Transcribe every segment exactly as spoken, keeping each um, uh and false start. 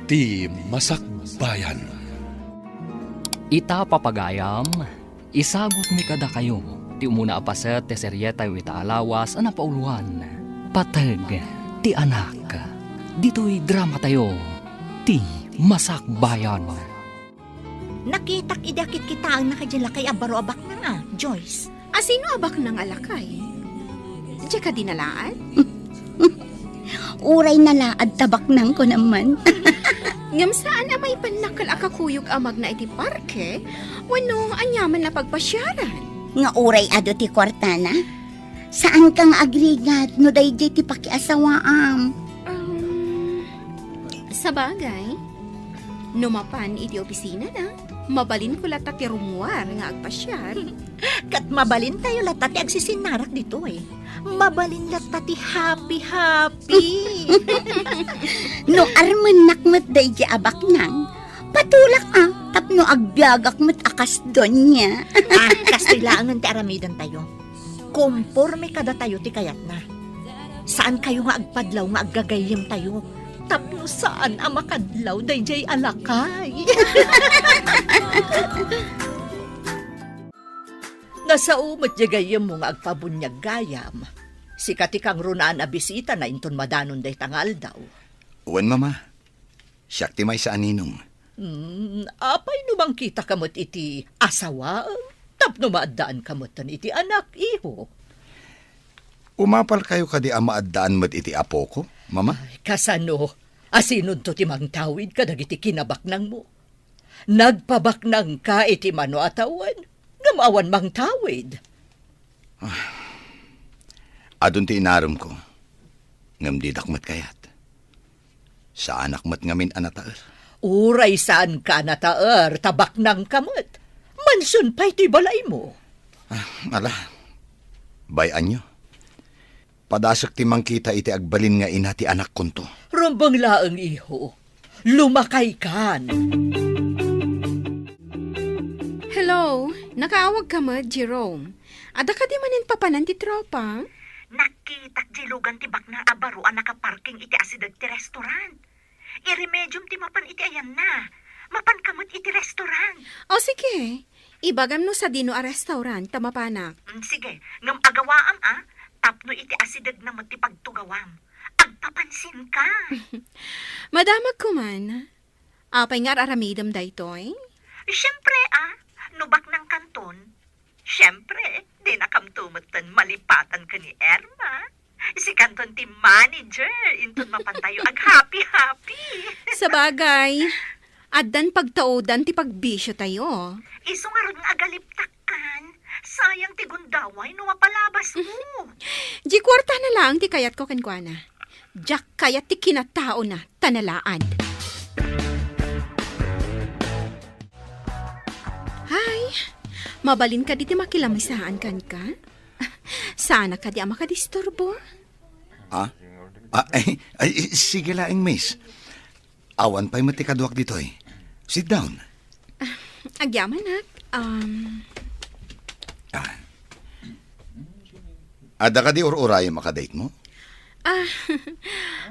Ti Masakbayan. Ita, papagayam, isagutmi kadakayo ti umuna a paset ti serietayo ita a lawas a napauloan, Pateg ti Anak. Ditoy dramatayo, Ti Masakbayan. Nakitak idi akitkitaenna kadi lakay a baro a baknang a, Joyce. A sino a baknang a lakay? Diay kadi nalaad? Uray nalaad ta baknangko naman. Ngem saan a maipannakkel a kakuyog a magna iti parke wenno aniaman a pagpasiaran? Nga uray adu ti kuartana? Saanka nga agrigat no daydiay ti pakiasawaam? Um, sabagay, no mapan iti opisinana, mabalinko latta ti rummuar nga agpasiar. Ket mabalintayo latta ti agsisinnarak ditoy. Mabalin latta ti happy-happy. No armennak met daydiay a baknang, patulak a, tapno agbiagak met a kas doña. Ah, kastoy laengen ti aramidentayo. Komporme kadatayo ti kayatna. Saankayo nga agpadlaw nga aggagayyemtayo tapno saan a makadlaw daydiay a lakay. Nasao met diay gayyemmo nga agpabuniag gayam. Sika ti kangrunaan a bisitana inton madanon dayta nga aldaw. Wen, Mama. Siak ti maysa a ninong. Hmm, apay no mangkitaka met iti asawaem tapno maaddaanka metten iti anak, iho? Umapalkayo kadi a maaddaan met iti apoko, Mama? Ay, kasano? Asinonto ti mangtawid kadagiti kinabaknangmo? Nagpabaknangka iti mano a tawen, ngem awan mangtawid. Ah, adun ti inaremko, ngem didak met kayat. Saanak met ngamin a nataer. Uray saanka a nataer, ta baknangka met. Mansion pay toy balaymo. Ah, ala, bay-anyo. Padasek ti mangkita iti agbalin nga ina ti anakkonto. Rumbeng laeng, iho. Lumakaykan. Hello, nakaawagka met, Jerome? Adda kadi manen papanan ti tropa? Nakitak diay lugan ti baknang a baro a nakaparking iti asideg ti restaurant. Iremediom ti mapan iti ayanna. Mapanka met iti restaurant. O, sige. Ibagam no sadino a restaurant ta mapanak. Mm, sige. Ngem agawaam, a, tapno iti asidegna met ti pagtugawam. Agpapansinka. Madamagko man. Apay nga ar-aramidem daytoy? Siempre, a, no baknangkanton, siempre, dinakamto metten malipatan ken ni Irma. Sikanton ti manager, inton mapantayo aghappy-happy. Sabagay, addan pagtaudan ti pagbisiotayo. Isu ngarud nga agaliptakkan. Sayang ti gundaway no mapalabasmo. Diay kuartana laeng ti kayatko kenkuana. Diak kayat ti kinataona, ta nalaad. Hay, mabalin kadi ti makilamisaan kenka? Saanak kadi a makadisturbo? Ah? Ah, ay, ay, sige laeng, miss. Awan pay met ti kaduak ditoy. Sit down. Ah, agyamanak. Um, Ah. Adda kadi ur-urayem a kadate mo? Ah,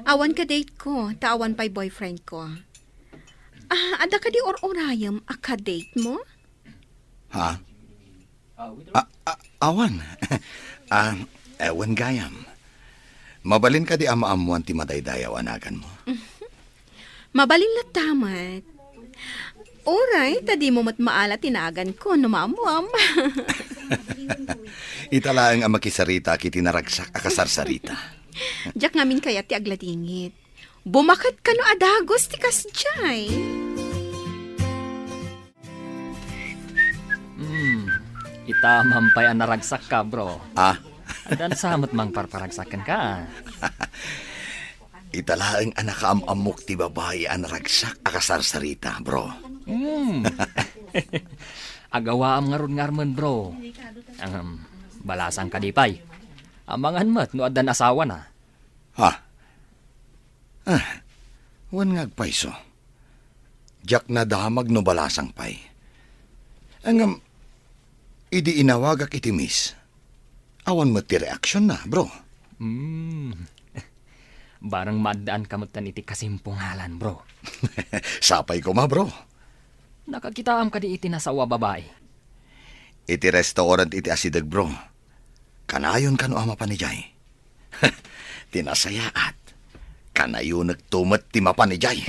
awan kadate ko, ta awan pay boyfriend ko. Ah, adda kadi ur-urayem a kadate mo? Ha? Ah, ah, awan. Ah, eh, wen gayam. Mabalin kadi a maammuan ti madaydayaw a naganmo? Mabalin latta met. Uray, ta dimo met maala ti naganko no maammuam. Ita laeng a makisaritaak iti naragsak a kasarsarita. Diak ngamin kayat ti agladingit. Bumaket kano a dagus ti kasdiay. Hmm, ita man pay a naragsakka, bro. Ah? Addan sa met mangparparagsak kenka. Ita laeng a nakaam-ammok ti babai a naragsak a kasarsarita, bro. Hmm. Agawaam ngarud nga armen, bro. Ahem, balasang kadi pay. Amangan met no addan asawana. Ha? Ah, wen nga agpayso. Diak nadamag no balasang pay. Ngem, idi inawagak iti miss, awan met ti reaksionna, bro. Hmm. Bareng maaddaanka metten iti kasimpungalan, bro. Sapay koma, bro. Nakakitaam kadi iti nasawa babai? Iti restaurant iti asideg, bro. Kanayon kano a mapan idiay? Ti nasayaat, kanayonekto met ti mapan idiay.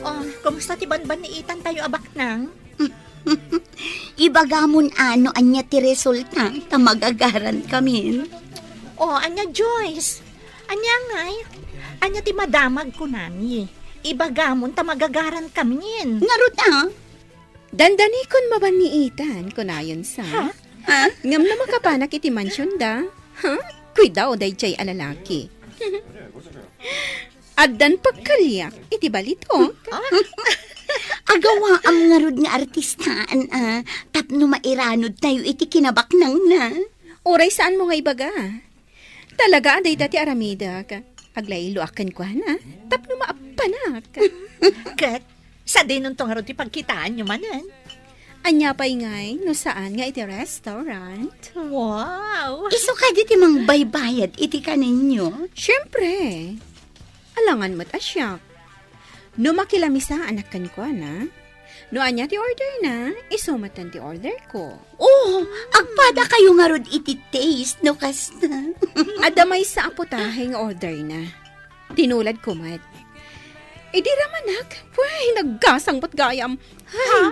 Oh, kumusta ti banbanniitan tayo a baknang? Ibagamon a no ania ti resulta ta magagarankamin. Oh, ania, Joyce? Ania ngay? Ania ti madamag kunami? Ibagamon ta magagarankamin. Ngarud a? Dandanikon mabanniitan, kunayon sa. Ha? Ha? Ngem no makapanak iti mansionda, ha? Kuidao daydiay a lalaki. Addan pagkaliak iti balitok. Ah? Agawaam ngarud nga artistaan a tapno mairanod tayo iti kinabaknangna. Uray saanmo nga ibaga. Talaga a dayta ti aramidek. Aglayloak kenkuana tapno maappanak. Ket sadinonto ngarud ti pagkitaanyo manen? Ania pay ngay no saan nga iti restaurant? Wow! Isu kadi ti mangbaybayad iti kaninyo? Siempre. Alangan met a siak. No makilaamisaanak kenkuana, no ania ti orderna, isu metten ti orderko. Oh, agpadakayo ngarud iti taste no kasta. Adda maysa a putahe nga orderna. Tinuladko met. Idi ramanak, way, naggasang met gayam. Ay. Ha?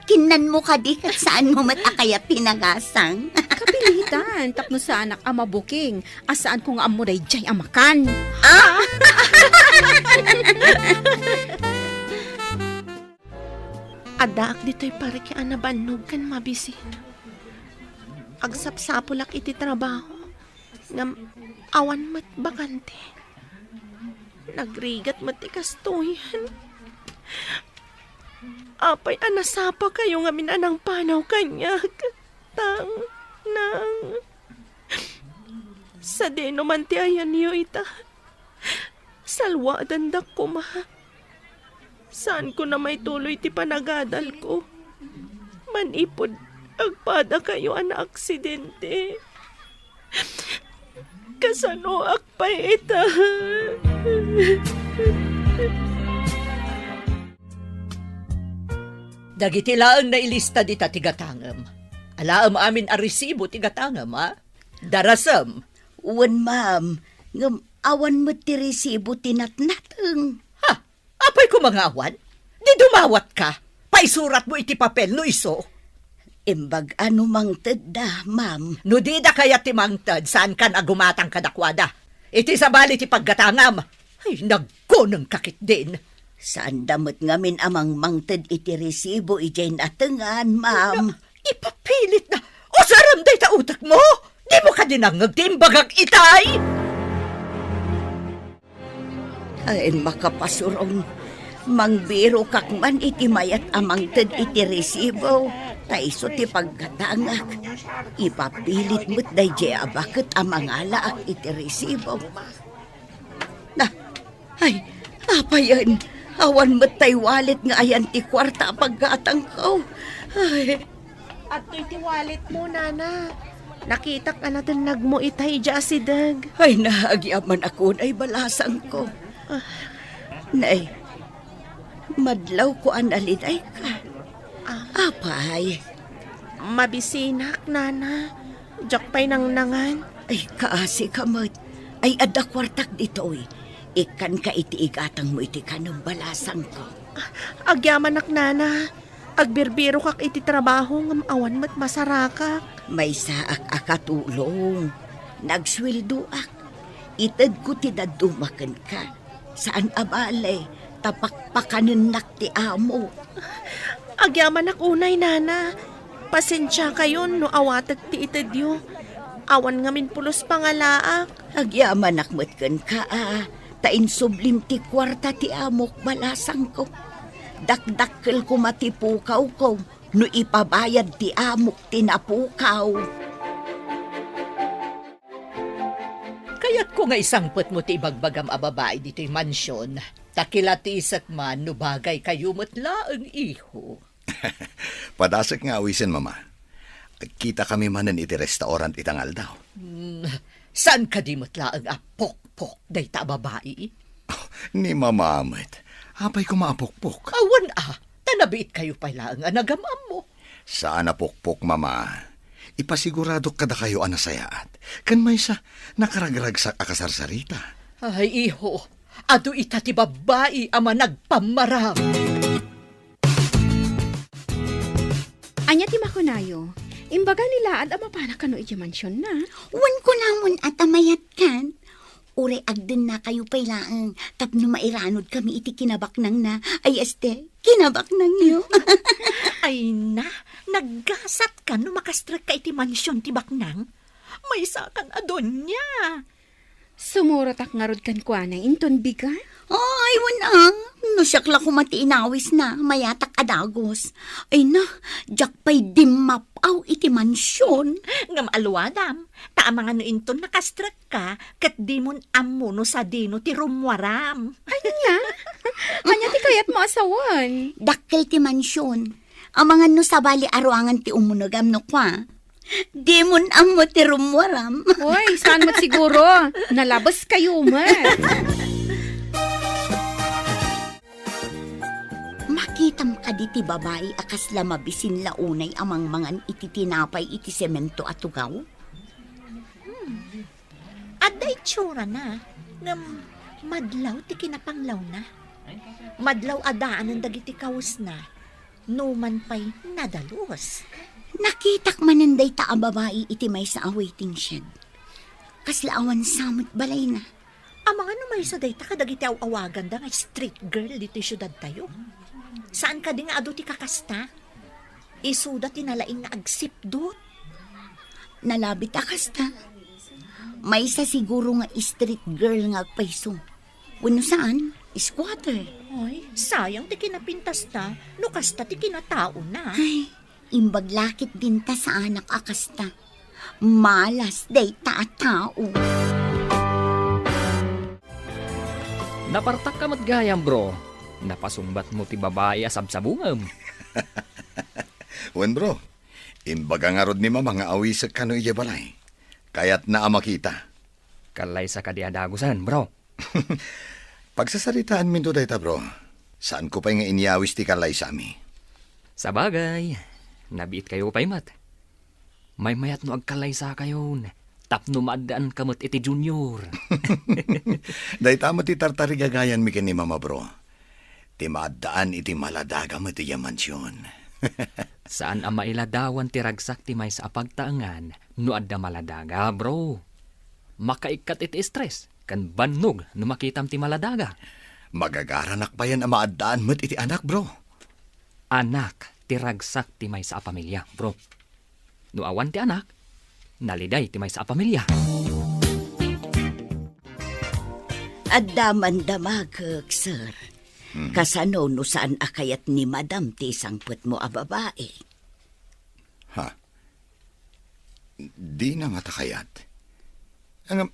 Kinnanmo kadi ket saanmo met a kayat ti nagasang? Kapilitan, tapno saanak a mabuking, a saanko nga ammo daydiay a makan. Ah! Addaak ditoy parke a nabannog ken mabisin. Agsapsapulak iti trabaho. Ngem awan met bakante. Nagrigat met ti kastoyen. Apay a nasapakayo ngamin a nangpanaw kaniak? Tang, nang. Sadino man ti ayanyo ita? Salwadandak koma. Saanko na maituloy ti panagadalko. Manipud agpadakayo a naaksidente. Kasanoak pay ita? Dagiti laeng nailista dita ti gatangem. Alaem amin a resibo ti gatangem, a? Darasem. Wen, ma'am. Ngem awan met ti resibo ti natnateng. Ha? Apay koma nga awan? Di dumawatka. Paisuratmo iti papel no isu. Imbag a no mangtedda, ma'am. No dida kayat ti mangted, saankan a gumatang kadakuada. Iti sabali ti paggatangam. Ay, nagkunengka ketdin. Saanda met ngamin a mangmangted iti resibo idiay natengan, ma'am. Ipapilit na. Usarem dayta utekmo. Dimo kadi nangngeg ti imbagak itay? Ay, makapasurong. Mangbirokak man iti mayat a mangted iti resibo, ta isu ti paggatangak. Ipapilit met daydiay a baket a mangalaak iti resibo. Na, ay, apayen, awan met tay wallet nga ayan ti kuarta a paggatangko. Ay. Adtoy ti walletmo, nana. Nakitak a natennagmo itay idiay asideg. Ay, naagyaman ako, nay balasangko. Ah. Nay, madlawko a nalidayka. Ah. Apay? Mabisinak, nana. Diak pay nangnangan. Ay, kaasi ka met. Ay, adda kuartak ditoy. Ikkanka iti igatangmo iti kanem, balasangko. Ah, agyamanak, nana. Agbirbirokak iti trabaho ngem awan met masarakak. Maysaak a katulong. Nagsueldoak. Itedko ti dadduma kenka. Saan a bale, ta pakpakanennak ti amo. Agyamanak unay, nana. Pasensiakayon no awatek ti itedyo. Awan ngamin pulos pangalaak. Agyamanak met kenka, a, ta insublim ti kuarta ti amok, balasangko. Dakdakkel koma ti pukawko no ipabayad ti amok ti napukaw. Kayatko nga isangpetmo ti ibagbagam a babai ditoy mansion, ta kilatisek man no bagaykayo met laeng, iho. Padasek nga awisen, Mama. Agkitakami manen iti restaurant ita nga aldaw. Hmm, saan kadi met laeng a pokpok dayta a babai? Ni Mama met. Apay koma a pokpok? Awan a, ta nabiitkayo pay laeng a nagam-ammo. Saan a pokpok, Mama. Ipasiguradok kadakayo a nasayaat. Ken maysa, nakaragragsak a kasarsarita. Ay, iho, adu ita ti babbai a managpammaram. Ania ti makunayo? Imbaga ni Laad a mapana kano idiay mansionna? Wen kunamon a ta mayatkan. Uray agdennakayo pay laeng tapno mairanudkami iti kinabaknangna. Ay, este, kinabaknangyo. Ay na, naggasatkan no makastrekka iti mansion ti baknang. Maysakan a donia. Sumurotak ngarud kenkuana inton bigat. Ay, wen a. No siak la koma ti inawisna, mayatak a dagus. Ay na, diak pay dimmap-aw iti mansion. Ngem alwadam, ta amangan no inton nakastrekka, ket dimon ammo no sadino ti rummuaram. Ania? Ania ti kayatmo a sawen? Dakkel ti mansion. Amangan no sabali a ruangan ti umunegam no kua. Dimon ammo ti rummuaram. Oy, saan met siguro? Nalabeskayo met. Makitam kadi ti babai a kasla mabisin la unay a mangmangan iti tinapay iti semento a tugaw? Hmm. Adda itsurana, ngem madlaw ti kinapanglawna. Madlaw a daanen dagiti kawesna, numan pay nadalus. Nakitak manen dayta a babai iti maysa a waiting shed. Kasla awan sa met balayna. Amangan no maysa dayta kadagiti aw-awaganda nga street girl ditoy siudadtayo. Saan kadi nga adu ti kakasta? Isuda ti nalaing nga agsipdut. Nalabit a kasta. Maysa siguro nga street girl nga agpayso. Wenno saan, squatter. Ay, sayang ti kinapintasta, no kasta ti kinataona. Ay, imbag la ketdin ta saanak a kasta. Malas dayta a tao. Napartakka met gayam, bro. Napasungbatmo ti babai a sabsabungem. Wen, bro. Imbaga ngarud ni Mama nga awisek kano idiay balay. Kayatna a makita. Kallaysa kadi a dagusen, bro? Pagsasaritaanminto dayta, bro. Saanko pay nga inyawis ti kallaysami. Sabagay, nabiitkayo pay met. Maymayat no agkallaysakayon, tapno maaddaanka met iti Junior. Dayta met ti tartarigagayanmi ken ni Mama, bro. Ti maaddaan iti maladaga met idiay mansion. Saan a mailadawan ti ragsak ti maysa a pagtaengan no adda maladaga, bro. Makaikkat iti stress ken bannog no makitam ti maladaga. Magagaranak payen a maaddaan met iti anak, bro. Anak ti ragsak ti maysa a pamilia, bro. No awan ti anak, naliday ti maysa a pamilia. Adda man damagek, sir. Hmm. Kasano no saan a kayat ni Madam ti isangpetmo a babai? Ha? Dina ngata kayat. Ngem,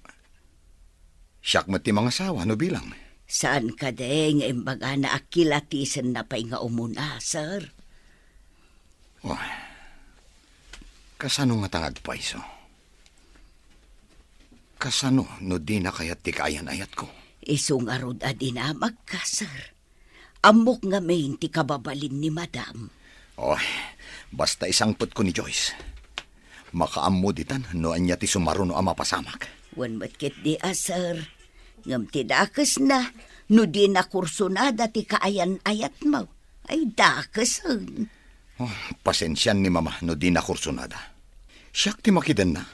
siak met ti mangasawa no bilang. Saan kadi nga imbagana a kilatisenna pay nga umuna, sir? Oh, kasano ngata nga agpayso? Kasano no dina kayat ti kaayan-ayatko? Isu ngarud a dinamagka, sir. Ammok ngamin ti kababalin ni Madam. Oh, basta isangpetko ni Joyce. Makaammo ditan no ania ti sumaruno a mapasamak. Wen met ketdi a, sir. Ngem ti dakesna, no dina kursunada ti kaayan-ayatmo, ay dakesen. Oh, pasensian ni Mama no dina kursunada. Siak ti makidenna.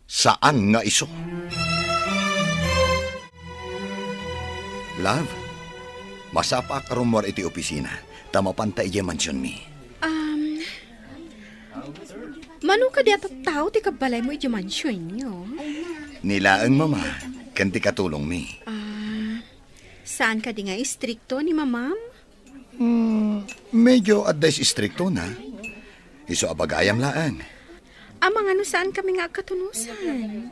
Saan nga isu. Love, masapaak a rummuar iti opisina, ta mapanta idiay mansionmi. Um, mano kadi a tattao ti kabbalaymo idiay mansionyo? Ni laeng, Mama, ken ti katulongmi. Ah, saan kadi nga istrikto ni Mamam? Hmm, medyo adda istriktona. Isu a bagayam laeng. Amangan no saankami nga agkatunosan.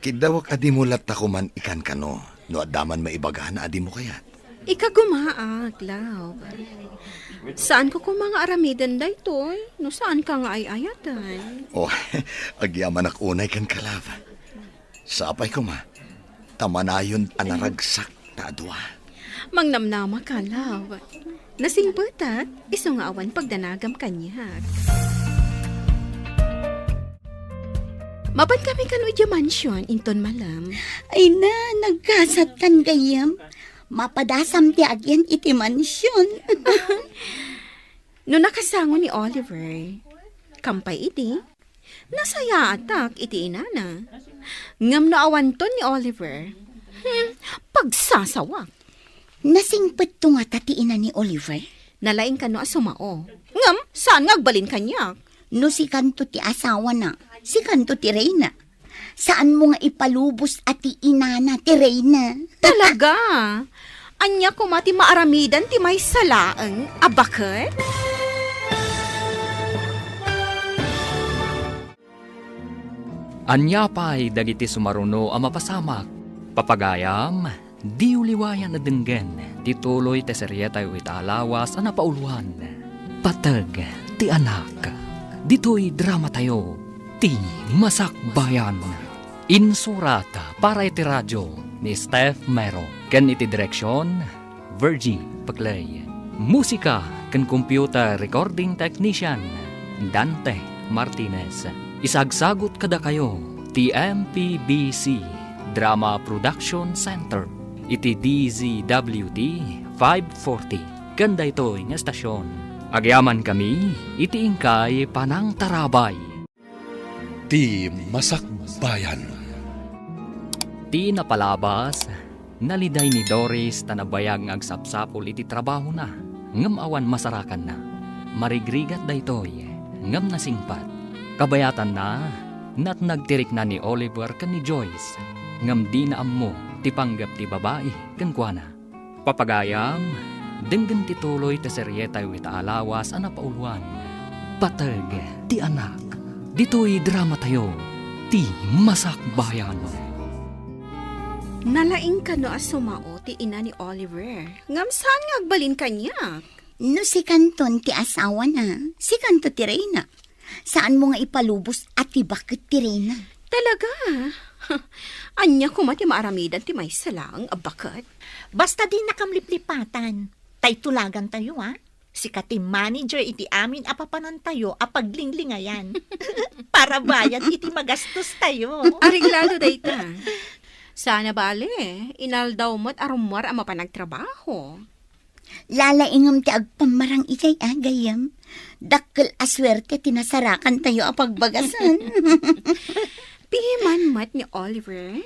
Kiddawek a dimo latta koman ikankano no adda man maibagana a dimo kayat. Ikagumaak, love. Saanko koma nga aramiden daytoy, no saanka nga ay-ayatan. Oh, agyamanak unay kenka, love. Sapay koma, ta manayon a naragsak ta adua. Mangnamnamaka, love. Nasingpetak, isu nga awan pagdanagam kaniak. Mapan kami kano idiay mansion, inton malem. Ay na, nagkasatkan gayyem. Mapadasam ti agyan iti mansion. No nakasango ni Oliver, kampay idi, nasayaatak iti inana. Ngem no awanton ni Oliver, hmm, pagsasawak. Nasingpetto ngata ti ina ni Oliver? Nalaing kano a sumao. Ngem, saan nga agbalin kaniak? No sikanto ti asawana, sikanto ti reyna. Saanmo nga ipalubos a ti inana ti reyna. Talaga? Ania koma ti maaramidan ti maysa laeng a baket? Ania pay dagiti sumaruno a mapasamak? Papagayam, diyo liwayan a denggen ti tuloy ti serietayo ita a lawas a napauluan, Pateg ti Anak. Ditoy dramatayo, Ti Masakbayan. Insurat para iti radio ni Steph Mero ken iti direksion, Virgie Paclay. Musika ken computer recording technician, Dante Martinez. Isagsagut kadakayo ti M P B C Drama Production Center iti D Z W T five forty ken daytoy nga estasion. Agyamankami iti inkay panangtarabay. Ti Masakbayan. Ti napalabas, naliday ni Doris ta nabayag nga agsapsapul iti trabahona, ngem awan masarakanna. Marigrigat daytoy, ngem nasingpet. Kabayatanna, natnag ti rikna ni Oliver ken ni Joyce, ngem dina ammo ti panggep ti babai kenkuana. Papagayam, denggen ti tuloy ti serietayo ita a lawas a napauluan, Pateg ti Anak. Ditoy dramatayo, Ti Masakbayan. Nalaing kano a sumao ti ina ni Oliver, ngem saan nga agbalin kaniak? No sikanton ti asawana, sikanto ti reyna. Saanmo nga ipalubos a ti baket ti reyna. Talaga? Ania koma ti maaramidan ti maysa laeng a baket? Basta dinakam liplipatan. Tay tulagantayo, a? Sika ti manager iti amin a papanantayo a paglinglingayan. Para bayad iti magastostayo. Areglado dayta. Sana bale, inaldaw met a rummuar a mapan agtrabaho. Lalaingem ti agpammarang idiay a gayyem. Dakkel a suerte ti nasarakantayo a pagbagasen. Piman met ni Oliver,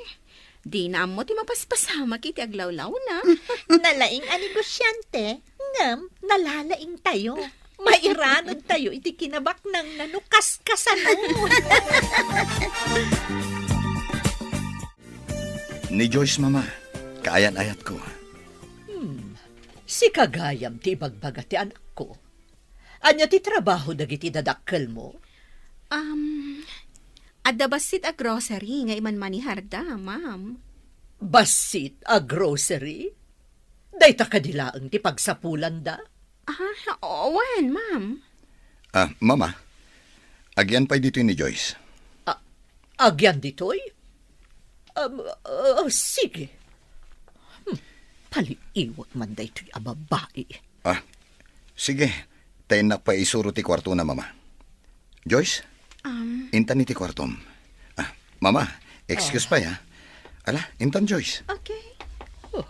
dina ammo ti mapaspasamak iti aglawlawna. Nalaing a negosyante, ngem nalalaingtayo. Mairanudtayo iti kinabaknangna no kaskasano. Ni Joyce, Mama, kaayan-ayatko. Hmm. Sika gayam ti ibagbaga ti anakko. Ania ti trabaho dagiti dadakkelmo? Um, adda bassit a grocery nga imanmaneharda, ma'am. Bassit a grocery? Dayta kadi laeng ti pagsapulanda? Ah, wen, ma'am. Ah, Mama, agyan pay ditoy ni Joyce. Ah, agyan ditoy? Um, ah, sige. Hmm, paliiwak man daytoy a babai. Ah, sige. Ta innak pay isuro ti kuartona, Mama. Joyce, Um, intan iti kuartom. Ah, Mama, excuse pay, ha? Ala, intan, Joyce. Okay. Oh,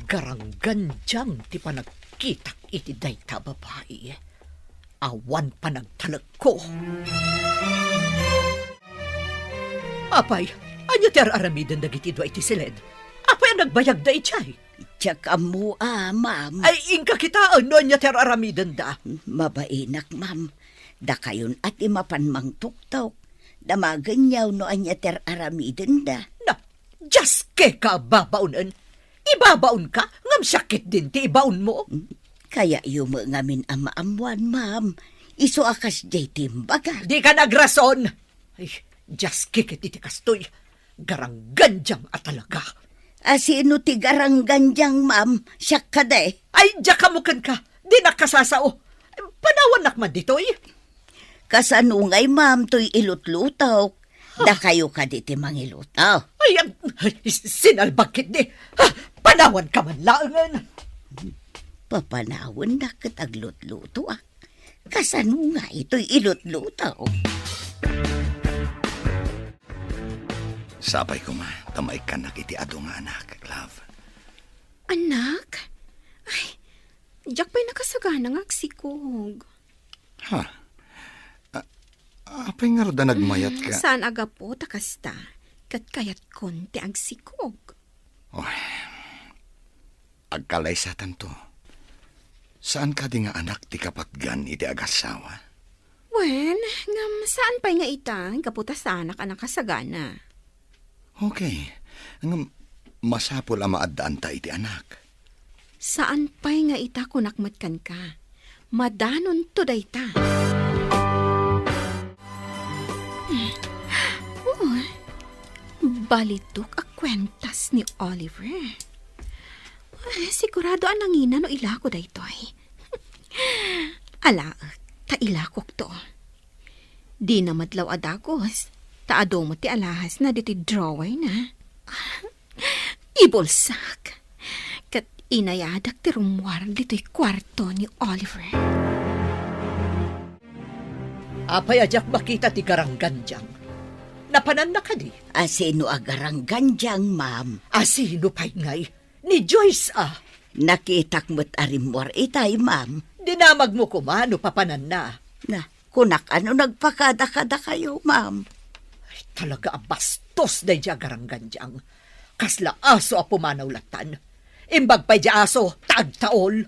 garanggandiang ti panagkitak iti dayta a babai. Awan panagtalekko. Apay, ania ti ar-aramiden dagiti dua iti siled? Apay a nagbayagda idiay? Diak ammo a, ma'am. Ay, inka kitaen no ania ti ar-aramidenda. Mabainak, ma'am. Dakayon a ti mapan mangtuktok. Damagenyo no ania ti ar-aramidenda. Na, diaskeka a babaonen. Ibabaonka, ngem siak ketdin ti ibaonmo. Kayayo met ngamin a maammoan, ma'am. Isu a kasdiay ti imbaga. Dika nagrason! Ay, diaske ket iti kastoy. Garanggandiam a talaga. A, sino ti garanggandiang, ma'am? Siak kadi? Ay, diak ammo kenka. Dinak kasasao. Panawannak man ditoy. Kasano ngay, ma'am, toy ilutlutok? Dakayo kadi ti mangilutok? Ay, am, ay, sinalbag ketdi. Ah, panawanka man laengen. Papanawannak ket aglutlutoak. Kasano ngay toy ilutlutok? Sapay koma ta maikkannak iti adu nga anak, love. Anak? Ay, diak pay nakasagana nga agsikog. Ha? A-, apay ngarud a nagmayat ka? Hmm, saan a gapu ta kasta, ket kayatkon ti agsikog. Oy, agkalaysatanto. Saan kadi nga anak ti kapatgan iti agassawa? Wen, ngem saan pay nga ita, gapu ta saanak a nakasagana. Okay. Ngem masapul a maaddaanta iti anak. Saan pay nga ita, kunak met kenka. Madanonto dayta. Oh, balitok a kuentas ni Oliver. Ah, sigurado a nangina no ilako daytoy. Alaek, ta ilakokto. Dina madlaw a dagus, ta adu met ti alahasna ditoy drawerna. Ibulsak. Ket inayadak ti rummuar ditoy kuarto ni Oliver. Apay a diak makita ti garanggandiang? Napananna kadi? A, sino a garanggandiang, ma'am? A, sino pay ngay? Ni Joyce, a. Nakitak met a rimmuar itay, ma'am. Dinamagmo koma no papananna. Na, kunak a no nagpakadakadakayo, ma'am. Ay, talaga a bastos daydiay a garanggandiang. Kasla aso a pumanaw lattan. Imbag pay di aso, ta agtaol.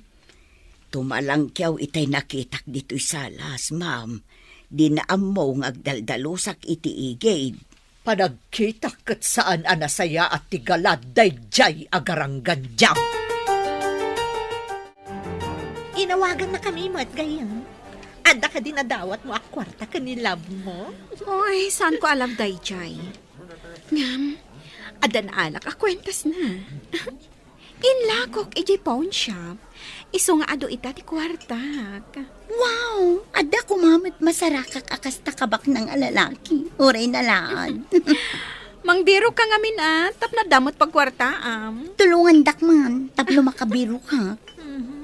Tumalangkiaw itay nakitak ditoy salas, ma'am. Dina ammo nga agdaldalusak iti igid. Panagkitak ket saan a nasayaat ti galad daydiay a garanggandiang. Inawagannakami met, gayyem. Adda kadi nadawatmo a kuarta ken ni love mo? Oy, saanko a love daydiay. Ngem, adda naalak a kuentasna. Inlakok idiay pawn shop, isu nga adu ita ti kuartak. Wow! Adda koma met masarakak a kasta kabaknang a lalaki. Uray na laeng. Mangbirokka ngamin a, tapno adda met pagkuartaam. Tulongandak man, tapno makabirokak. Mhm.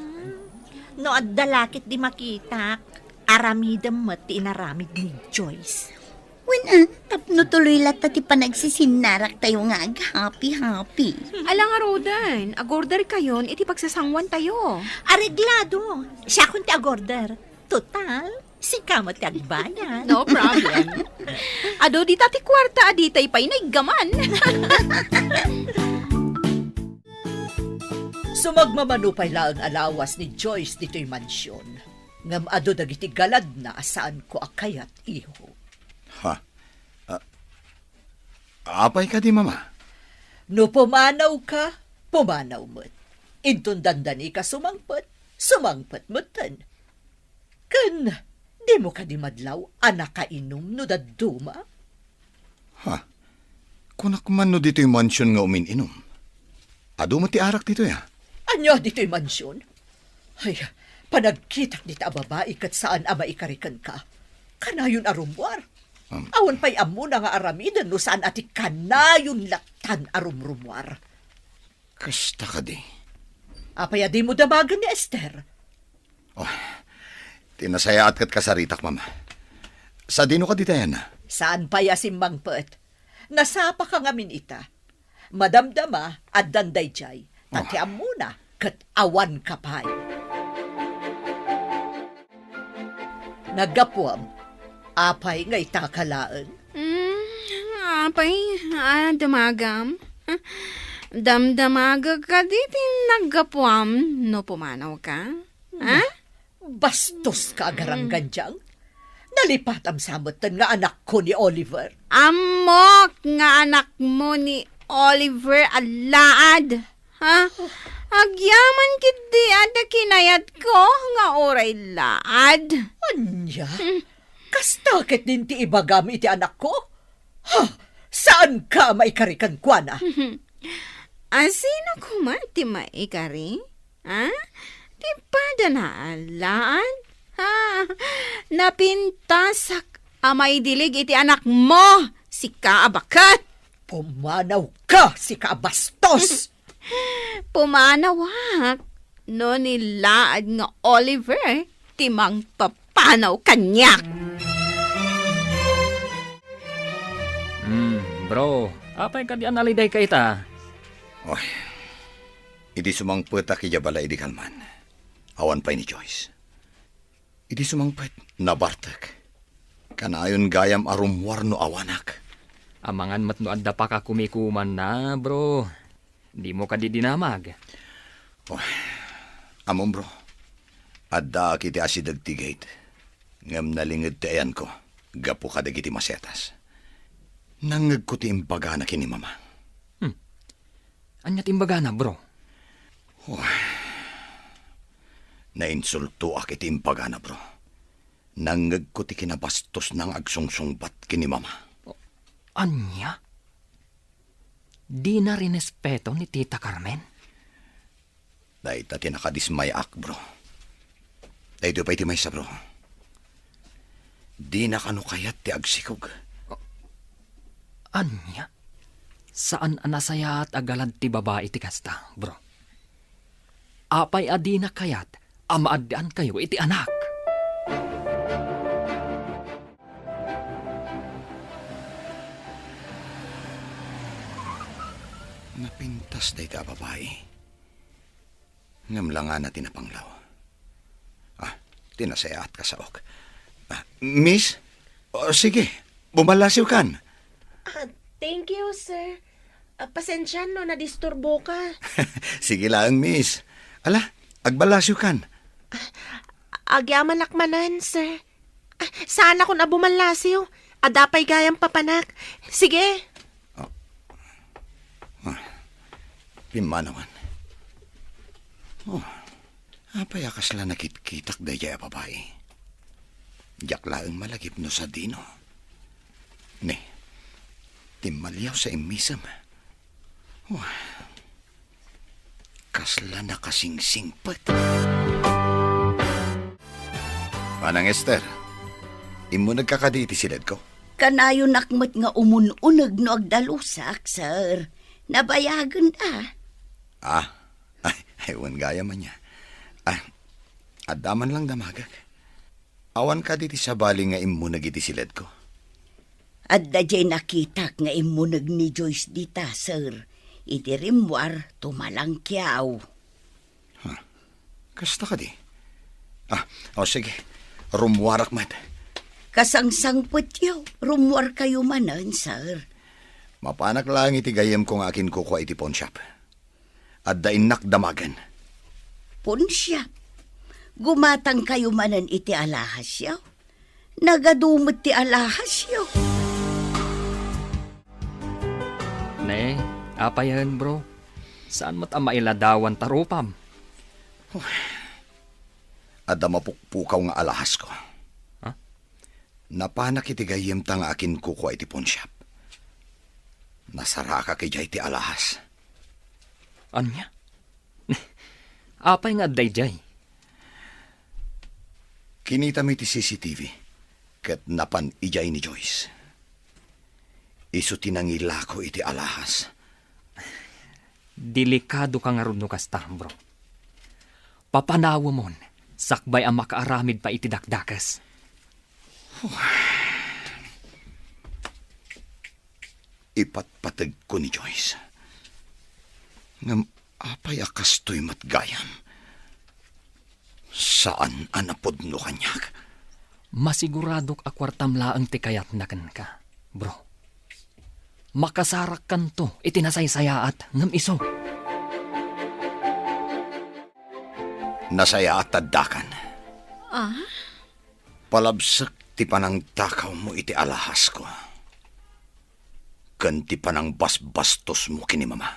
No adda la ket di makitak, aramidem met ti inaramid ni Joyce. Wen, a, tapno tuloy latta ti panagsisinnaraktayo nga aghappy-happy. Ala ngaruden, agorderkayon iti pagsasangoantayo. Areglado. Siakon ti agorder. Total, sika met ti agbayad. No problem. Adu dita ti kuarta a ditay pay naiggaman. Sumagmamano pay laeng a lawas ni Joyce ditoy mansion. Ngem adu dagiti galadna a saanko a kayat, iho. Ha? A-, apay kadi, Mama? No pumanawka, pumanaw met. Inton dandanika sumangpet, sumangpet metten. Ken dimo kadi madlaw a nakainum no dadduma? Ha? Kunak man no ditoy mansion nga umin-inum. Adu met ti arak ditoy, a? Ania ditoy mansion? Ay, panagkitak dita a babai ket saan a maikari kenka. Kanayon a rummuar. Um. Awan pay ammona nga aramiden no saan a ti kanayon lattan a rumrummuar. Kasta kadi. Apay a dimo damagen ni Esther? Oh, ti nasayaat ket kasaritak, Mama. Sadino kadi ta, Yana? Saan pay a simmangpet? Nasapaka ngamin ita. Madamdama, addan daydiay. Ta ti ammona, ket awanka pay. Naggapuam, apay nga itaka laeng? Mm, apay, a, damagam? Damdamagek kadi ti naggapuam no pumanawka? Ha? Bastos ka, agaranggandiang. Nalipatam sa metten nga anakko ni Oliver. Ammok nga anakmo ni Oliver a laad. Ha? Agyaman ketdi adda kinayatko nga uray laad. Ania? Hmm. Kasta ketdin ti ibagam iti anakko? Ha? Saanka a maikari kenkuana? Mhm. A, sino koma ti maikari? Ha? Ti padana a laad? Ha? Napintasak a maidilig iti anakmo, sika a baket! Pumanawka, sika a bastos! Pumanawak no ni laad nga Oliver ti mangpapanaw kaniak. Hmm, bro, apay kadi a nalidayka ita? Oy, idi sumangpetak idiay balay idi kalman, awan pay ni Joyce. Idi sumangpet, nabartek. Kanayon gayam a rummuar no awanak. Amangan met no adda pakakumikumanna, bro. Dimo kadi dinamag? Oh, ammom, bro. Addaak iti asideg ti gate. Ngem nalinged ti ayanko gapu kadagiti masetas. Nangngegko ti imbagana ken ni Mama. Hmm. Ania ti imbagana, bro? Oh. Nainsultoak iti imbagana, bro. Nangngegko ti kinabastosna nga agsungsungbat ken ni Mama. Ania? Dina rinespeto ni Tita Carmen? Dayta ti nakadismayaak, bro. Daytoy pay ti maysa, bro. Dina kano kayat ti agsikog. Ania? Saan a nasayaat a galad ti babai ti kasta, bro. Apay a dina kayat a maaddaankayo iti anak? Napintas dayta a babai. Ngem langana ti napanglaw. Ah, ti nasayaat kasaok. Ah, miss? Oh, sige, bumallasiwkan. Ah, thank you, sir. Ah, pasensian no nadisturboka. Sige laeng, miss. Ala, agballasiwkan. Agyamanak manen, sir. Ah, saanakon a bumallasiw. Adda pay gayam papanak. Sige. Oh. Ah, pimmanawan. Oh. Apay a kasla nakitkitak daydiay a babai? Diak laeng malagip no sadino. Ne, timmaliaw sa immisem. Wah, kasla nakasingsingpet. Manang Esther, immunegka kadi iti siledko? Kanayonak met nga umun-uneg no agdalusak, sir. Nabayagen a. Ah, Ay, ay, wen gayam ania. Ah, adda man lang damagek. Awan kadi ti sabali nga immuneg iti siledko? Adda diay nakitak nga immuneg ni Joyce dita, sir. Iti rimmuar, tumalangkiaw. Ha? Kasta kadi? Ah, o sige. Rummuarak met. Kasangsangpetyo, rummuarkayo manen, sir. Mapanak laeng iti gayyemko nga akinkukua iti pawnshop. Adda innak damagen. Ponsiap, gumatangkayo manen iti alahasyo. Nagadu met ti alahasyo. Ne, apayen, bro? Saan met a mailadawan ta rupam? Adda mapukpukaw nga alahasko. Ha? Napanak iti gayyemta nga akinkukua iti pawnshop. Nasarakak idiay ti alahas. Ania? Apay nga adda idiay? Kinitami ti C C T V ket napan idiay ni Joyce. Isu ti nangilako iti alahas. Delikadoka ngarud no kasta, bro. Papanawemon, sakbay a makaaramid pay iti dakdakes. Ipatpategko ni Joyce. Ngem apay a kastoy met gayam? Saan a napudno kaniak. Masiguradok a kuartam laeng ti kayatna kenka, bro. Makasarakkanto iti nasaysayaat ngem isu. Nasayaat addakan. Ah? Palabsek ti panangtakawmo iti alahasko ken ti panangbasbastosmo ken ni Mama.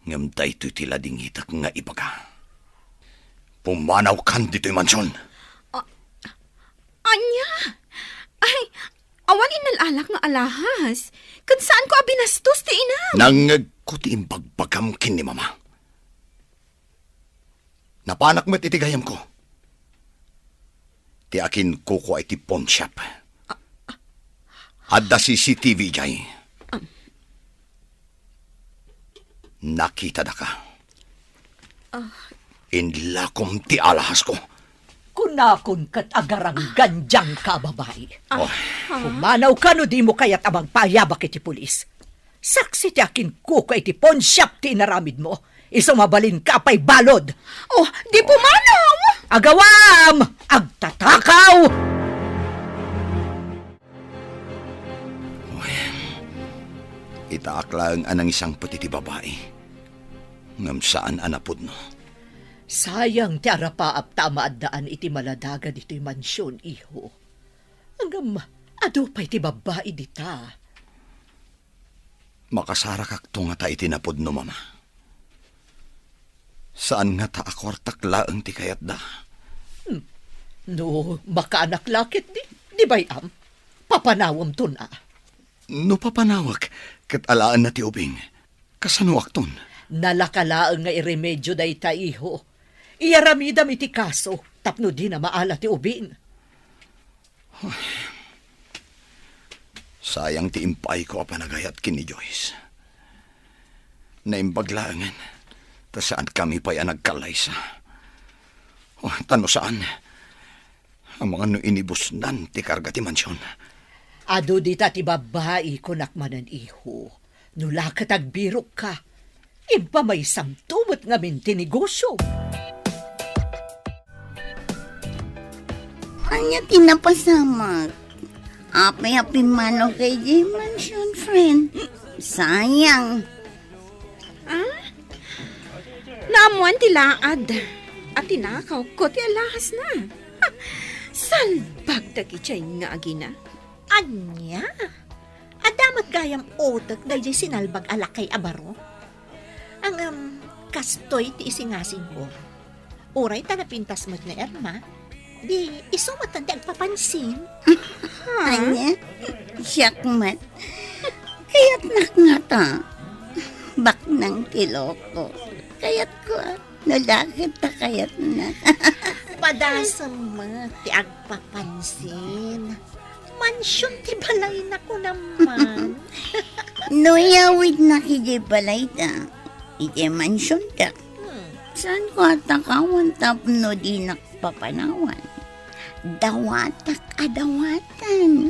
Ngem daytoy ti ladingitek nga ibaga. Pumanawkan ditoy mansion. A-, ania? Ay, Awan innal-alak nga alahas. Ket saanko a binastos ti inam. Nangngegko ti imbagbagam ken ni Mama. Napanak met iti gayamko ti akinkukua iti pawnshop. Adda C C T V idiay. Nakitadaka. Ah. Inlakom ti alahasko. Kunakon ket agaranggan dianka a babai. Ah. Oh. Pumanawka no dimo kayat a magpaayabak iti pulis. Saksi ti akinkukua iti pawnshop ti inaramidmo. Isu mabalinka a paibalud. Oh, di pumanaw! Agawam! Agtatakaw! Uy, itaak laeng a nangisangpet iti babai, ngem saan a napudno. Sayang ti arapaapta a maaddaan iti maladaga ditoy mansion, iho. Ngem adu pay ti babbai dita. Makasarakakto ngata iti napudno, Mama. Saan ngata a kuartak laeng ti kayatda. Hmm. No makaanak la ketdi, di bay-am, papanawemton a. No papanawek, ket alaenna ti ubing, kasanoakton? Nalaka laeng nga iremedio dayta, iho. Iyaramidam iti kaso tapno dina maala ti ubing. Sayang ti impaayko a panagayat ken ni Joyce. Naimbag laengen, ta saankami pay a nagkallaysa. Oh, ta no saan, amangan no inibusnan ti karga ti mansion. Adu dita ti babbai, kunak manen, iho. No la ket agbirokka, impamaysamto met ngamin ti negosiom. Ania ti napasamak? Apay a pimmanaw ka idiay mansion, friend? Sayang. Ah? Naammoan ti laad a tinakawko ti alahasna. Salbag dagidiay nga agina. Ania? Adda met gayam utek daydiay sinalbag a lakay a baro? Ngem, kastoy ti isingasingko. Uray ta napintas met ni Irma, di isu met ti agpapansin. Ania? Siak met. Kayatnak ngata. Baknang ti loko. Kayatko, a. No la ket ta kayatna. Padasem met ti agpapansin. Mansion ti balayna, kunam man. No iyawidnak idiay balayda, idiay mansionda, hmm, saanko a takawan tapno dinak papanawan? Dawatak a dawatan.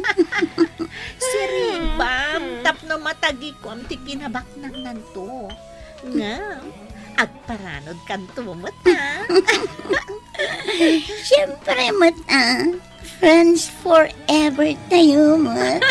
Siribam tapno matagikuam ti kinabaknangnanto. Ngem, agparanodkanto met, a. Siempre met, a. Friends forever tayo met.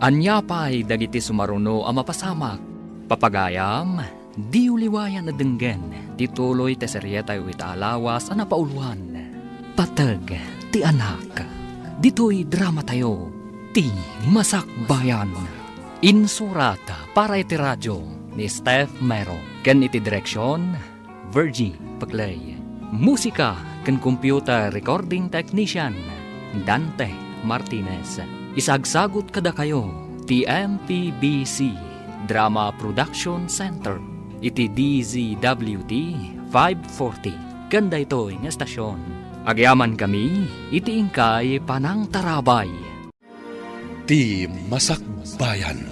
Ania pay dagiti sumaruno a mapasamak? Papagayam, diyo liwayan a denggen ti tuloy ti serietayo ita a lawas a napauluan, Pateg ti Anak. Ditoy dramatayo, Ti Masakbayan. Insurat para iti radio ni Steph Mero ken iti direksion, Virgie Paclay. Musika ken computer recording technician, Dante Martinez. Isagsagut kadakayo ti M P B C Drama Production Center iti D Z W T five forty ken daytoy nga estasion. Agyamankami iti inkay panangtarabay. Ti Masakbayan.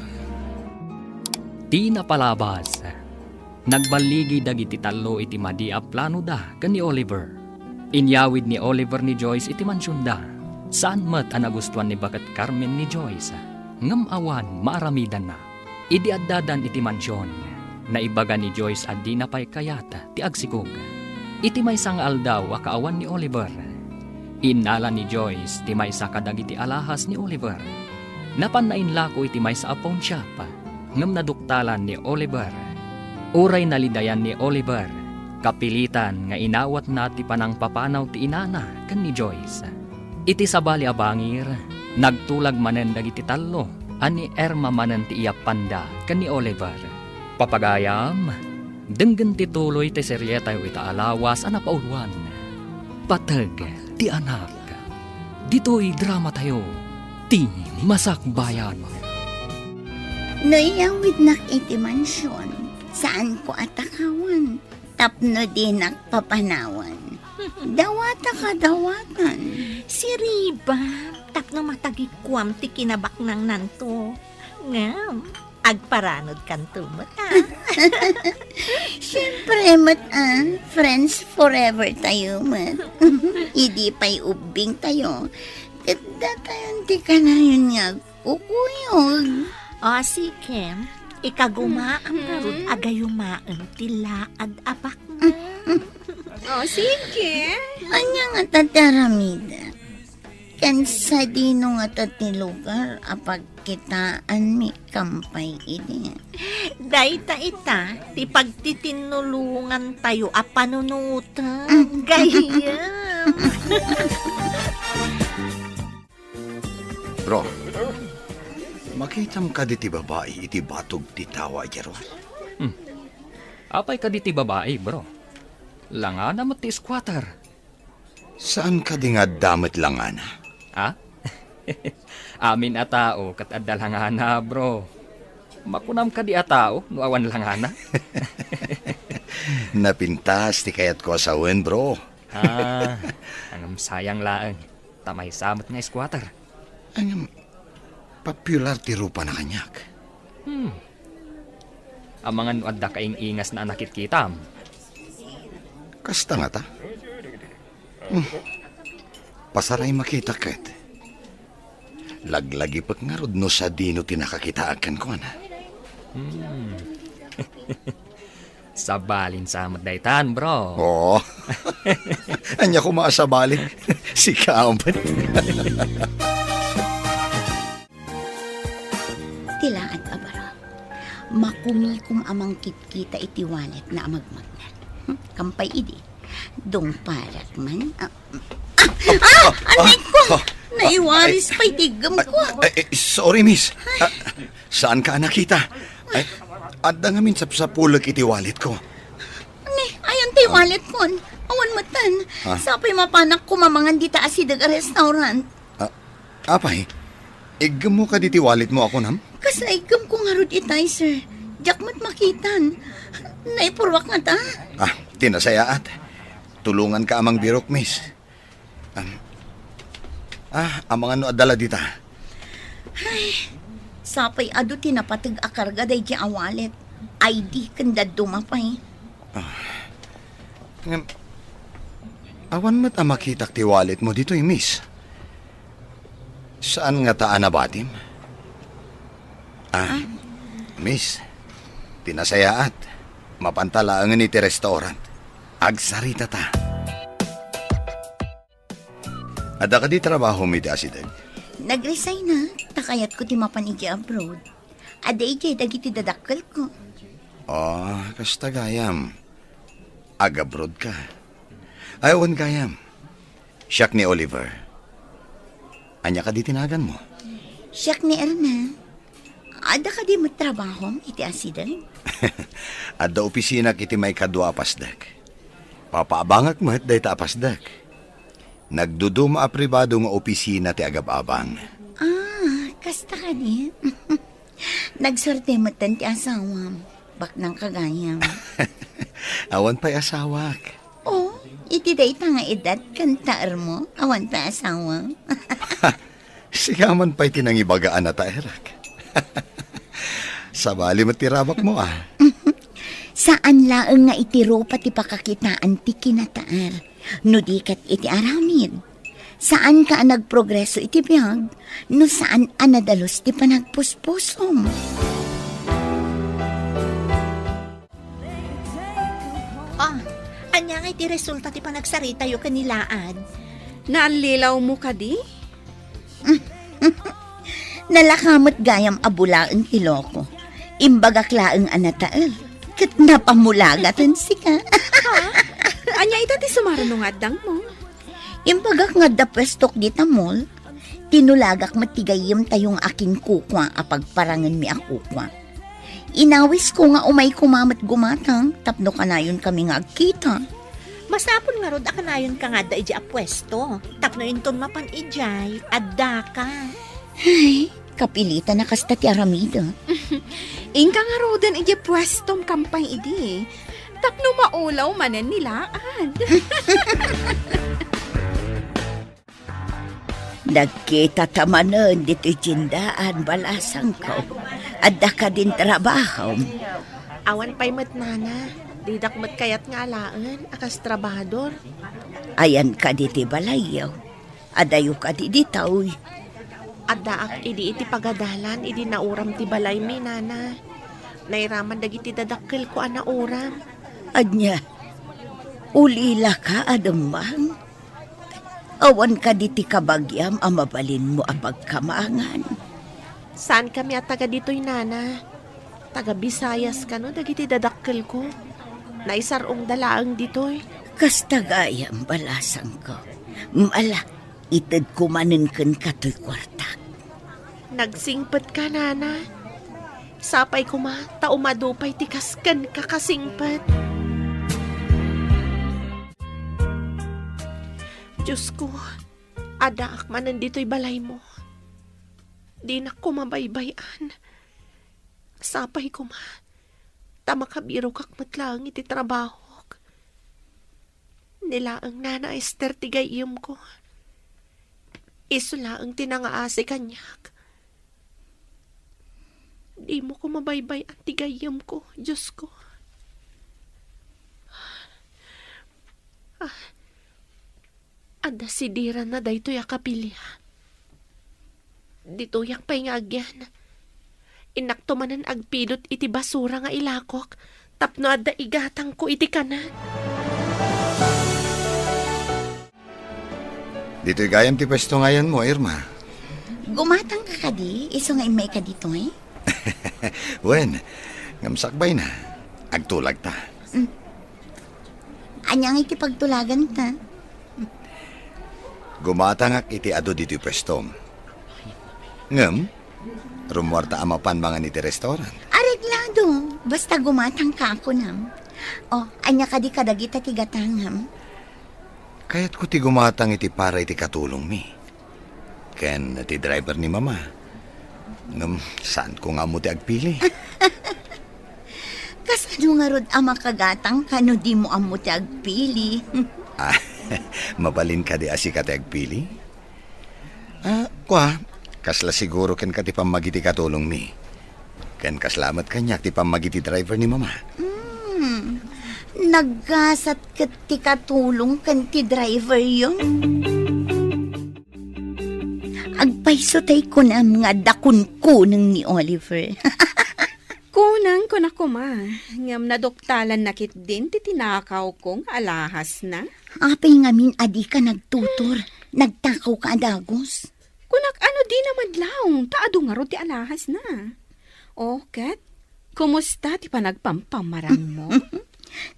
Ti napalabas. Nagballigi dagiti tallo iti madi a planoda ken ni Oliver. Inyawid ni Oliver ni Joyce iti mansionda. Saan met a nagustuan ni Baket Carmen ni Joyce, ngem awan maaramidanna. Idi addadan iti mansion, naibaga ni Joyce a dina pay kayat ti agsikog. Iti maysa nga aldaw a kaawan ni Oliver, innala ni Joyce ti maysa kadagiti alahas ni Oliver. Napan nainlako iti maysa a pawnshop, ngem naduktalan ni Oliver. Uray nalidayan ni Oliver, kapilitan nga inawatna ti panangpapanaw ti inana ken ni Joyce. Iti sabali a bangir, nagtulag manen dagiti tallo a ni Irma manen ti iyappanda ken ni Oliver. Papagayam, denggen ti tuloy ti serietayo ita a lawas a napauluan. Pateg ti Anak. Ditoy dramatayo, ti Masakbayan. No iyawidnak iti mansion, saanko a takawan tapno dinak papanawan. Dawata kadawatan. Siriba, tapno matagikuam ti kinabaknangnanto. Ngem, agparanod kanto met, a. Siyempre met, a, friends forever tayo met. Idi pay ubbing tayo, ket datayon ti kanayon nga agkukuyog. O, sige. Ikagumaam ngarud a gayumaem ti laad a baknang. O, sige. Ania ngata ti aramidek? Ken sadino ngata ti lugar a pagkitaanmi kampay idi? Dayta ita ti pagtitinnulongantayo a panunoten, gayyem. Bro, makitam kadi ti babai iti batog ti tawa idiay ruar? Hmm. Apay kadi ti babai, bro? Langana met ti squatter. Saan kadi nga adda met langana? Ha? Amin a tao ket adda langana, bro. Makunam kadi a tao no awan langana? Napintas ti kayatko a sawen, bro. Ah, ngem sayang laeng. Ta maysa met nga squatter. Ngem, popular ti rupana kaniak. Hmm. Amangan no adda kaing-ingasna a nakitkitam? Kasta ngata? Hmm. Pasaray makita ket. Laglagipek ngarud no sadino ti nakakitaak kenkuana. Hmm. Sabalin sa met daytan, bro. Oo. Ania koma a sabalin? Sika met. Ti laad a baro. Makumikom a mangkitkita iti walletna a magmagna. Hmm, kampay idi. Dungparak man. Ah, ah, ah, anay ko! Ah, ah, naiwaris pay ti iggemko. Ay, ay, sorry, miss. Ah, saanka a nakita? Ay, adda ngamin sapsapulek iti walletko. Ni, ayan ti walletkon. Awan metten. Ah? Sapay mapanak kumamangan dita asideg a restaurant. Ah, apay, iggemmo kadi ti walletmo a kunam? Kasla iggemko ngarud itay, sir. Diak met makitan. Naipurruak ngata. Ah, ti nasayaat. Tulonganka a mangbirok, miss. Am, ah, amangan no adda la dita. Ay, sapay adu ti napateg a karga daydi a wallet. I D ken dadduma pay. Ah, ngem, awan met a makitak ti walletmo ditoy, miss. Saan ngata a nabatim? Ah, ah, miss, ti nasayaat, mapanta laengen iti restaurant. Agsaritata. Adda kadi trabahom iti asideg? Nag-resign na, ta kayatko ti mapan idiay abroad. Adda idiay dagiti dadakkelko. Oh, kasta gayam. Ag-abroad ka. Ay, wen gayam. Siak ni Oliver. Ania kadi ti naganmo? Siak ni Erna. Adda kadi met trabahom iti asideg? Adda opisinak iti maikadua a pasdek. Papaabangak met dayta a pasdek. Nagduduma a pribado nga opisina ti agab-abang. Ah, kasta kadi? Nagsuerte metten ti asawam. Baknang ka gayam. Awan pay asawak. Oh, iti dayta nga edad ken taermo, awan pay asawam. Sika man pay ti nangibaga a nataerak. Sabali met ti rabakmo, a. Saan laeng nga iti rupa ti pakakitaan ti kinataer, no di ket iti aramid. Saanka a nagprogreso iti biag, no saan a nadalus ti panagpuspusom. Ah, ania nga iti resulta ti panagsaritayo ken ni Laad? Naallilawmo kadi? Nalaka met gayam a bulaen ti loko. Imbagak laeng a natael, ket napamulagaten sika. Ha? Ania ita ti sumaruno nga addangmo? Imbagak nga adda puestok dita mall. Tinulagak met ti gayyemtayo nga akinkukua a pagparangenmi a kukua. Inawisko nga umay koma met gumatang tapno kanayonkami nga agkita. Masapul ngarud a kanayonka nga adda idiay a puesto. Tapno inton mapan idiay, addaka. Ay, kapilitan a kasta ti aramidek. Inka ngaruden idiay puestom kampay idi. Tapno maulaw manen ni Laad. Nagkitata manen ditoy tiendaan, balasangko. Adda kadin trabahom? Awan pay met, nana. Didak met kayat nga alaen a kas trabahador. Ayanka ditoy balayyo? Adayo kadi ditoy? Addaak idi iti pagadalan idi nauram ti balaymi, nana. Nairaman dagiti dadakkelko a nauram. Ania? Ulilaka a dumteng? Awan kadi ti kabagiam a mabalinmo a pagkamangan? Saankami a taga ditoy, nana. Taga Visayas kano dagiti dadakkelko. Naisar-ongda laeng ditoy. Kasta gayam, balasangko. Ala, itedko manen kenka toy kuartak. Nagsingpetka, nana. Sapay koma ta umadu pay ti kas kenka kasingpet. Diosko, addaak manen ditoy balaymo. Dinak koma baybay-an. Sapay koma ta makabirokak met laeng iti trabahok. Ni laeng Nana Ester ti gayyemko. Isu laeng ti nangaasi kaniak. Dimo koma baybay-an ti gayyemko, Diosko. Ah, adda sidiranna daytoy a kapilian. Ditoyak pay nga agyan. Innakto manen agpidot iti basura nga ilakok tapno adda igatangko iti kanen. Ditoy gayam ti pwesto nga ayanmo, Irma. Gumatangka kadi, isu nga immayka ditoy? Wen, ngem sakbayna. Agtulagta. Mm. Ania nga iti pagtulaganta? Gumatangak iti adu ditoy pwestom. Ngem, rummuarta a mapan mangan iti restaurant. Areglado, basta gumatangka a kunam. O, ania kadi kadagita ti gatangam? Kayatko ti gumatang iti para iti katulongmi ken ti driver ni Mama. Ngem, saanko nga ammo ti agpili. Kasano ngarud a makagatangka no dimo ammo ti agpili? Ah, mabalin kadi a sika ti agpili? Ah, kua, kasla siguro kenka ti pammagiti katulongmi. Ken kasla met kaniak ti pammagiti driver ni Mama. Hmm, naggasat ket ti katulong ken ti driveryo. Agpayso tay kunam nga adda kunkuneng ni Oliver. Kunang kuna koma, ngem naduktalanna ketdin ti tinakawko nga alahasna. Apay ngamin a dika nagtutor? Nagtakawka a dagus. Kunak, ano di namadlaw, ta adu ngarud ti alahasna. O, ket, kumusta ti panagpampamarangmo?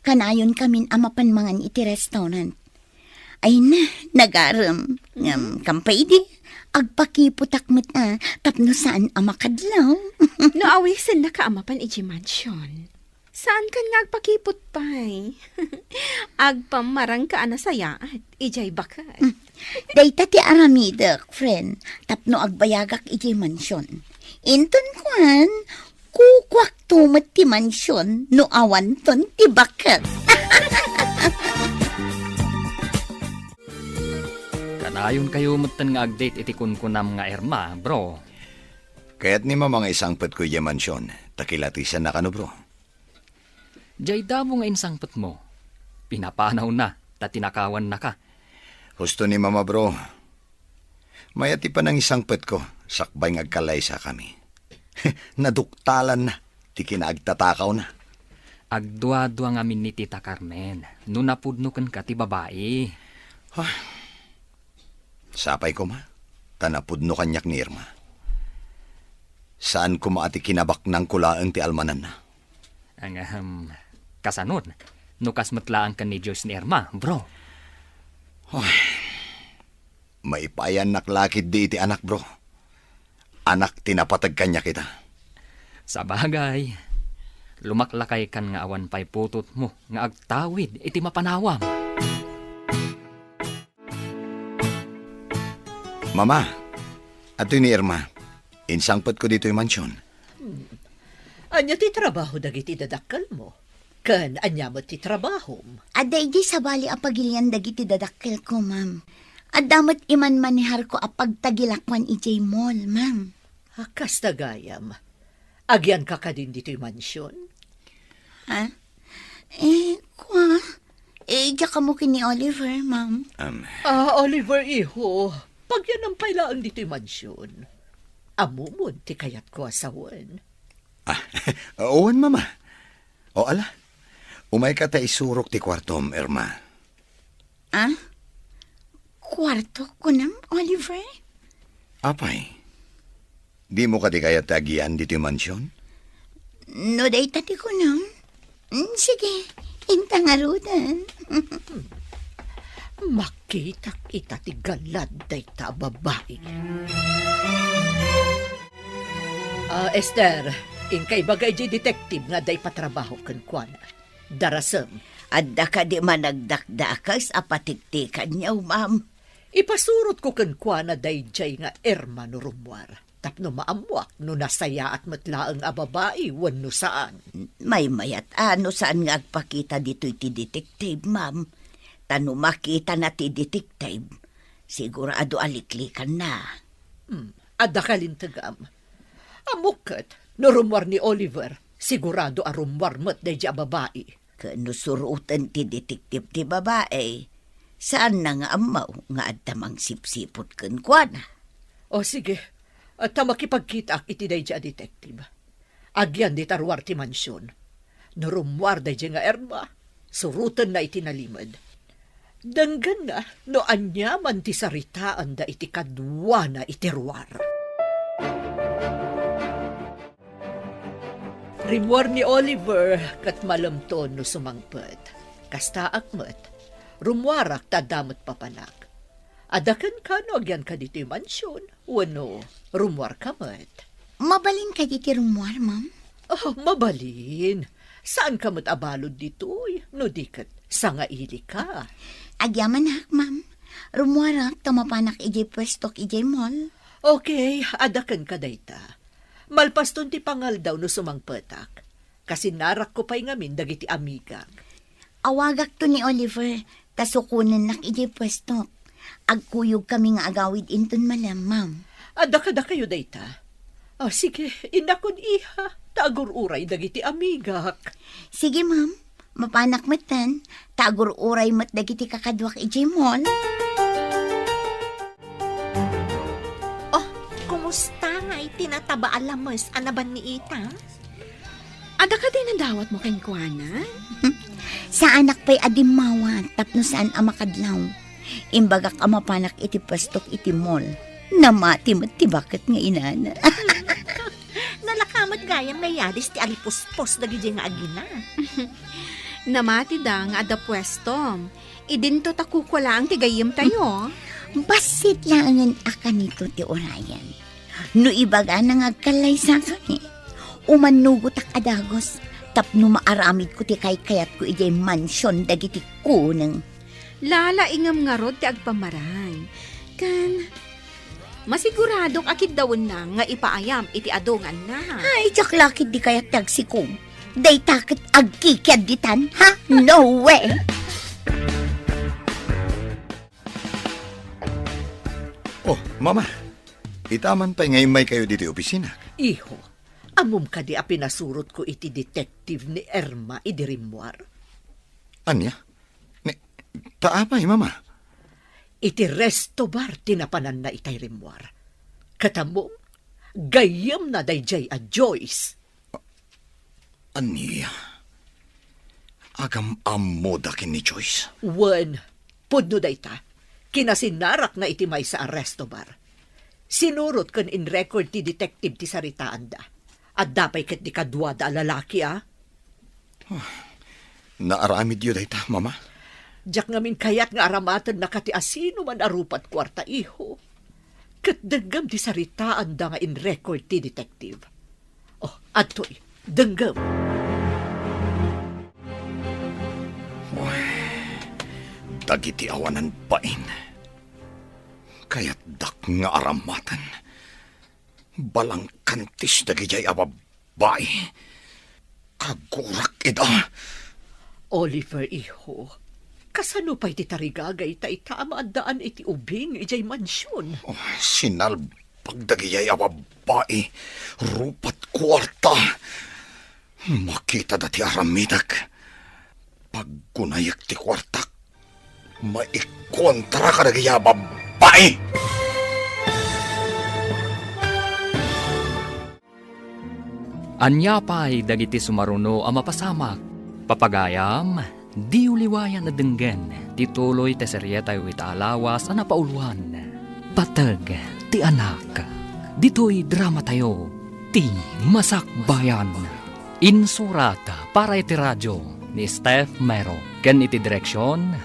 Kanayon kamin a mapan mangan iti restaurant. Ay na, nagarem. Ngem, kampay idi, agpakiputak met a, tapno saan a makadlaw. No awisennaka a mapan idiay mansion, saankan nga agpakiput pay. Agpammarangka a nasayaat, idiay baket. Mm. Dayta ti aramidek, friend, tapno agbayagak idiay mansion. Inton kuan, kukuakto met ti mansion no awanton ti baket. Kanayonkayo metten nga ag-date iti kunkunam nga Irma, bro. Kayat ni Mama nga isangpetko idiay mansion, ta kilatisannaka no, bro. Diay damo nga insangpetmo, pinapanawna ta tinakawannaka. Husto ni Mama, bro. Mayat ti panangisangpetko, sakbay nga agkalaysakami. Naduktalanna ti kinaagtatakawna. Agduadua ngamin ni Tita Carmen no napudno kenka ti babai. Ah, sapay koma, ta napudno kaniak ni Irma. Saan koma a ti kinabaknangko laeng ti almananna. Ang, ahem, kasanon, no kas met laeng ken ni Joyce ni Irma, bro? Ay, maipayannak la ketdi iti anak, bro. Anak ti napateg kaniak ita. Sabagay, lumaklakaykan nga awan pay putotmo nga agtawid iti mapanawam. Mama, adtoy ni Irma. Insangpetko ditoy mansion. Ania ti trabaho dagiti dadakkelmo? Ken ania met ti trabahom? Adda idi sabali a pagilian dagiti dadakkelko, ma'am. Adda met imanmaneharko a pagtagilakuan idiay mall, ma'am. A, kasta gayam. Agianka kadin ditoy mansion? Ha? Eh, kua? Eh, diak ammo ken ni Oliver, ma'am. Um, Ah, Oliver, iho, pagyanam pay laeng ditoy mansion. Ammom ti kayatko a sawen. Ah, wen, Mama. O, ala. Umayka ta isurok ti kuartom, Irma. Ah? Kuarto, kunam, Oliver? Apay, dimo kadi kayat ti agian ditoy mansion? No dayta ti kunam, mm, sige, inta ngaruden. Makitak ita ti galad dayta a babai. Ah, Esther, inka ibaga idiay detective nga adda ipatrabaho kenkuana. Darasem. Adda kadi managdakdakes a patiktikanyo, ma'am? Ipasurotko kenkuana daydiay nga Irma no rummuar, tapno maammuak no nasayaat met laeng a babai wenno saan. Maymayat a no saan nga agpakita ditoy ti detective, ma'am. Ta no makitana ti detective, sigurado a liklikanna. Hmm, adda kalintegam. Ammok ket, no rummuar ni Oliver, sigurado a rummuar met daydiay a babai. Ken no suroten ti detective ti babai, saanna nga ammo nga adda mangsipsiput kenkuana. O sige, ta makipagkitaak iti daydiay a detective. Agian dita ruar ti mansion. No rummuar daydiay nga Irma, surotenna iti nalimed. Denggenna no aniaman ti saritaanda iti kaduana iti ruar. Rimmuar ni Oliver ket malemto no sumangpet. Kastaak met, rummuarak ta adda met papanak. Adda kenka no agianka ditoy mansion wenno rummuarka met? Mabalin kadi ti rummuar, ma'am? Oh, mabalin. Saanka met a balud ditoy, no di ket sangailika. Agyamanak, ma'am. Rummuarak ta mapanak idiay puestok idiay mall. Okay, adda kenka dayta. Malpaston ti pangaldaw no sumangpetak. Kasinnarakko pay ngamin dagiti amigak. Awagakto ni Oliver, ta sukonennak idiay puestok. Agkuyogkami nga agawid inton malem, ma'am. Adda kadakayo dayta? Ah, sige, innakon, iha, ta agur-uray dagiti amigak. Sige, ma'am. Mapanak metten, ta agur-uray met dagiti kakaduak idiay mall. Oh, kumusta ngay ti nataba a lames a nabanniitam? Adda kadi nadawatmo kenkuana? Saanak pay a dimmawat tapno saan a makadlaw. Imbagak a mapanak iti puestok iti mall. Namati met ti baket nga inana. Nalaka met gayam nga yadis ti alipuspos dagiti nga agina. Namatida nga adda puestom. Idinto ta kukua laeng ti gayyemtayo. Bassit laengen a kanito ti urayen. No ibagana nga agkallaysakami, umannugotak a dagus tapno maaramidko ti kaykayatko idiay mansion dagiti kuneng. Lalaingem ngarud ti agpamarang. Ken masiguradok a kiddawenna nga ipaayam iti adunganna. Ay, diak la ketdi kayat ti agsikom. Dayta ket agkikiadditan, ha? No way! Oh, Mama, ita man pay nga immaykayo ditoy opisina. Iho, ammom kadi a pinasurotko iti detective ni Irma idi rimmuar? Ania? Ni, ta apay, Mama? Iti resto bar ti napananna itay rimmuar. Ket ammom, gayyemna daydiay a Joyce. Ania? Agam-ammoda ken ni Joyce? Wen, pudno dayta. Kinasinnarakna iti maysa a resto bar. Sinurot ken in-record ti detective ti saritaanda. Adda pay ketdi kaduada a lalaki, a? Naaramidyo dayta, Mama? Diak ngamin kayat nga aramatenna kati asino man a rupat kuarta, iho. Ket denggem ti saritaanda nga in-record ti detective. Oh, adtoy, denggem. Uy, dagiti awanan bain. Kayatdak nga aramaten. Balangkantis dagidiay a babbai. Kagurak ida. Oliver, iho, kasano pay ti tarigagay ta ita a maaddaan iti ubing idiay mansion? Oh, sinalbag dagidiay a babbai. Rupat kuarta. Makitada ti aramidek. Paggunayek ti kuartak. Maikontra kadagidiay a babbai! Ania pay dagiti sumaruno a mapasamak? Papagayam, diyo liwayan a denggen ti tuloy ti serietayo ita a lawas a napauluan, Pateg ti Anak. Ditoy dramatayo, Ti Masakbayan. Insurat para iti radio ni Steph Mero ken iti direksion,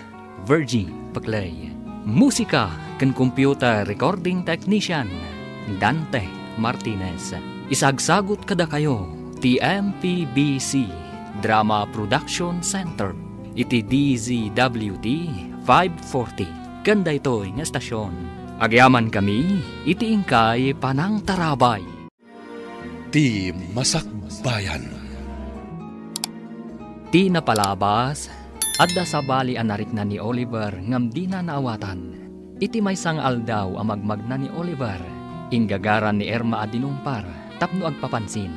Virgie Peclay. Musika ken computer recording technician, Dante Martinez. Isagsagut kadakayo ti M P B C Drama Production Center iti D Z W T five forty ken daytoy nga estasion. Agyamankami iti inkay panangtarabay. Ti Masakbayan. Ti napalabas, adda sabali a narikna ni Oliver ngem dina naawatan. Iti maysa nga aldaw a magmagna ni Oliver, inggagaran ni Irma a dinungpar tapno agpapansin.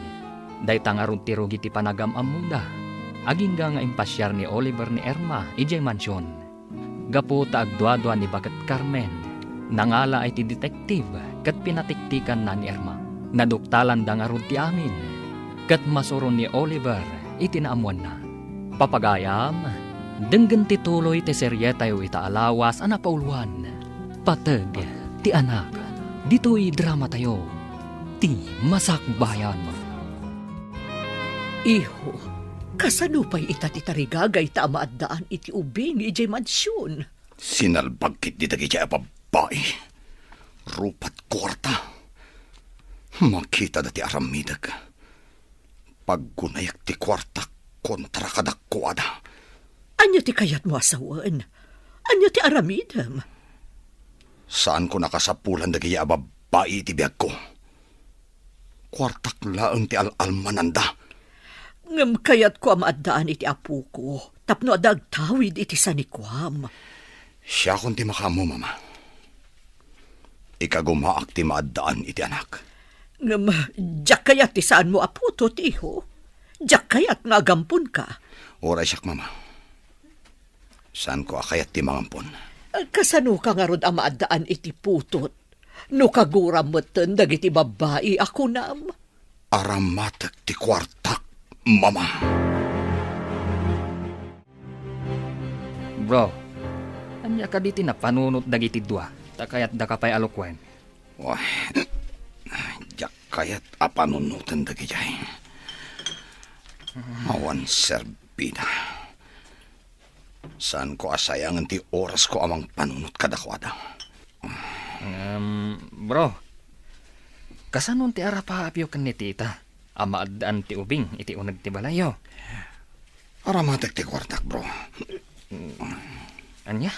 Dayta ngarud ti rugi ti panagam-ammoda. Agingga nga impasiar ni Oliver ni Irma idiay mansion. Gapu ta agduadua ni baket Carmen, nangalaay ti detective ket pinatiktikanna ni Irma. Naduktalanda ngarud ti amin, ket masuron ni Oliver iti naammoanna. Papagayam, denggen ti tuloy ti serietayo ita a lawas a napauluan, Pateg ti Anak. Ditoy dramatayo, Ti Masakbayan. Iho, kasano pay ita ti tarigagay ta a maaddaan iti ubing idiay mansion? Sinalbag ketdi dagidiay a babbai. Rupat kuarta. Makitada ti aramidek. Paggunayek ti kuartak kontra kadakuada. Ania ti kayatmo a sawen? Ania ti aramidem? Saanko nakasapulan dagidiay a babbai iti biagko. Kuartak laeng ti al-almananda. Ngem kayatko a maaddaan iti apoko tapno adda agtawid iti sanikuam. Siakon ti makaammo, Mama. Ikagumaak ti maaddaan iti anak. Ngem diak kayat ti saanmo a putot, iho. Diak kayat nga agamponka. Uray siak, Mama. Saanko a kayat ti mangampon. Kasanoka ngarud a maaddaan iti putot no kaguram metten dagiti babbai a kunam? Aramatek ti kuartak, Mama. Bro, ania kadi ti napanunot dagiti dua? Ta kayatdaka pay a lukuen. Wah, diak kayat a panunoten dagidiay. Awan serbida. Saanko a sayangen ti orasko a mangpanunot kadakuada. Ngem, bro, kasano ti arapaapyo ken ni tita a maaddaan ti ubing iti uneg ti balayyo? Aramatek ti kuartak, bro. Ania?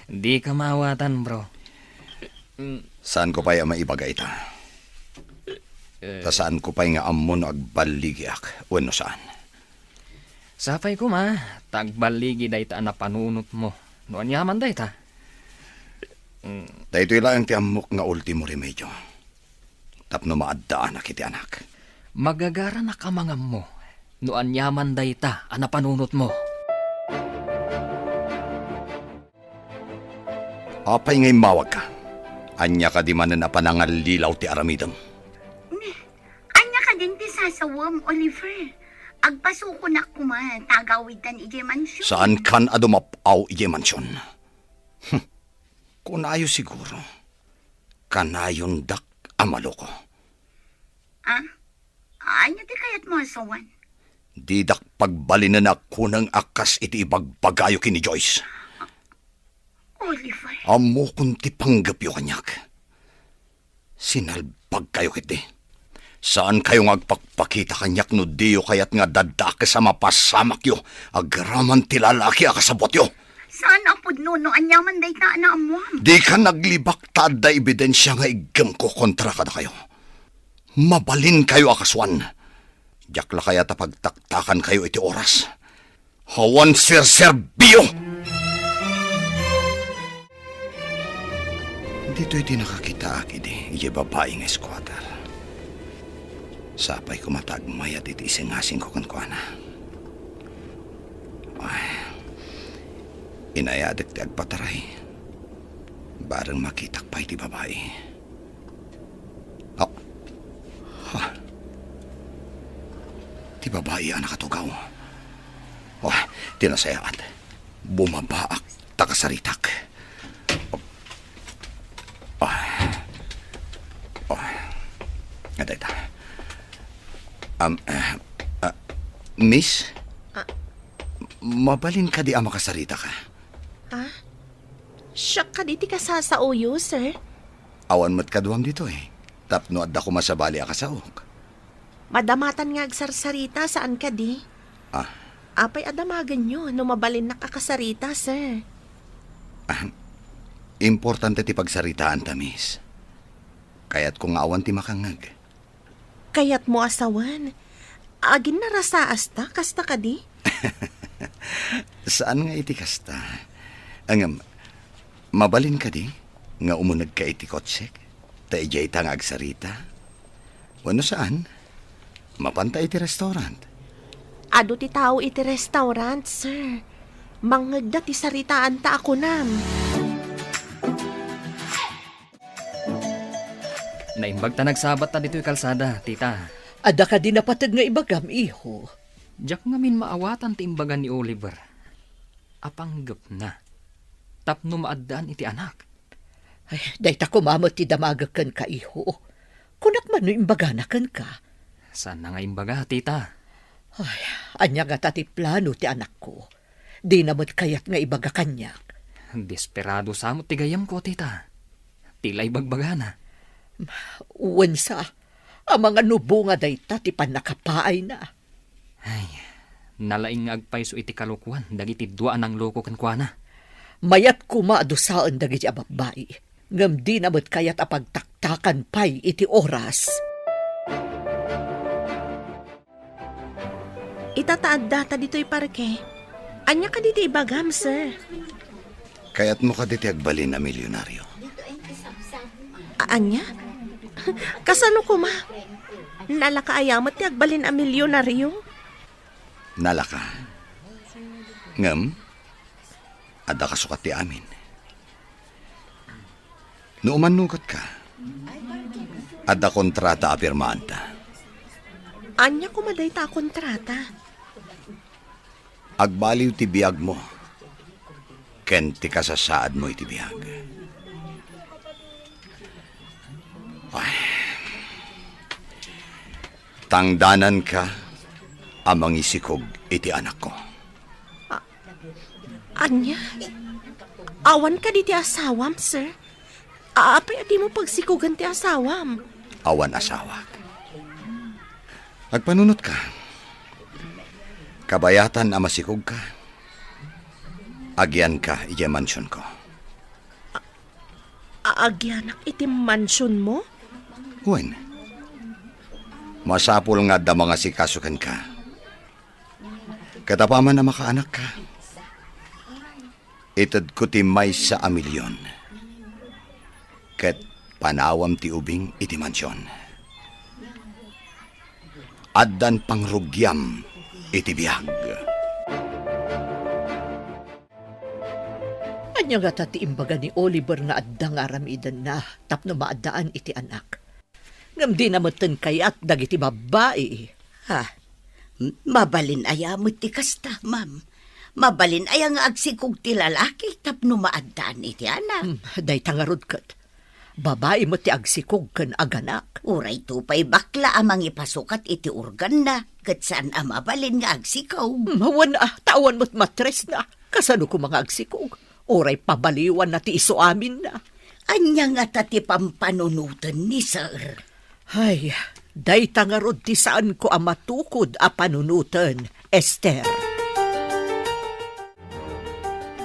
Dika maawatan, bro. Saanko pay a maibaga ita. Eh. Ta saanko pay nga ammo no agballigiak wenno saan. Sapay koma, ta agballigi dayta a napanunotmo. No aniaman dayta? Mm. Daytoy laeng ti ammok nga ultimo remedio tapno maaddaanak iti anak. Magagaranak a mangammo no aniaman dayta a napanunotmo. Apay nga immawagka? Ania kadi manen a panangallilaw ti aramidem? Ni, ania kadin ti sasawem, Oliver? Agpasukonak koma ta agawidtan idiay mansion. Saankan a dumap-aw idiay mansion? Hmm. Kunayo siguro, kanayondak a maloko. Ah? Ania ti kayatmo a sawen? Didak pagbalinen a kuneng a kas iti ibagbagayo ken ni Joyce. Oliver. Ammokon ti panggepyo kaniak. Sinalbagkayo ketdi. Saankayo nga agpakpakita kaniak no diyo kayat nga daddakes a mapasamakyo agraman ti lalaki a kasabuatyo. Saan a pudno no ania man dayta a naammoam. Dika naglibak ta adda ebidensia nga iggemko kontra kadakayo. Mabalinkayo a kasuan. Diak la kayat a pagtaktakankayo iti oras. Awan serserbio! Ditoy ti nakakitaak idi, idiay babai nga squatter. Sapay koma ta agmayat iti isingasingko kenkuana. Ay, inayadek ti agpataray. Bareng makitak pay ti babai. Oh. Ha. Ti babai a nakatugaw. Oh, ti nasayaat. Bumabaak ta kasaritak. Oh. Oh. Adayta. Um, eh, ah, miss? Ah. Mabalin kadi a makasaritaka? Ah? Siak kadi ti kasasaoyo, sir? Awan met kaduam ditoy, tapno adda koma sabali a kasaok. Madamatan nga agsarsarita, saan kadi? Ah. Apay a damagenyo no mabalinnak a kasarita, sir? Ah, importante ti pagsaritaanta, miss. Kayatko nga awan ti makangngeg. Kayatmo a sawen? Aginnarasaasta, kasta kadi? Saan nga iti kasta. Ngem, mabalin kadi nga umunegka iti kotsek? Ta idiayta nga agsarita? Wenno saan? Mapanta iti restaurant? Adu ti tao iti restaurant, sir. Mangngegda ti saritaanta a kunam. Naimbag ta nagsabatta ditoy kalsada, tita. Adda kadi napateg nga ibagam, iho? Diak ngamin maawatan ti imbaga ni Oliver a panggepna tapno maaddaan iti anak. Ay, dayta koma met ti damagek kenka, iho. Kunak man no imbagana kenka. Saanna nga imbaga, tita? Ay, ania ngata ti plano ti anakko? Dina met kayat nga ibaga kaniak. Desperado sa met ti gayyemko, tita. Ti la ibagbagana. Wen sa, amangan no bunga dayta ti pannakapaayna. Ay, nalaing nga agpayso iti kalokuan dagiti dua a nangloko kenkuana. Mayat koma a dusaen dagiti a babbai, ngem dina met kayat a pagtaktakan pay iti oras. Ita ta addata ditoy parke. Ania kadi ti ibagam, sir? Kayatmo kadi ti agbalin a milyonario? A-, ania? Kasano koma? Nalaka aya met ti agbalin a milyonario? Nalaka. Ngem, adda kasukat ti amin. No umannugotka, adda kontrata a pirmaanta. Ania koma dayta a kontrata? Agbaliw ti biagmo ken ti kasasaadmo iti biag. Ay. Tangdananka a mangisikog iti anakko. Ania? Awan kadi ti asawam, sir? Apay a dimo pagsikogen ti asawam? Awan asawak. Agpanunotka. Kabayatan a masikogka, agianka idiay mansionko. A-, agianak iti mansionmo? Wen, masapul nga adda mangasikaso kenka. Ket apaman a makaanakka, itedko ti maysa a milion ket panawam ti ubing iti mansion. Addan pangrugiam iti biag. Ania ngata ti imbaga ni Oliver nga adda nga aramidenna tapno maaddaan iti anak? Ngem dina metten kayat dagiti babbai. Ha? M-, mabalin aya met ti kasta, ma'am? Mabalin aya nga agsikog ti lalaki tapno maaddaan iti anak? Hmm, dayta ngarud ket. Babai met ti agsikog ken aganak. Uray to pay bakla a mangipasukat iti organna, ket saan a mabalin nga agsikog. Hmm, wen a, ta awan met matresna. Kasano koma nga agsikog? Uray pabaliwanna ti isu aminna. Ania ngata ti pampanunoten ni Sir? Ay, dayta ngarud ti saanko a matukod a panunoten, Esther.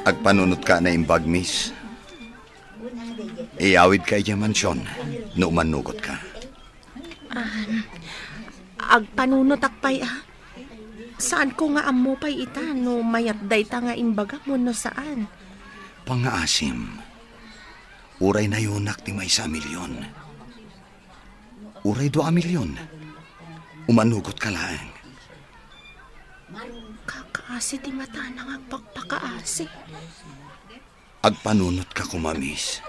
Agpanunotka a naimbag, miss. Iyawidka idiay mansion no umannugotka. Ah, agpanunotak pay, ah. Saanko nga ammo pay ita no mayat dayta nga imbagam wenno saan. Pangngaasim, uray nayonak ti maysa a milyon. Uray dua a milyon. Umannugotka laeng. Kakaasi ti matana nga agpakpakaasi. Agpanunotka koma, miss.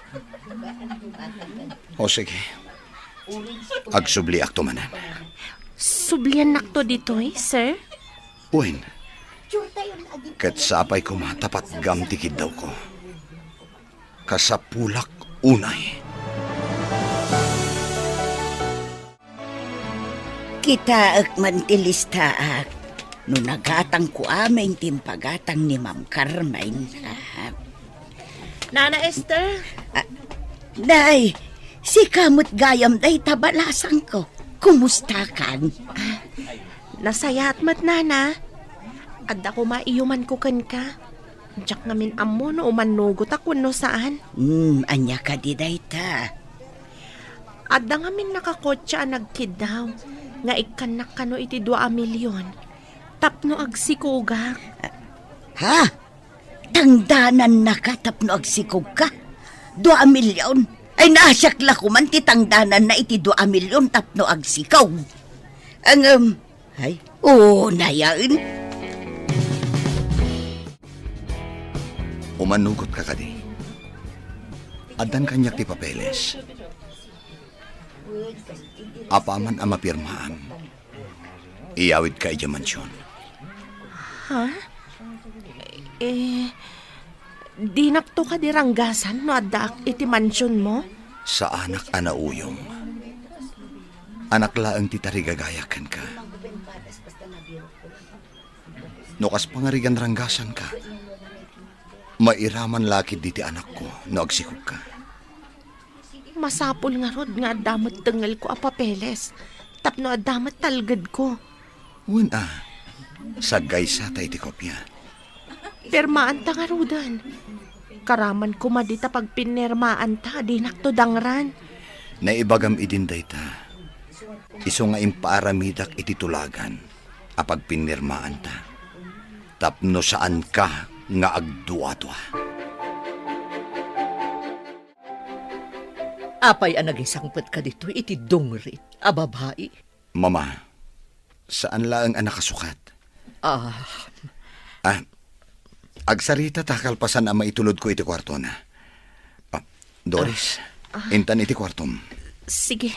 O sige. Agsubliakto manen. Subliannakto ditoy, sir? Wen. Ket sapay koma ta patgam ti kiddawko. Kasapulak unay. Kitaek man ti listaak no nagatangko amin ti impagatang ni Ma'am Carmen. Ah. Nana Esther? Ah, Nay, sika met gayam dayta balasangko. Kumustakan? Nasayaat met, Nana. Adda koma iyumanko kenka. Diak ngamin ammo no umannugotak wenno saan. Hmm, ania kadi dayta? Adda ngamin nakakotse a nagkiddaw nga ikkannak kano iti dua a milyon tapno agsikogak. Ha? Tangdanannaka tapno agsikogka? Dua a milyon? Ay, naasiak la koman ti tangdananna iti dua a milyon tapno agsikog. Ngem, ay, unayen. Umanugotka kadi? Addan kaniak ti papeles. Apaman a mapirmaam, iyawidka idiay mansion. Ha? Eh, dinakto kadi ranggasan no addaak iti mansionmo? Saanak a nauyong. Anak laeng ti tarigagayak kenka. No kas pangarigan ranggasanka, mairaman la ketdi ti anakko no agsikogka. Masapul ngarud nga adda met tengngelko a papeles tapno adda met talgedko. Wen a, saggaysata iti kopia. Pirmaanta ngaruden. Karaman koma dita pagpinirmaanta a dinakto dangran. Naibagam idin dayta. Isu nga impaaramidak iti tulagan a pagpinirmaanta tapno saanka nga agduadua. Apay a nagisangpetka ditoy iti dungrit a babai? Mama, saan laeng a nakasukat. Ah. Ah, agsaritata kalpasan a maitulodko iti kuartona. Ah, Doris, ah, intan iti kuartom. Sige.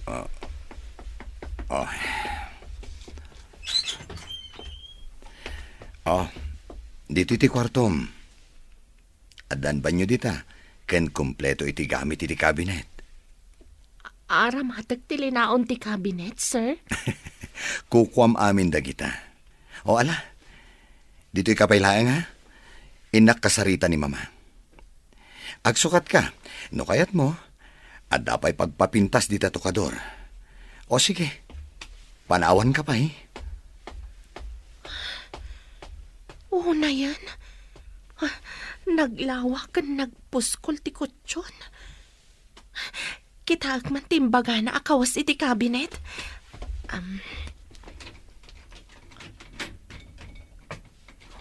Ah, ah. Ah, ditoy ti kuartom. Addan banio dita, ken kompleto iti gamit iti kabinet. Aramatek ti linaon ti kabinet, sir? Kukuam amin dagita. O, ala, ditoyka pay laeng, ha? Innak kasarita ni Mama. Agsukatka, no kayatmo, adda pay pagpapintas dita tokador. O, sige, panawanka pay. Unayen, ah, naglawa ken nagpuskol ti kutson. Kitaek man ti imbagana a kawes iti kabinet. Am.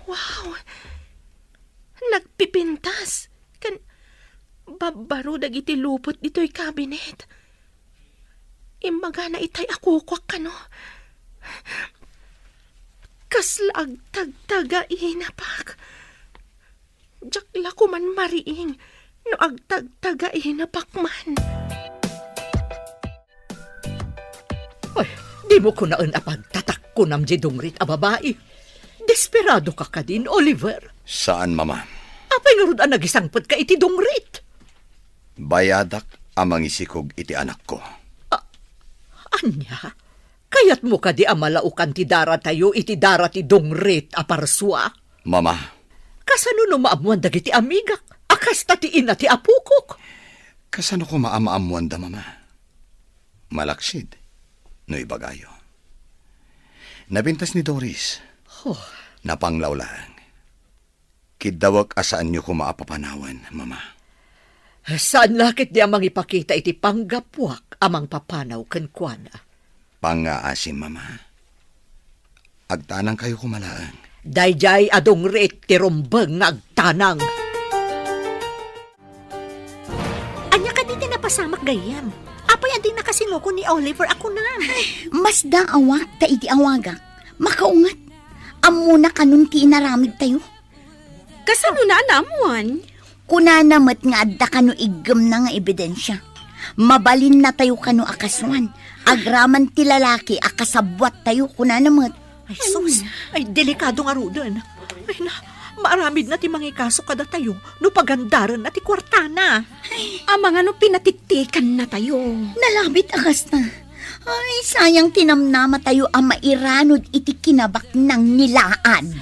Wow! Nagpipintas ken babbaro dagiti lupot ditoy kabinet. Imbagana itay a kukuak kano. Kasla agtagtagainapak. Diak la koman mariing no agtagtagainapak man. Ay, dimo kunaen a pagtatakkonam diay dungrit a babai. Desperadoka kadin, Oliver? Saan, Mama. Apay ngarud a nagisangpetka iti dungrit? Bayadak a mangisikog iti anakko. A-, ania? Kayatmo kadi a malaokan ti daratayo iti dara ti dungrit a parsua? Mama. Kasano no maammoan dagiti amigak a kasta ti ina ti apokok? Kasano koma a maammoanda, Mama? Malaksid no ibagayo. Napintas ni Doris. Oh. Napanglaw laeng. Kiddawek a saanyo koma a papanawen, Mama. Saan la ketdi a mangipakita iti panggapuak a mangpapanaw kenkuana. Pangngaasim, Mama. Agtanangkayo koma laeng. Daydiay a dungrit ti rumbeng nga agtanang. Ania kadi ti napasamak gayyem? Apay a dinaka sinuko ni Oliver a kunam? Masdaawak ta idi awagak, makaunget. Ammona kanon ti inaramidtayo. Kasano na a naammoan? Kunana met nga adda kano iggemna nga ebidensia. Mabalinnatayo kano a kasuan, agraman ti lalaki a kasabuattayo, kunana met. Ay, sus! Ay, delikado ngaruden. Ay, na, maaramidna ti mangikaso kadatayo no pagandarenna ti kuartana. Amangan no pinatikkannatayo. Nalabit a kasta. Ay, sayang ti namnamatayo a mairanod iti kinabaknang nilaan.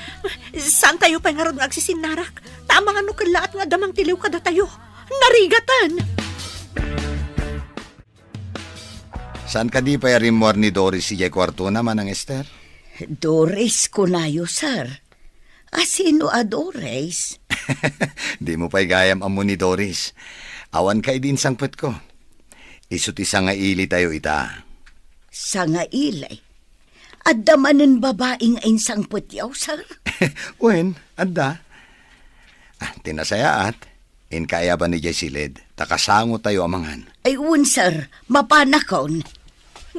Saantayo pay ngarud nga agsisinnarak? Ta amangan no kellaat nga adda mangtiliw kadatayo. Narigaten! Saan kadi pay a rimmuar ni Doris idiay kuartona, Manang Ester? Doris kunayo, sir. A sino a Doris? Dimo pay gayam ammo ni Doris. Awanka idi insangpetko. Isu ti sangailitayo ita. Sangaili? Adda manen babai nga insangpetyo, sir? Wen, adda. Ah, ti nasayaat, inka aya ban idiay siled, ta kasangotayo a mangan. Ay, wen, sir. Mapanakon.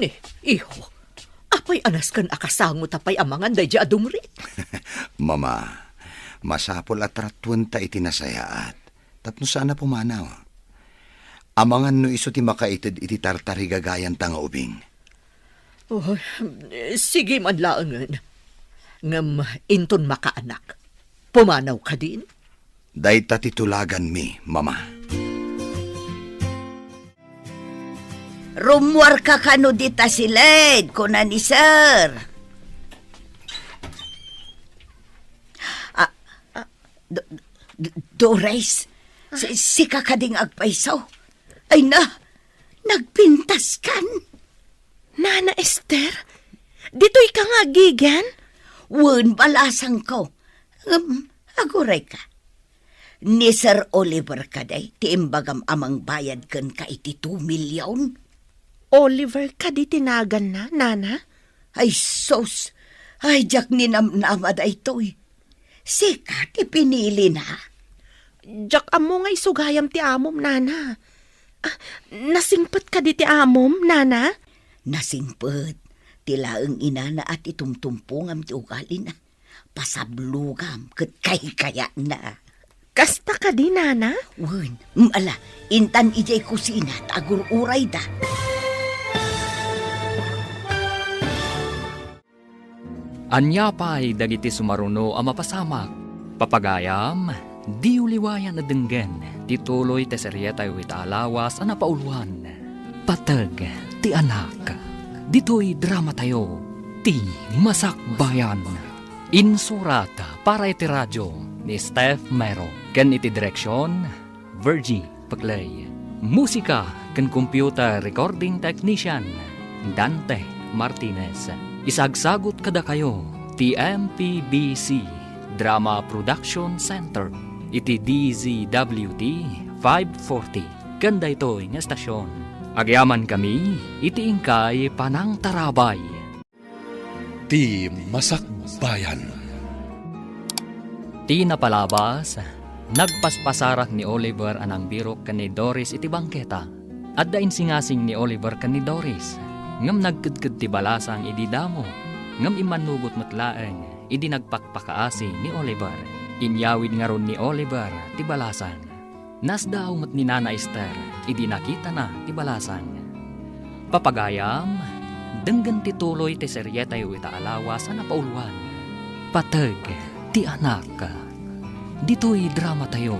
Ni, iho, apay a nasken a kasangota pay a mangan daydiay a dungrit? Mama, masapul a tratuenta iti nasayaat tapno saan a pumanaw. Amangan no isu ti makaited iti tartarigagayanta nga ubing. Oh, sige man laengen. Ngem inton makaanak, pumanaw kadin? Dayta ti tulaganmi, Mama. Rummuarka kano dita siled, kuna ni Sir. Ah, ah, Do-, Do-, Doris, si-, sika kadi nga agpayso? Ay na, nagpintaskan? Nana Ester, ditoyka nga agigan? Wen, balasangko. Ngem, agurayka. Ni Sir Oliver kadi ti imbagam a mangbayad kenka iti two million? Oliver kadi ti naganna, Nana? Ay, sus! Ay, diak ninamnama daytoy. Sika ti pinilina? Diak ammo nga isu gayam ti amom, Nana. Ah, nasingpet kadi ti amom, Nana? Nasingpet. Ti laeng inana a ti tumtumpongam ti ugalina. Pasablogam ket kaykayatna. Kasta kadi, Nana? Wen, mm, ala, intan idiay kusina ta agur-urayda. Ania pay dagiti sumaruno a mapasamak? Papagayam, diyo liwayan a denggen ti tuloy ti serietayo ita a lawas a napauluan, Pateg ti Anak. Ditoy dramatayo, Ti Masakbayan. Insurat para iti radio ni Steph Mero ken iti direksion, Virgie Peclay. Musika ken computer recording technician, Dante Martinez. Isagsagut kadakayo ti M P B C Drama Production Center iti D Z W T five forty ken daytoy nga estasion. Agyamankami iti inkay panangtarabay. Ti Masakbayan. Ti napalabas, nagpaspasarak ni Oliver a nangbirok ken ni Doris iti bangketa. Adda insingasing ni Oliver ken ni Doris, ngem nagkedked ti balasang idi damo, ngem immannugot met laeng idi nagpakpakaasi ni Oliver. Inyawid ngarud ni Oliver ti balasang. Nasdaaw met ni Nana Ester idi nakitana ti balasang. Papagayam, denggen ti tuloy ti serietayo ita a lawas a napauluan, Pateg ti Anak. Ditoy dramatayo,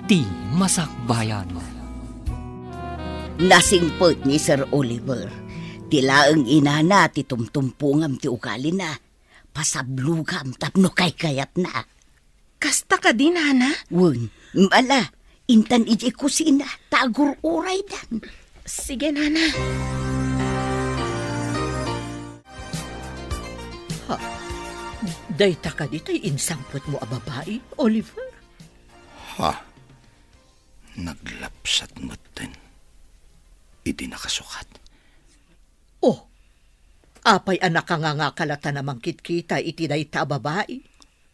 Ti Masakbayan. Nasingpet ni Sir Oliver. Ti laeng inana ti tumtumpongam ti ugalina. Pasablogam tapno kaykayatna. Kasta kadi, Nana? Wen, ala, intan idiay kusina, ta agur-uraydan. Sige, Nana. Ha? Dayta kadi tay insangpetmo a babai, Oliver? Ha? Naglapsat metten idi nakasukat. Oh, apay a nakangangaka latan a mangkitkita iti dayta a babai?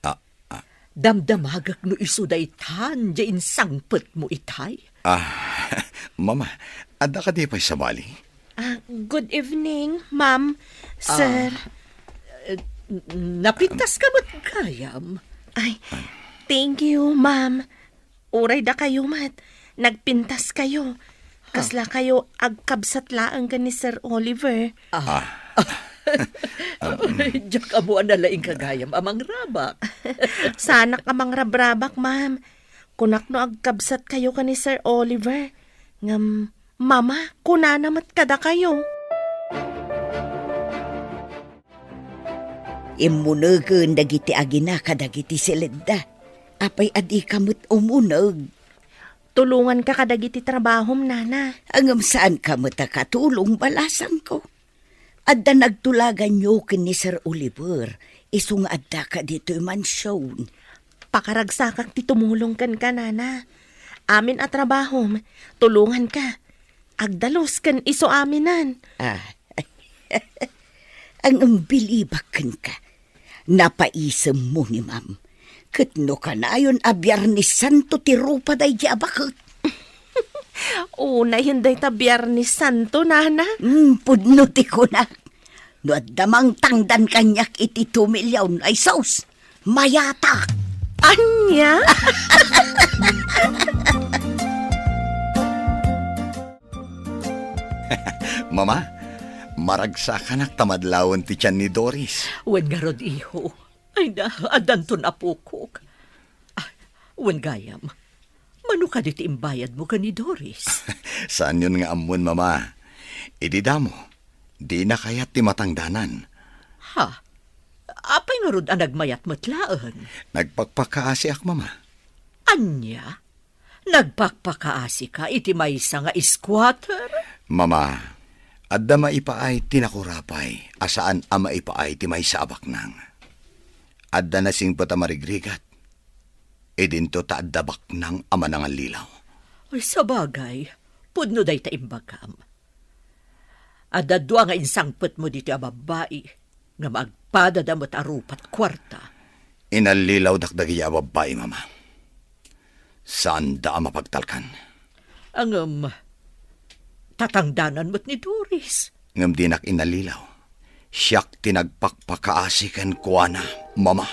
Ah, ah. Damdamagek no isu daytan diay insangpetmo itay. Ah, Mama, adda kadi pay sabali? Ah, good evening, ma'am, sir. Ah, eh, n-, napintaska met gayam. Ay, thank you, ma'am. Uray dakayo met, nagpintaskayo. Kaslakayo agkabsat laeng ken ni Sir Oliver. Ah. Ah. Diak ammo a nalaingka gayam a mangrabak. Saanak a mangrabrabak, ma'am. Kunak no agkabsatkayo ken ni Sir Oliver. Ngem, Mama, kunana met kadakayo. Immunegen dagiti agina kadagiti siledda. Apay a dika met umuneg? Tulonganka kadagiti trabahom, nana. Ngem saanka met a katulong, balasangko. Adda nagtulaganyo ken ni Sir Oliver, isu nga addaka ditoy mansion. Pakaragsakak ti tumulong kenka, nana. Amin a trabahom, tulonganka. Agdalus ken isu aminan. Ah. Ang bilibak kenka. Napaisemmo ni Ma'am. Ket no kanayon a Biernes Santo ti rupa daydi a baket. Unayen dayta Biernes Santo, nana. Hmm, pudno ti kunak. No adda mangtangdan kaniak iti two million, ay sus, mayatak. Ania? Mama, maragsakanak ta madlawen ti tian ni Doris. Wen ngarud, iho. Ay na, addanton apokok. Ah, wen gayam, mano kadi ti imbayadmo ken ni Doris? Saanyon nga ammon, Mama. Idi damo, dina kayat ti matangdanan. Ha? Apay ngarud a nagmayat met laeng? Nagpakpakaasiak, Mama. Ania? Nagpakpakaasika iti maysa nga squatter? Mama, adda maipaay ti nakurapay a saan a maipaay ti maysa a baknang. Adda nasingpet a marigrigat. Idinto ta adda baknang a manangallilaw. Ay, sabagay, pudno dayta imbagam. Adda dua nga insangpetmo ditoy a babbai, ngem agpadada met a rupa't kuarta. Inallilawdak dagiti a babbai, Mama. Saanda a mapagtalkan. Ngem, tatangdanan met ni Doris. Ngem dinak inallilaw. Siak ti nagpakpakaasi kenkuana, Mama.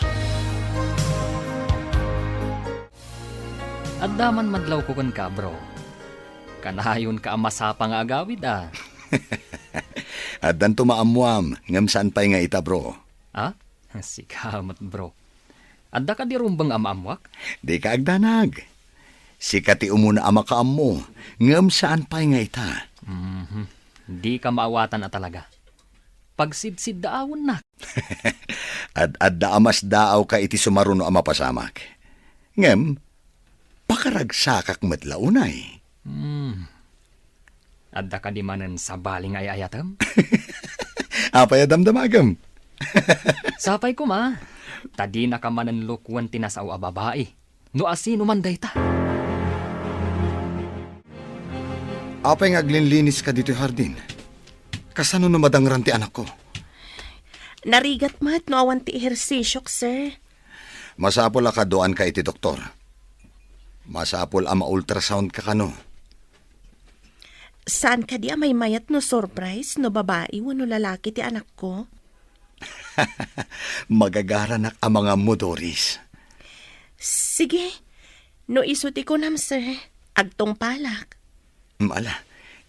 Adda man madlawko kenka, bro. Kanayonka a masapa nga agawid, a. Addanto maammuam, ngem saan pay nga ita, bro. Ha? Sika met, bro. Adda kadi rumbeng a maammuak? Dika agdanag. Sika ti umuna a makaammo, ngem saan pay nga ita. Mhm. Dika maawatan a talaga. Pagsidsiddaawennak. Ad-adda a masdaawka iti sumaruno a mapasamak. Ngem, pakaragsakak met la unay. Hmm. Adda kadi manen sabali nga ay-ayatem? Apay a damdamagem? Sapay koma, ta dinaka manen lukuen ti nasao a babai, no asino man dayta. Apay nga aglinliniska ditoy hardin? Kasano no madangran ti anakko? Narigat met no awan ti ehersisiok, sir. Masapul a kaduaanka iti doktor. Masapul a ma-ultrasound ka kano. Saan kadi a maymayat no surprise no babai wenno lalaki ti anakko? Magagaranak a mangammo, Doris. Sige. No isu ti kunam, sir, agtungpalak. Mm, ala,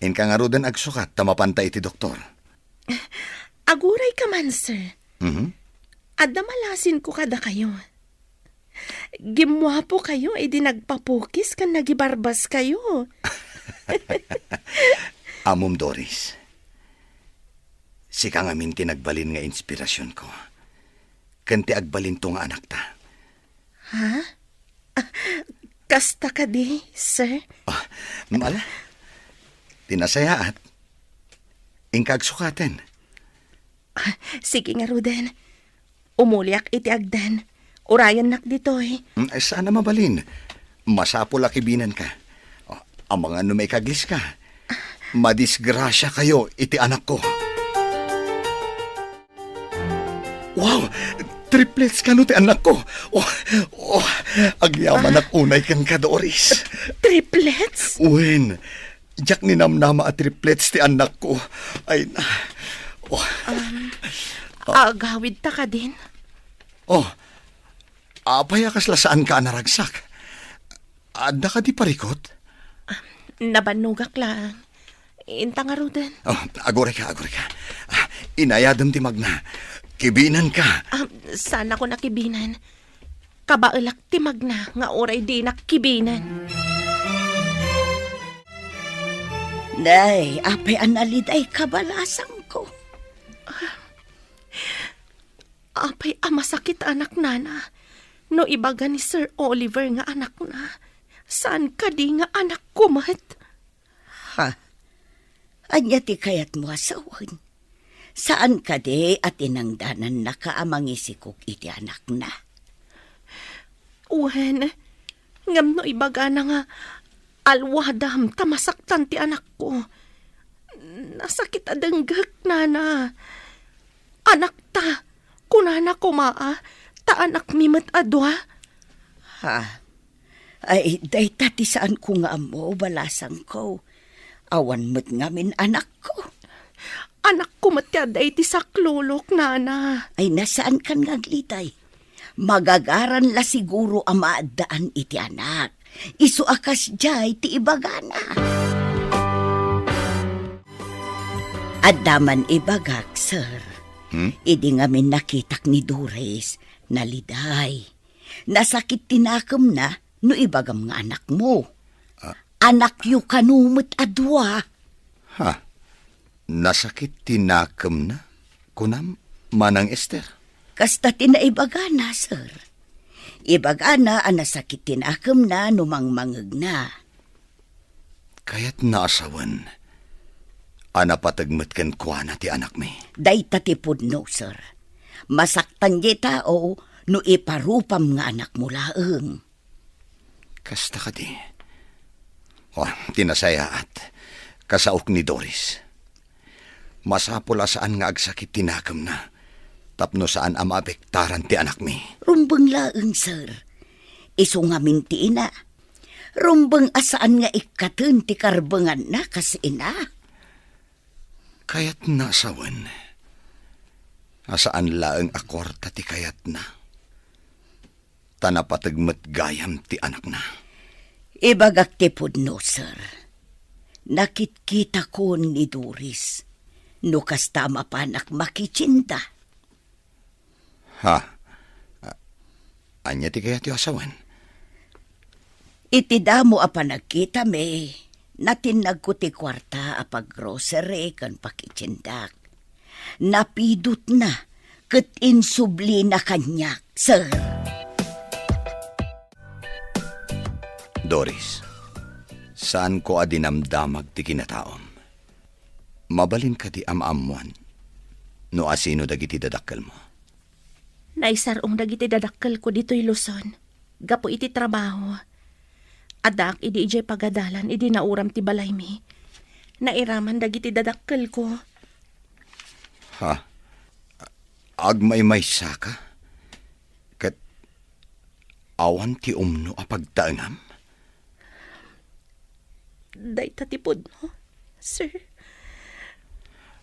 inka ngaruden agsukat ta mapanta iti doktor. Aguray ka man, sir. Mhm. Adda malasinko kadakayo. Gimmuapo kayo idi nagpapukis ken nagibarbas kayo. Ammom, Doris. Sika ngamin ti nagbalin nga inspirasionko. Ken ti agbalinto nga anakta. Ha? Ah, kasta kadi, sir? Ah, mala. Ti nasayaat. Inka agsukaten. Ah, sige ngaruden. Umuliak iti agden. Urayennak ditoy. Mm, ay, saan a mabalin. Masapul a kibinanka. O, amangan no maikagliska. Madisgrasiakayo iti anakko. Wow! Triplets kano ti anakko. Oh, oh, agyamanak unay kenka, Doris. Triplets? Wen, diak ninamnama a triplets ti anakko. Ay na. Oh. Um, agawid ta kadin? Oh, apay a kasla saanka a naragsak? Adda kadi parikut? Ah, nabannogak lang. Inta ngaruden. Oh, agurayka, agurayka. Ah, inayadem ti magna. Kibinanka. Ah, saanakon a kibinan. Kabaelak ti magna nga uray dinak kibinen. Nay, apay a nalidayka, balasangko? Apay a masakit, anak, nana, no ibaga ni Sir Oliver nga anakna, saan kadi nga anakko met? Ha? Ania ti kayatmo a sawen? Saan kadi a tinangdanannaka a mangisikog iti anakna? Wen, ngem no ibagana nga alwadam ta masaktan ti anakko, nasakit a denggek, nana. Anakta, kunana koma a, ta anakmi met a dua. Ha? Ay, dayta ti saanko nga ammo, balasangko. Awan met ngamin anakko. Anakko met ti adda iti saklulok, nana. Ay, na, saankan nga agliday. Magagaran la siguro a maaddaan iti anak. Isu a kasdiay ti ibagana. Adda man ibagak, sir. Hmm? Idi ngamin nakitak ni Doris, naliday. Nasakit ti nakemna no ibagam nga anakmo. Ah. Anakyo kano met a dua. Ha? Nasakit ti nakemna, kunam, Manang Ester? Kasta ti naibagana, sir. Ibagana a nasakit ti nakemna no mangmangegna. Kayatna a sawen a napateg met kenkuana ti anakmi. Dayta ti pudno, sir. Masaktan diay tao no iparupam nga anakmo laeng. Kasta kadi? O, ti nasayaat, kasaok ni Doris. Masapul a saan nga agsakit ti nakemna tapno saan a maapektaran ti anakmi. Rumbeng laeng, sir. Isu ngamin ti ina. Rumbeng a saan nga ikkaten ti karbenganna kas ina. Kayatna a sawen a saan laeng a kuarta ti kayatna, ta napateg met gayam ti anakna. Ibagak ti pudno, sir. Nakitkitakon ni Doris no kasta a mapanak makitienda. Ha? A-, ania ti kayatyo a sawen? Iti damo a panagkitami, natinnagko ti kuarta a paggrocery ken pakitiendak. Napidutna ket insublina kaniak, sir. Doris, saanko a dinamdamag ti kinataom. Mabalin kadi a maammoan no asino dagiti dadakkelmo? Naisar-ong dagiti dadakkelko ditoy Luzon gapu iti trabaho. Addaak idi idiay pagadalan idi nauram ti balaymi. Nairaman dagiti dadakkelko. Ha? Agmaymaysaka? Ket awan ti umno a pagtaengam? Dayta ti pudno, sir.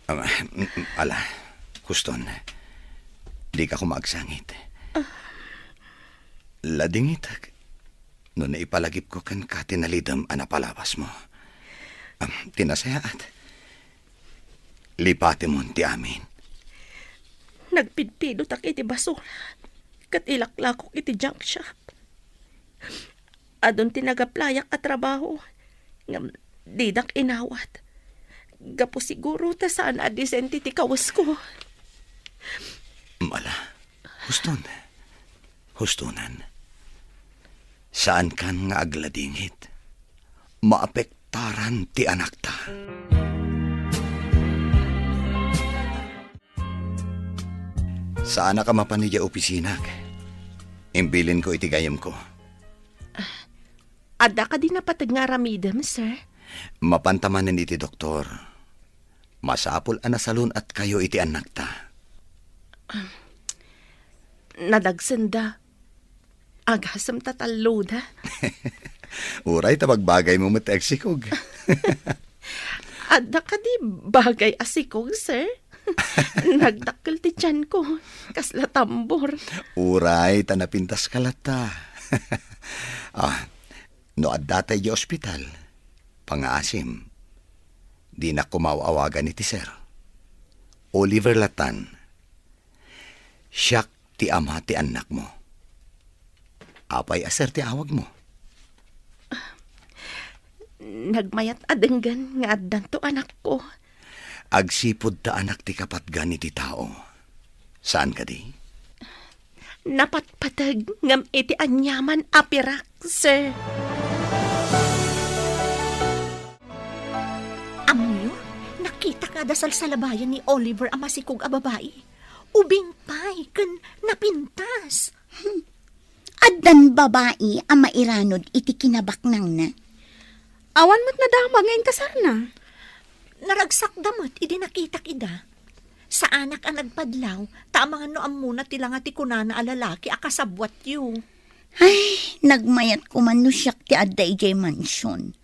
Am, mm, mm, ala, huston. Dika koma agsangit. Ah. Ladingitek no naipalagipko kenka ti nalidem a napalabasmo. Am, ti nasayaat, lipatemon ti amin. Nagpidpidotak iti basura ket ilaklakok iti junk shop. Adun ti nagaplayak a trabaho, ngem didak inawat. Gapu siguro ta saan a disente ti kawesko. Mala, huston. Hustonan. Saankan nga agladingit. Maapektaran ti anakta. Saanak a mapan idiay opisinak. Imbilinko iti gayyemko. Ah, Adda kadi napateg nga aramidem, sir? Mapanta manen iti doktor. Masapul a nasalun-atkayo iti annakta. Nadagsenda. Agasem ta talloda. Uray ta bagbagaymo met ti agsikog. Adda kadi bagay a sikog, sir? Nagdakkel ti tianko. Kasla tambor. Uray ta napintaska latta. Ah, no adda tay idiay ospital, pangngaasim. Dinak koma aw-awagan iti sir. Oliver lattan. Siak ti ama ti annakmo. Apay a sir ti awagmo? Nagmayat a denggen nga addanto anakko. Agsipud ta anak ti kapatgan iti tao. Saan kadi? Napatpateg ngem iti aniaman a pirak, sir. Ammoyo, nakitak nga adda salsalabayan ni Oliver a masikog a babai. Ubing pay ken napintas. Hmm. Addan babai a mairanod iti kinabaknangna. Awan met nadama nga inkasarna. Naragsakda met idi nakitak ida. Saanak a nagpadlaw, ta amangan no ammona ti langa ti kunana a lalaki a kasabbuatyo. Ay, nagmayat koman no siak ti adda idiay mansion.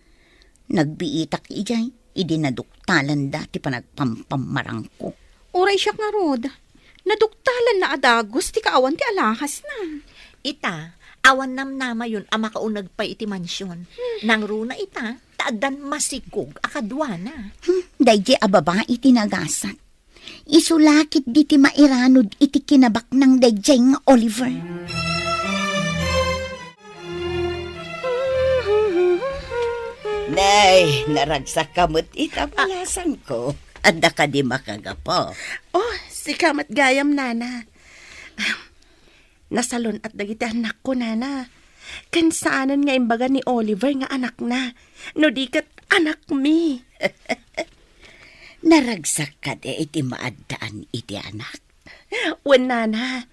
Nagbiitak idiay, idi naduktalanda ti panagpampammarangko. Uray siak ngarud, naduktalanna a dagus ti kaawan ti alahasna. Ita, awan namnamayon a makauneg pay iti mansion. Hmm. Nangruna ita, ta addan masikog a kaduana. Hmm, daydiay a babai ti nagasat. Isu la ketdi ti mairanod iti kinabaknang daydiay nga Oliver. Nay, naragsakka met ita, balasangko. Adda kadi makagapu? Oh, sika met gayam, nana. Nasalun-at dagiti annakko, nana. Ken saanen nga imbaga ni Oliver nga anakna, no di ket anakmi. Naragsak kadi iti maaddaan iti anak? Wen, nana.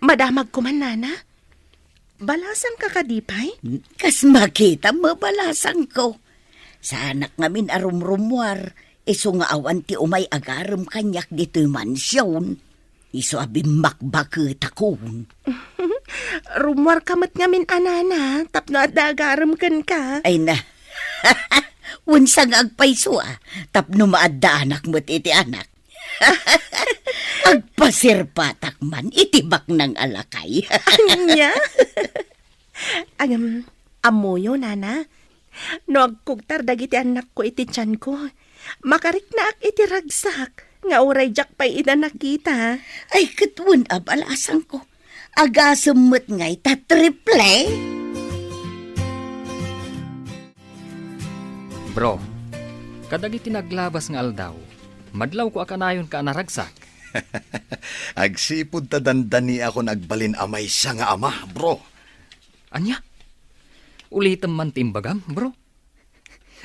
Madamag koman, nana. Balasangka kadi pay? Kas makitam, balasangko. Saanak ngamin a rumrummuar, isu nga awan ti umay agarem kaniak ditoy mansion. Isu a bimmakbaketakon. Rummuarka met ngamin a nana, tapno adda agarem kenka. Ay na. Wen, sa nga agpayso a, tapno maaddaanak met iti anak. Agpasirpatak man iti baknang a lakay. Ania? Agam, ammoyo, nana. No agkugtar dagiti annakko iti tianko, makariknaak iti ragsak nga uray diak pay ida nakita. Ay, ket wen a, balasangko. Agasem met ngay ta triple? Bro, kadagiti naglabas nga aldaw, madlawko a kanayonka a naragsak. Agsipud ta dandaniakon agbalin a maysa nga ama, bro. Ania? Ulitem man ti imbagam, bro.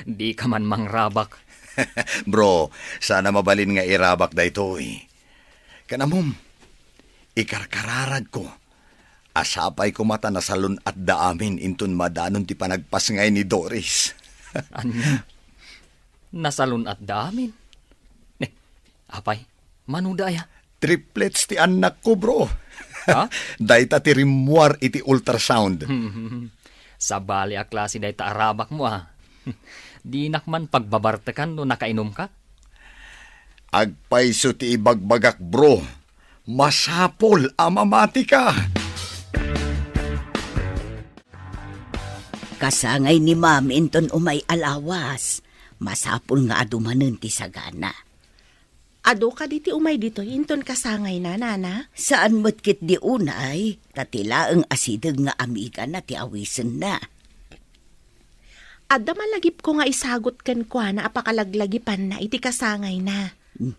Dika man mangrabak. Bro, saan a mabalin nga irabak daytoy. Ken ammom, ikarkararagko a sapay koma ta nasalun-atda amin inton madanon ti panagpasngay ni Doris. Ania? Nasalun-atda amin? Ne, apay, manoda aya? Triplets ti annakko, bro. Ha? Dayta ti rimmuar iti ultrasound. Sabali a klase dayta a rabakmo, a. Dinak man pagbabartekan no nakainumka? Agpayso ti ibagbagak, bro. Masapul a mamatika. Kasangay ni Ma'am inton umay a lawas. Masapul nga adu manen ti sagana. Adu kadi ti umay ditoy inton kasangayna, nana? Saan met ketdi unay, ta ti laeng a sideg nga amigana ti awisenna. Adda malagipko nga isagut kenkuana a pakalaglagipanna iti kasangayna. Hmm.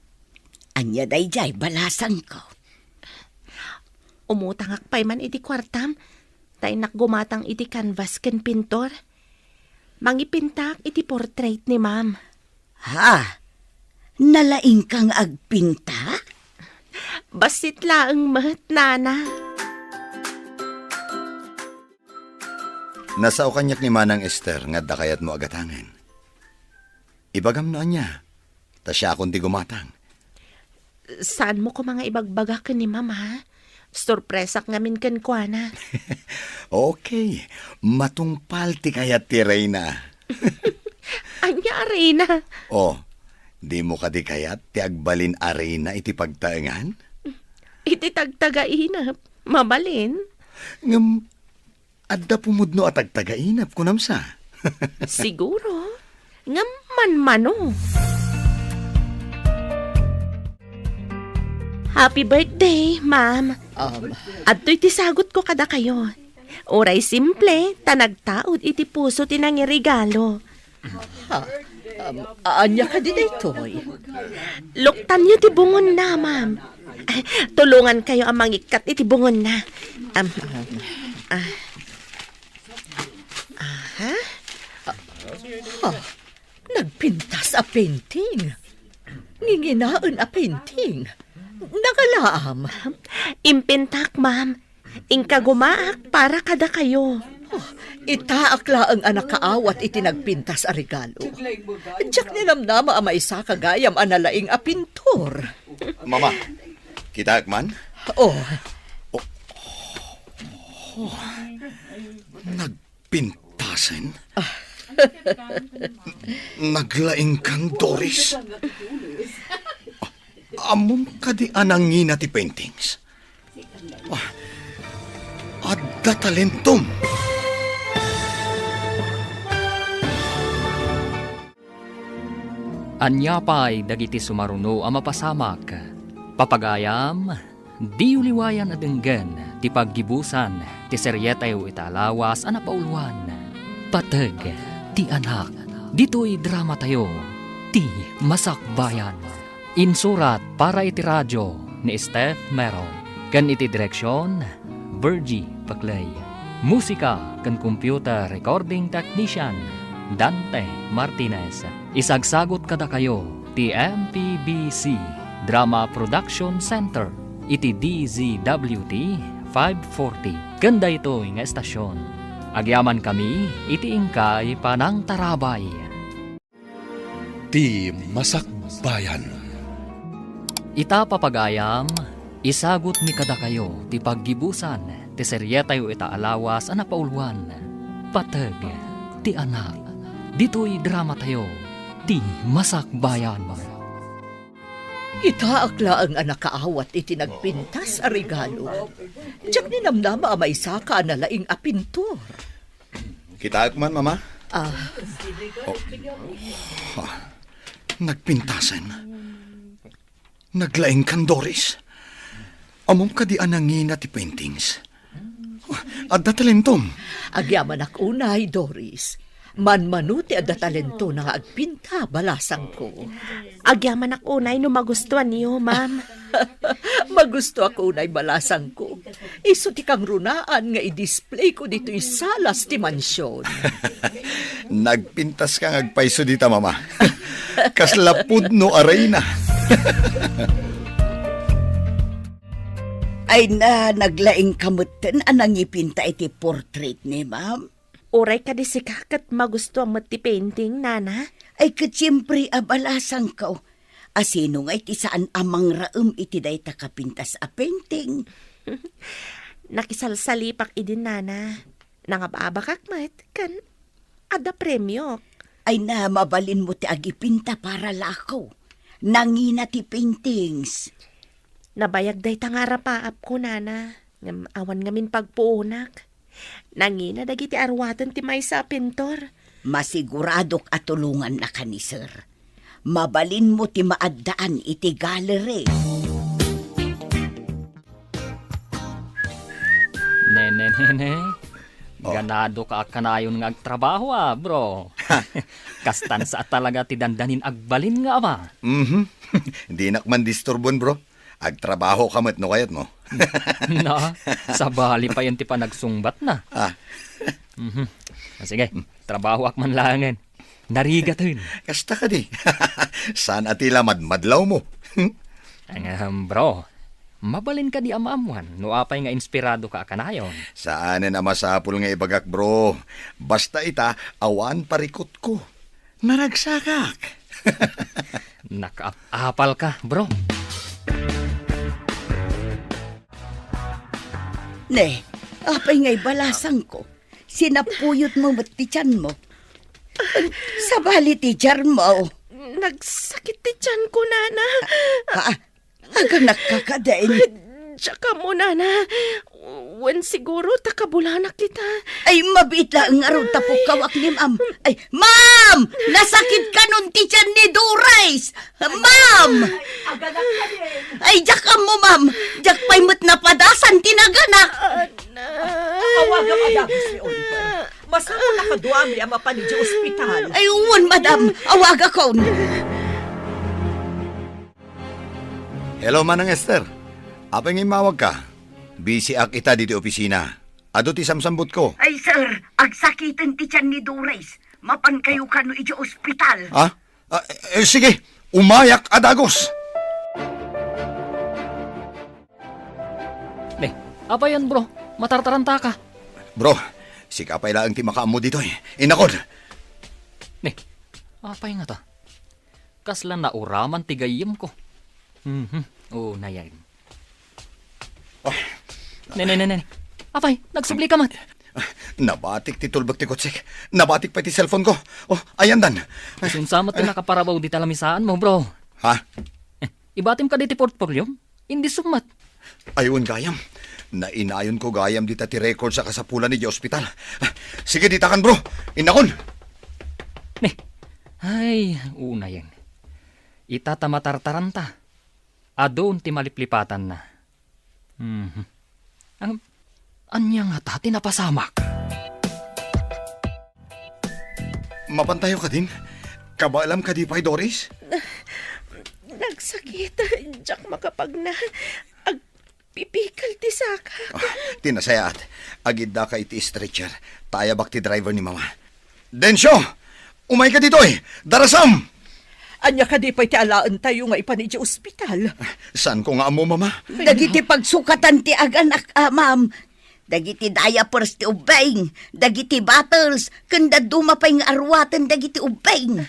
Ania daydiay, balasangko? Umutangak pay man iti kuartam, ta innak gumatang iti canvas ken pintor. Mangipintaak iti portrait ni Ma'am. Ha? Nalaingka nga agpinta? Bassit laeng met, nana. Nasao kaniak ni Manang Ester nga adda kayatmo a gatangen. Ibagam no ania, ta siakon ti gumatang. Saanmo koma nga ibagbaga ken ni Mama, ha? Sorpresak ngamin kenkuana. Okay, matungpal ti kayat ti reyna. Ania a reyna? Oh, dimo kadi kayat ti agbalin a reyna iti pagtaengan? Iti tagtagainep, mabalin. Ngem, adda pumudno a tagtagainep, kunam sa? Siguro. Ngem manmano. Happy birthday, ma'am. Um, Adtoy ti sagutko kadakayo. Uray simple, ta nagtaud iti puso ti nangiregalo. Ha? Um, ania kadi daytoy? Luktanyo ti bungonna, ma'am. Tulongankayo a mangikkat iti bungonna. Um, ah, aha. Ha? Nagpintas a painting. Nginginaen a painting. Nagalaam. Impintak, ma'am. Inkagumaak para kadakayo. Oh, itaak laeng a nakaawat iti nagpintas a regalo. Diak ninamnama a maisaka gayam a nalaing a pintor. Mama, kitaek man? Oh. Oh. Oh. Nagpintasen? Naglaingkan, Doris? Ammom kadi a nangina ti paintings? Ah, adda talentom. Ania pay dagiti sumaruno a mapasamak? Papagayam, diyo liwayan a denggen ti paggibusan ti serietayo ita a lawas a napauluan, Pateg ti Anak. Ditoy dramatayo, Ti Masakbayan. Insurat para iti radio ni Steph Mero, ken iti direksion, Virgie Paclay. Musika ken computer recording technician, Dante Martinez. Isagsagut kadakayo ti M P B C Drama Production Center iti D Z W T five forty ken daytoy nga estasion. Agyamankami iti inkay panangtarabay. Ti Masakbayan. Ita, papagayam, isagutmi kadakayo ti paggibusan ti serietayo ita a lawas a napauluan, Pateg ti Anak. Ditoy dramatayo, Ti Masakbayan. Itaak laeng a nakaawat iti nagpintas a regalo. Diak ninamnama a maisaka a nalaing a pintor. Kitaek man, Mama? Ah. Oh. Ah. Nagpintasen. Naglaingkan, Doris. Ammom kadi a nangina ti paintings? Oh, adda talentom. Agyamanak unay, Doris. Manmano ti adda talentona nga agpinta, balasangko. Agyamanak unay no magustuanyo, ma'am. Magustuak unay, balasangko. Isu ti kangrunaan nga i-displayko ditoy salas ti mansion. Nagpintaska nga agpayso dita, Mama. Kasla pudno a reyna. Ay na, naglaingka metten a nangipinta iti portrait ni Ma'am. Uray kadi sika ket magustuam met ti painting, Nana? Ay, ket siempre a, balasangko. A sino ngay ti saan a mangraem iti dayta kapintas a painting? Nakisalsalipak idin, Nana. Nangababakak met, ken adda premiok. Ay na, mabalinmo ti agipinta para lako. Nangina ti paintings. Nabayag dayta nga arapaapko, Nana, ngem awan ngamin pagpuonak. Nangina dagiti aruaten ti maysa a pintor. Masiguradok a tulongannaka ni Sir. Mabalinmo ti maaddaan iti gallery. Nene, nene. Oh. Ganado ka a kanayon nga agtrabaho, ah, bro. Kastan sa talaga ti dandanin agbalin nga ama. Mhm. Dinak man disturbon, bro. Agtrabaho ka met no kayat mo. Na, sabali pa yan ti panagsungbat na. Ah. Mhm. Ah, sige, trabaho ak man laengen. Narigaten. Kasta kadi. Saan a ti la madmadlaw mo? Ang, ahem, bro. Mabalin kadi a maammuan no apay nga inspirado ka a kanayon? Saanen a masapul nga ibagak, bro. Basta ita, awan parikutko. Naragsakak. Nakaap-apal ka, bro. Ne, apay nga ibalasangko? Sinapuyotmo met ti tianmo. Sabali ti tiarmo. Nagsakit ti tianko, nana. Ah, aganakka kadin? Diak ammo, nana. Wen siguro ta kabulanak ita. Ay, mabiit laeng ngarud ta pukkawak ni Ma'am. Ay, Ma'am! Nasakit kanon ti tian ni Doris! Ma'am! Aganak ka din. Ay, diak ammo, Ma'am. Diak pay met napadasan ti naganak. Anak. Awagam a dagus ni Oliver. Masapul a kaduami a mapan idiay ospital. Ay, wen, madam. Awagakon. Hello, Manang Esther. Apay nga immawagka? Busy ak ita ditoy opisina. Adu ti samsambutko. Ay, sir, agsakiten ti tian ni Doris. Mapankayo kano idiay ospital. Ha? Ah, eh, sige, umayak a dagus. Ne, apayen, bro? Matartarantaka. Bro, sika pay laeng ti makaammo ditoy. Innakon. Ne, apay ngata? Kasla nauraman ti gayyemko. Mhm, unayen. Ah. Ne, ne, ne, ne. Apay, nagsubli ka met. Ah, nabatik ti tulbek ti kotsek. Nabatik pay ti cellphone ko. Oh, ayandan. Isun sa met ti nakaparabaw dita lamisaanmo, bro. Ha? Eh, ibatim kadi ti portfolio? Indi summat. Ay, wen gayam. Nainayonko gayam dita ti records a kasapulan idiay ospital. Ah, sige, ditakan, bro. Innakon. Ne. Ay, unayen. Ita ta matartaranta. Adun ti maliplipatanna. Mhm. Ang, ania ngata ti napasamak? Mapantayo kadin? Kabaelam kadi pay, Doris? Nagsakit. Diak makapagna. Agpipikal ti sakak. Ah, ti nasayaat. Agiddaka iti stretcher. Tayabak ti driver ni Mama. Dencio! Umayka ditoy! Darasam! Ania kadi pay ti alaentayo nga ipan idiay ospital? Saanko nga ammo, Mama. Dagiti pagsukatan ti aganak, a, ma'am. Dagiti diapers ti ubbing, dagiti bottles, ken dadduma pay nga aruaten dagiti ubbing.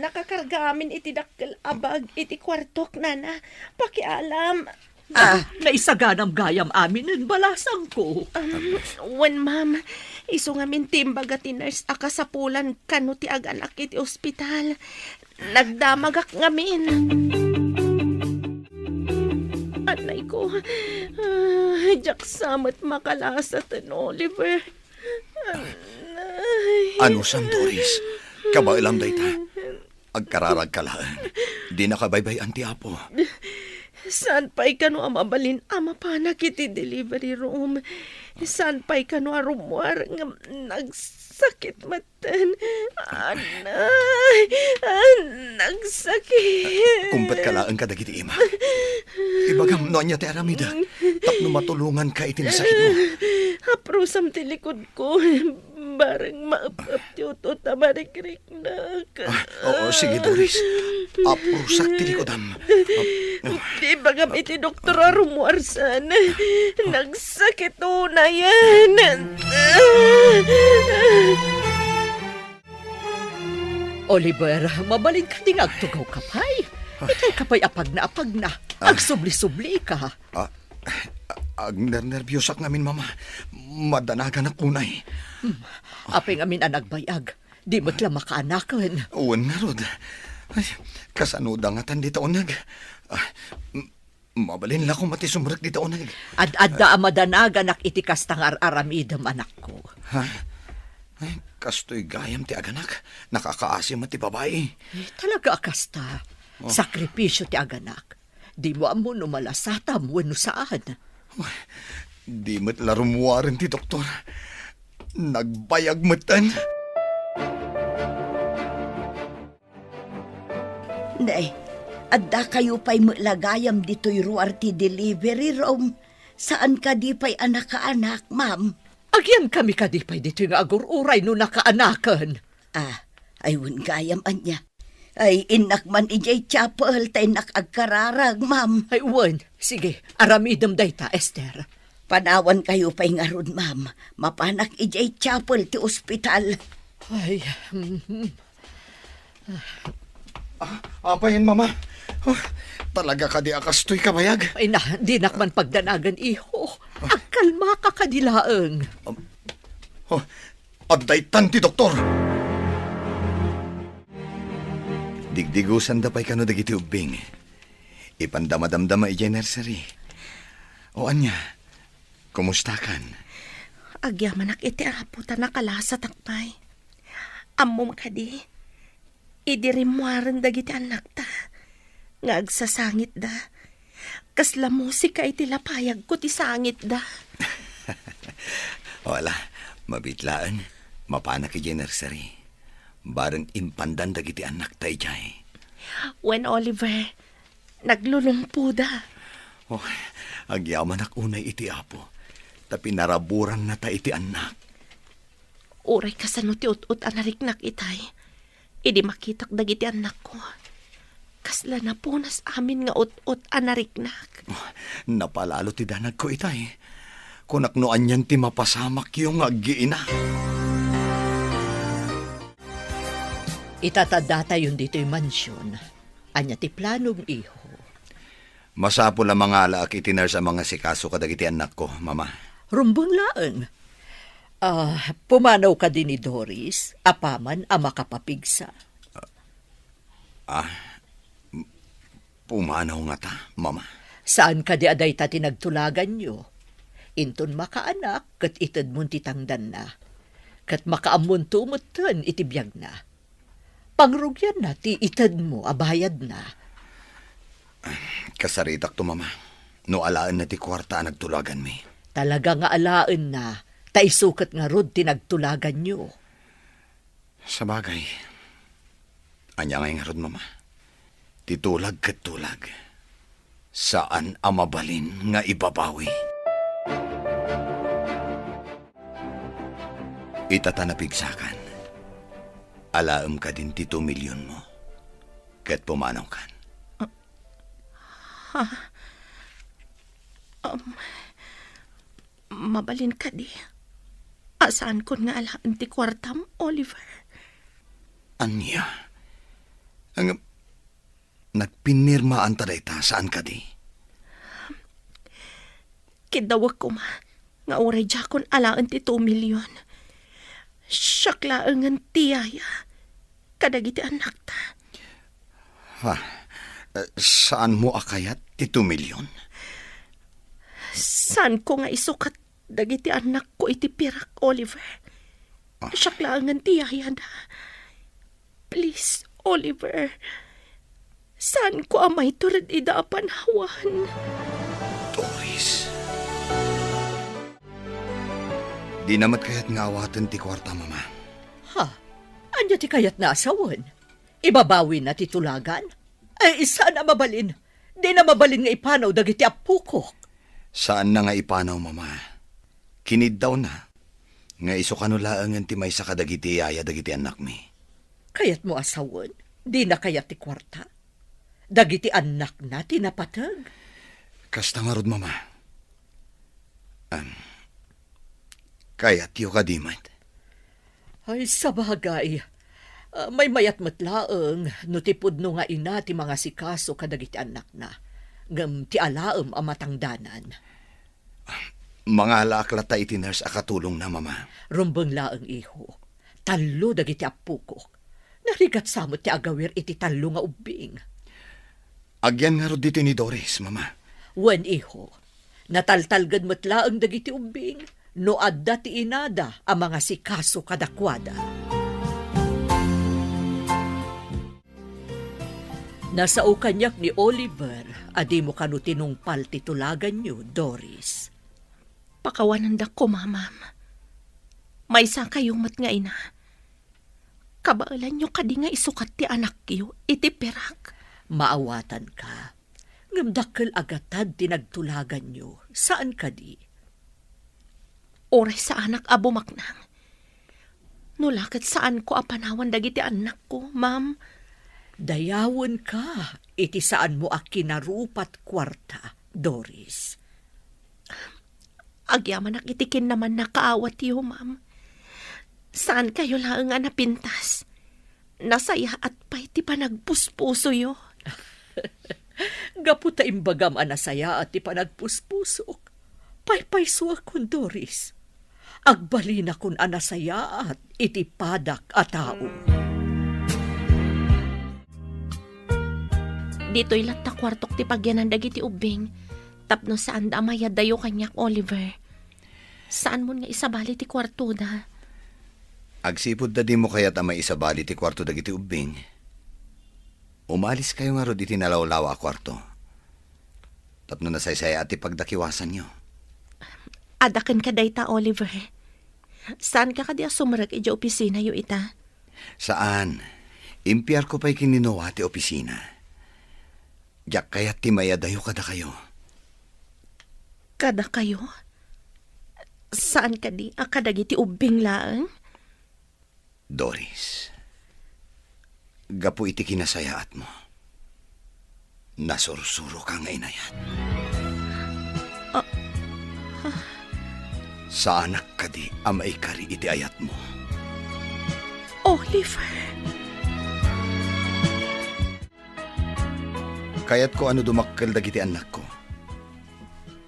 Nakakarga amin iti dakkel a bag iti kuartok, nana. Pakialam. Ah. Naisaganam gayam aminen balasangko. Um, wen, ma'am, isu ngamin ti imbaga ti nurse a kasapulan kano ti aganak iti ospital. Nagdamagak ngamin. Anay ko, ah, diak sa met makalasaten, Oliver. Anay. Anusam, Doris? Kabaelam dayta. Agkararagka laeng. Dinaka baybay-an ti Apo. Saan pay kano a mabalin a mapanak iti delivery room? Saan pay kano a rummuar ngem nagsakit metten? Anay, ah, nagsakit. Kumpetka laeng kadagiti ima. Ibagam no ania ti aramidek tapno matulonganka iti nasakitmo. Aprusam ti likod ko, bareng maep-ep ti utot a marikriknak. Ah, oo, sige, Doris. Aprusak ti likodam. Ap-, ah. Di bagam iti doktor a rummuarsan. Nagsakit unayen. Oliver, mabalin kadi nga agtugaw ka pay? Ah. Itay ka pay apagna-apagna. Ah. Agsubli-subli ka. Ah, agnernerbiosak ngamin, Mama. Madanaganak unay. Hmm. Apay ngamin a nagbayag? Di met la makaanaken. Wen ngarud. Ay, kasano da ngatan dita uneg? Ah, m-, mabalin la koma ti sumrek dita uneg. Ad-adda a madanaganak iti kasta nga ar-aramidem, anakko. Ha? Ay, kastoy gayam ti aganak. Nakakaasi met ti babai. Eh, talaga a kasta. Oh. Sakripisio ti aganak. Dimo ammo no malasatam wenno saan. Uy, di met la rummuaren ti doktor. Nagbayag metten. Nay, addakayo pay met la gayam ditoy ruar ti delivery room. Saan kadi pay a nakaanak, ma'am? Agyankami kadi pay ditoy nga agur-uray no nakaanaken? Ah, ay wen gayam ania. Ay, innak man idiay chapel, ta innak agkararag, ma'am. Ay, wen. Sige, aramidem dayta, Esther. Panawankayo pay ngarud, ma'am. Mapanak idiay chapel ti ospital. Ay, mm, mm. Ah, apay, Mama? Oh, talaga kadi a kastoy kabayag? Ay na, dinak man pagdanagan, iho. Agkalmaka kadi laeng. Um, oh, adda itan ti doktor. Digdigusanda pay kano dagiti ubbing. Ipanda madamdama idiay nursery. O ania, kumustakan? Agyamanak iti Apo ta nakalasatak pay. Ammom kadi, idi rimmuaren dagiti annakta nga agsasangitda, kasla musika iti lapayagko ti sangitda. Wala, mabiit laeng, mapanak idiay nursery. Bareng impandan dagiti annakta idiay. Wen, Oliver, naglulungpoda. Oh, agyamanak unay iti Apo, ta pinaraburannata iti annak. Uray kasano ti ut-ot a nariknak itay, idi makitak dagiti annakko, kasla napunas amin nga ut-ot a nariknak. Oh, napalalo ti danagko itay. Kunak no anian ti mapasamakyo nga aggiina. Itatadatayon ditoy mansion. Ania ti planom, iho? Masapul a mangalaak iti nurse a mangasikaso kadagiti annakko, Mama. Rumbeng laeng. Ah, pumanaw kadi ni Doris, apaman a makapapigsa. Ah, m-, pumanaw ngata, Mama? Saan kadi a dayta ti nagtulaganyo? Inton makaanak, ket itedmon ti tangdanna. Ket makaammonto metten iti biagna. Pangrugianna ti itedmo a bayadna. Kasaritakto, Mama, no alaenna ti kuarta a nagtulaganmi. Talaga nga alaenna, ta isu ket ngarud ti nagtulaganyo. Sabagay, ania ngay ngarud, Mama? Ti tulag ket tulag. Saan a mabalin nga ibabawi. Ita ta napigsakan. Alaem kadin ti two million mo. Ket pumanawkan. Ah, ha? Um, mabalin kadi a saankon nga alaen ti kuartam, Oliver? Ania? Ang Nagpinirmaanta dayta, saan kadi? Kiddawek koma nga uray diakon alaen ti two million. Siak laengen ti yaya kadagiti annakta. Ha? Eh, saanmo a kayat ti two million? Saanko nga isukat dagiti annakko iti pirak, Oliver. Ah. Siak laengen ti yayada. Please, Oliver. Saanko a maitured ida a panawan. Doris. Dina met kayat nga awaten ti kuarta, Mama. Ha? Ania ti kayatna a sawen? Ibabawina ti tulagan? Ay, saan a mabalin. Dina mabalin nga ipanaw dagiti appokok. Saanna nga ipanaw, Mama. Kiniddawna nga isu kano laengen ti maysa kadagiti yaya dagiti annakmi. Kayatmo a sawen? Dina kayat ti kuarta? Dagiti annakna ti napateg? Kasta ngarud, Mama. Am, kayatyo kadi met? Ay, sabagay. Ah, maymayat met laeng no ti pudno nga ina ti mangasikaso kadagiti annakna, ngem ti alaem a matangdanan. Mangalaak latta iti nurse a katulongna, Mama. Rumbeng laeng, iho. Tallo dagiti appokok. Narigat sa met ti agawir iti tallo nga ubbing. Agyan ngarud ditoy ni Doris, Mama. Wen, iho. Nataltalged met laeng dagiti ubbing no adda ti inada a mangasikaso kadakuada. Nasao kaniak ni Oliver a dimo kano tinungpal ti tulaganyo, Doris. Pakawanandakko, Mamam. Maysa kayo met nga ina. Kabaelanyo kadi nga isukat ti anakyo iti pirak? Maawatanka. Ngem dakkel a gatad ti nagtulaganyo, saan kadi? Uray saanak a bumaknang. No la ket saanko a panawan dagiti annakko, ma'am. Dayawenka iti saanmo a kinarupat kuarta, Doris. Agyamanak iti kinnamannakaawatyo, ma'am. Saankayo laeng a napintas. Nasayaat pay ti panagpuspusoyo. Gapu ta imbagam a nasayaat ti panagpuspusok, paypaysuakon, Doris. Agbalinakon a nasayaat iti padak a tao. Ditoy latta kuartok ti pagyanan dagiti ubbing, tapno saanda a mayadayo kaniak, Oliver. Saanmon nga isabali ti kuartoda? Agsipud ta dimo kayat a maisabali ti kuarto dagiti ubbing, umaliskayo ngarud iti nalawlawa a kuarto. Tapno nasaysayaat ti pagdakiwasanyo. Adda kenka dayta, Oliver. Saanka kadi a sumrek idiay opisinayo ita? Saan. Impiarko pay ken ni Noah ti opisina. Diak kayat ti mayadayo kadakayo. Kadakayo? Saan kadi a kadagiti ubbing laeng? Doris, gapu iti kinasayaatmo, nasursuroka nga inayat. Ah. Saanak kadi a maikari iti ayatmo? Oliver. Kayatko a no dumakkel dagiti annakko,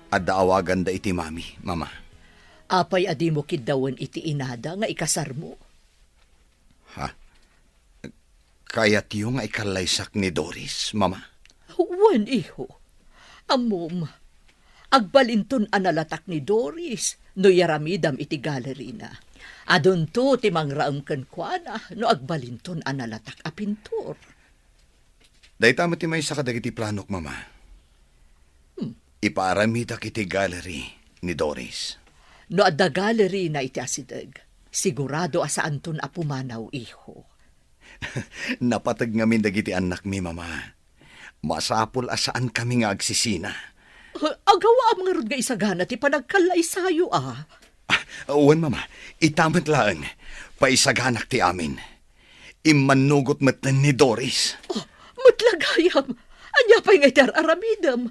adda awaganda iti mami, mama. Apay a dimo kiddawen iti inada nga ikasarmo? Ha? Kayatyo nga ikallaysak ni Doris, mama? Wen, iho. Ammom, agbalinton a nalatak ni Doris no yaramidam iti galerina. Adunto ti mangraem kenkuana no agbalinton a nalatak a pintor. Dayta met ti maysa kadagiti planok, mama. Hmm. Ipaaramidak iti gallery ni Doris. No adda gallery na iti asideg, sigurado a saanton a pumanaw, iho. Napateg ngamin dagiti annakmi, mama. Masapul a saankami nga agsisina. Ah, agawaam ngarud nga isagana ti panagkallaysayo, a? Ah, wen, mama. Ita met laeng. Paisaganak ti amin. Immannugot metten ni Doris. Oh, met la gayam. Ania pay nga iti ar-aramidem?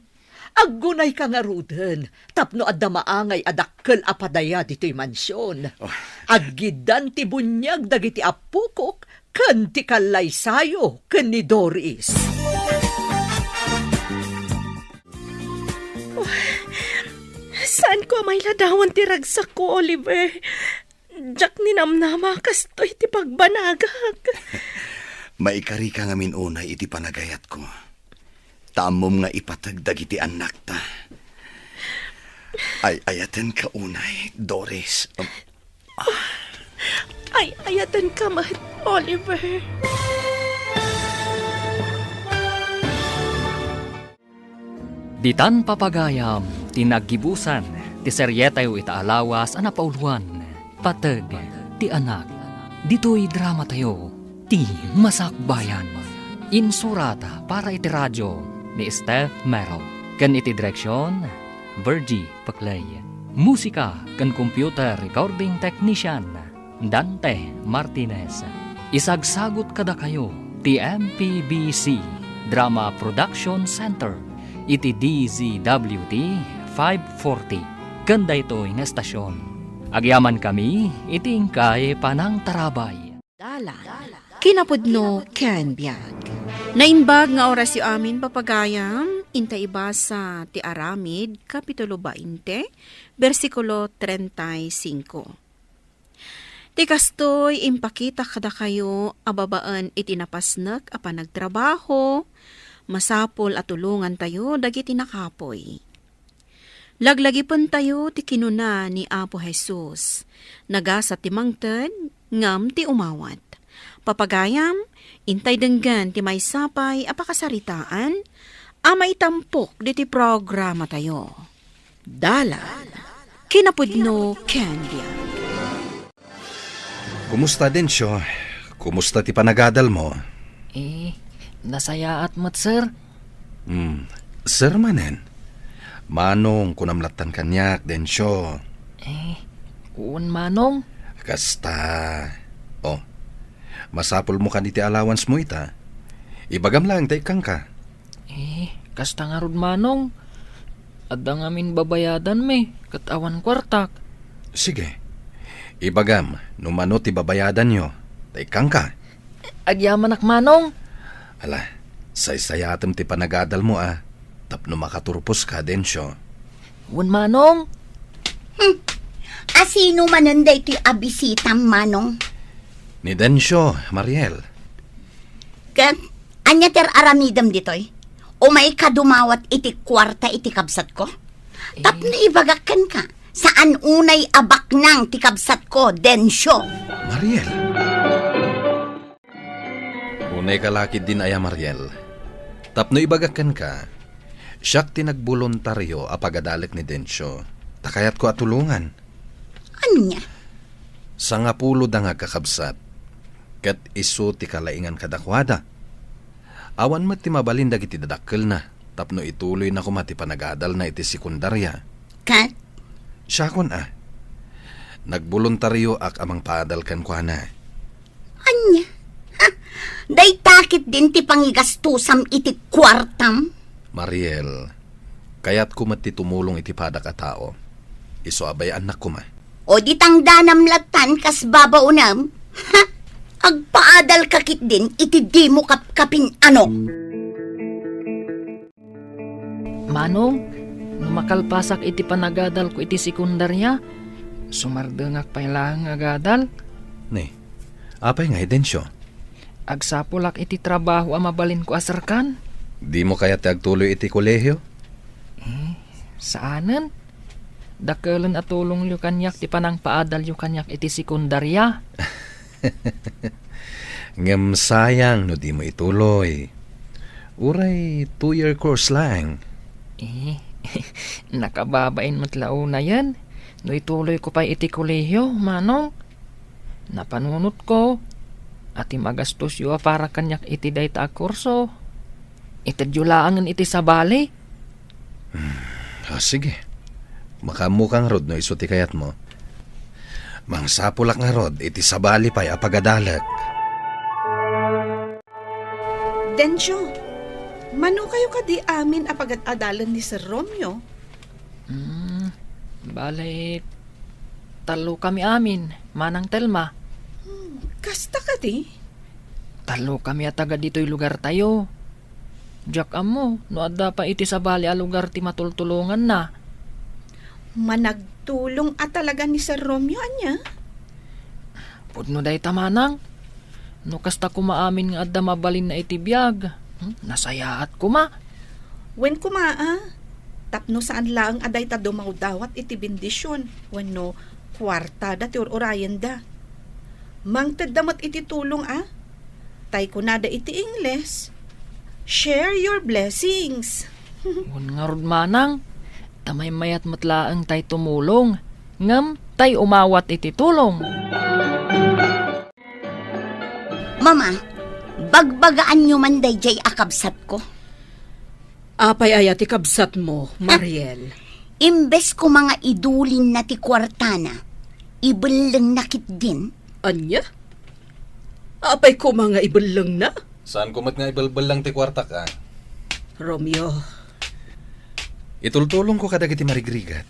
Aggunayka ngaruden tapno adda maangay a dakkel a padaya ditoy mansion. Oh. Aggiddan ti buniag dagiti appokok ken ti kallaysayo ken ni Doris. Oh, saanko a mailadawan ti ragsakko, Oliver. Diak ninamnama kastoy ti pagbanagak. Maikarika ngamin unay iti panagayatko. Ta ammom nga ipateg dagiti annakta. Ay-ayatenka unay, Doris. Ay-ayatenka met, Oliver. Ditan papagayam ti naggibusan ti serietayo ita a lawas a napauluan, Pateg ti Anak. Ditoy dramatayo, Ti Masakbayan. Insurat para iti radio ni Steph Mero. Ken iti direksion, Virgie Paclay. Musika ken computer recording technician, Dante Martinez. Isagsagut kadakayo ti M P B C Drama Production Center iti D Z W T five forty ken daytoy nga estasion. Agyamankami iti inkay panangtarabay. Dalan, kinapudno ken biag. Naimbag nga orasyo amin, papagayam, inta ibasa ti Aramid, Kapitulo bainte, bersikulo treinta y cinco. Ti kastoy, impakita kadakayo a babaen iti napasnek a panagtrabaho, masapul a tulongantayo dagiti nakapuy. Laglagipentayo ti kinuna ni Apo Jesus, "Nagasat ti mangted, ngem ti umawat." Papagayam, intay denggen ti maysa pay a pakasaritaan a maitampok ditoy programatayo. Dalan, kinapudno ken biag. Kumusta, Dencio? Kumusta ti panagadalmo? Eh, nasayaat met, sir. Hmm, sir manen. Manong, kunam lattan kaniak, Dencio. Eh, wen, Manong. Kasta. Oh, masapulmo kadi ti allowance mo ita. Ibagam laeng ta ikkanka. Eh, kasta ngarud, Manong. Adda ngamin babayadanmi, ket awan kuartak. Sige. Ibagam no mano ti babayadanyo, ta ikkanka. Agyamanak, Manong. Ala, saysayaatem ti panagadalmo a, tapno makaturposka, Dencio. Wen, Manong. Hmm. Asino manen daytoy a bisitam, Manong? Ni Dencio, Mariel. Ket ania ti ar-aramidem ditoy? Umayka dumawat iti kuarta iti kabsatko? Eh. Tapno ibagak kenka, saan unay a baknang ti kabsatko, Dencio. Mariel. Unayka la ketdin aya, Mariel. Tapno ibagak kenka, siak ti nagboluntario a pagadalek ni Dencio. Ta kayatko a tulongan. Ania? Sangapulo da nga agkakabsat, ket isu ti kalaingan kadakuada. Awan met ti mabalin dagiti dadakkelna tapno ituloyna koma ti panagadalna iti sekundaria. Ket? Siakon a. Nagboluntarioak a mangpaadal kenkuana. Ania? Ha? Dayta ketdin ti pangigastusam iti kuartam? Mariel, kayatko met ti tumulong iti padak a tao. Isu a bay-annak koma. O di tangdanam lattan kas babaonem? Ha? Agpaadalka ketdin iti dimo kapkapin-ano? Manong, no makalpasak iti panagadalko iti sekundaria, sumardengak pay laeng nga agadal. Ne, apay ngay, Dencio? Agsapulak iti trabaho a mabalinko a serkan. Dimo kayat ti agtuloy iti kolehio? Eh, saanen. Dakelen a tulongyo kaniak ti panangpaadalyo kaniak iti sekundaria. Ngem sayang no dimo ituloy. Uray two-year course laeng. Eh, nakababain met la unayen no ituloyko pay iti kolehio, Manong. Napanunotko a ti magastosyo a para kaniak iti dayta a kurso, itedyo laengen iti sabali. Hmm. Ah, sige. Makaammoka ngarud no isu ti kayatmo. Mangsapulak ngarud iti sabali pay a pagadalek. Dencio, mano kayo kadi amin a pagad-adalen ni Sir Romeo? Hmm, bale, tallo kami amin, Manang Telma. Hmm, kasta kadi? Tallo kami a taga ditoy lugartayo. Diak ammo no adda pay iti sabali a lugar ti matultulonganna. Managtulong a talaga ni Sir Romeo, ania? Pudno dayta, Manang. No kasta koma amin nga adda mabalinna iti biag, hmm, nasayaat koma. Wen koma a, tapno saan laeng a dayta dumawdawat iti bendision wenno kuartada ti ur-urayenda. Mangtedda met iti tulong a, tay kunada iti Ingles, "Share your blessings." Wen ngarud, Manang, ta maymayat met laeng tay tumulong, ngem tay umawat iti tulong. Mama, bagbagaanyo man daydiay a kabsatko. Apay aya ti kabsatmo, Mariel? Imbes koma nga idulinna ti kuartana, ibellengna ketdin. Ania? Apay koma nga ibellengna? Saanko met nga ibelbelleng ti kuartak, a? Romeo. Itultulongko kadagiti marigrigat.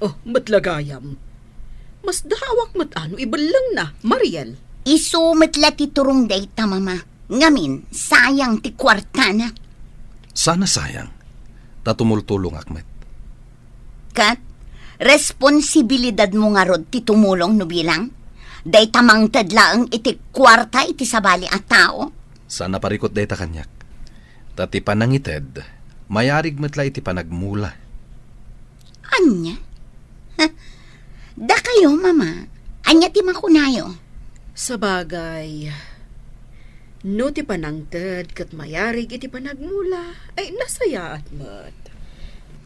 Oh, met la gayam. Masdaawak met a no ibellengna, Mariel. Isu met la ti turong dayta, Mama. Ngamin, sayang ti kuartana. Sana sayang, ta tumultulongak met. Ket, responsibilidadmo ngarud ti tumulong no bilang? Dayta mangted laeng iti kuarta iti sabali a tao? Saan a parikut dayta kaniak. Ta ti panangited, mayarig met la iti panagmula. Ania? Ha? Dakayo, Mama, ania ti makunayo? Sabagay, no ti panangted ket mayarig iti panagmula, ay nasayaat met.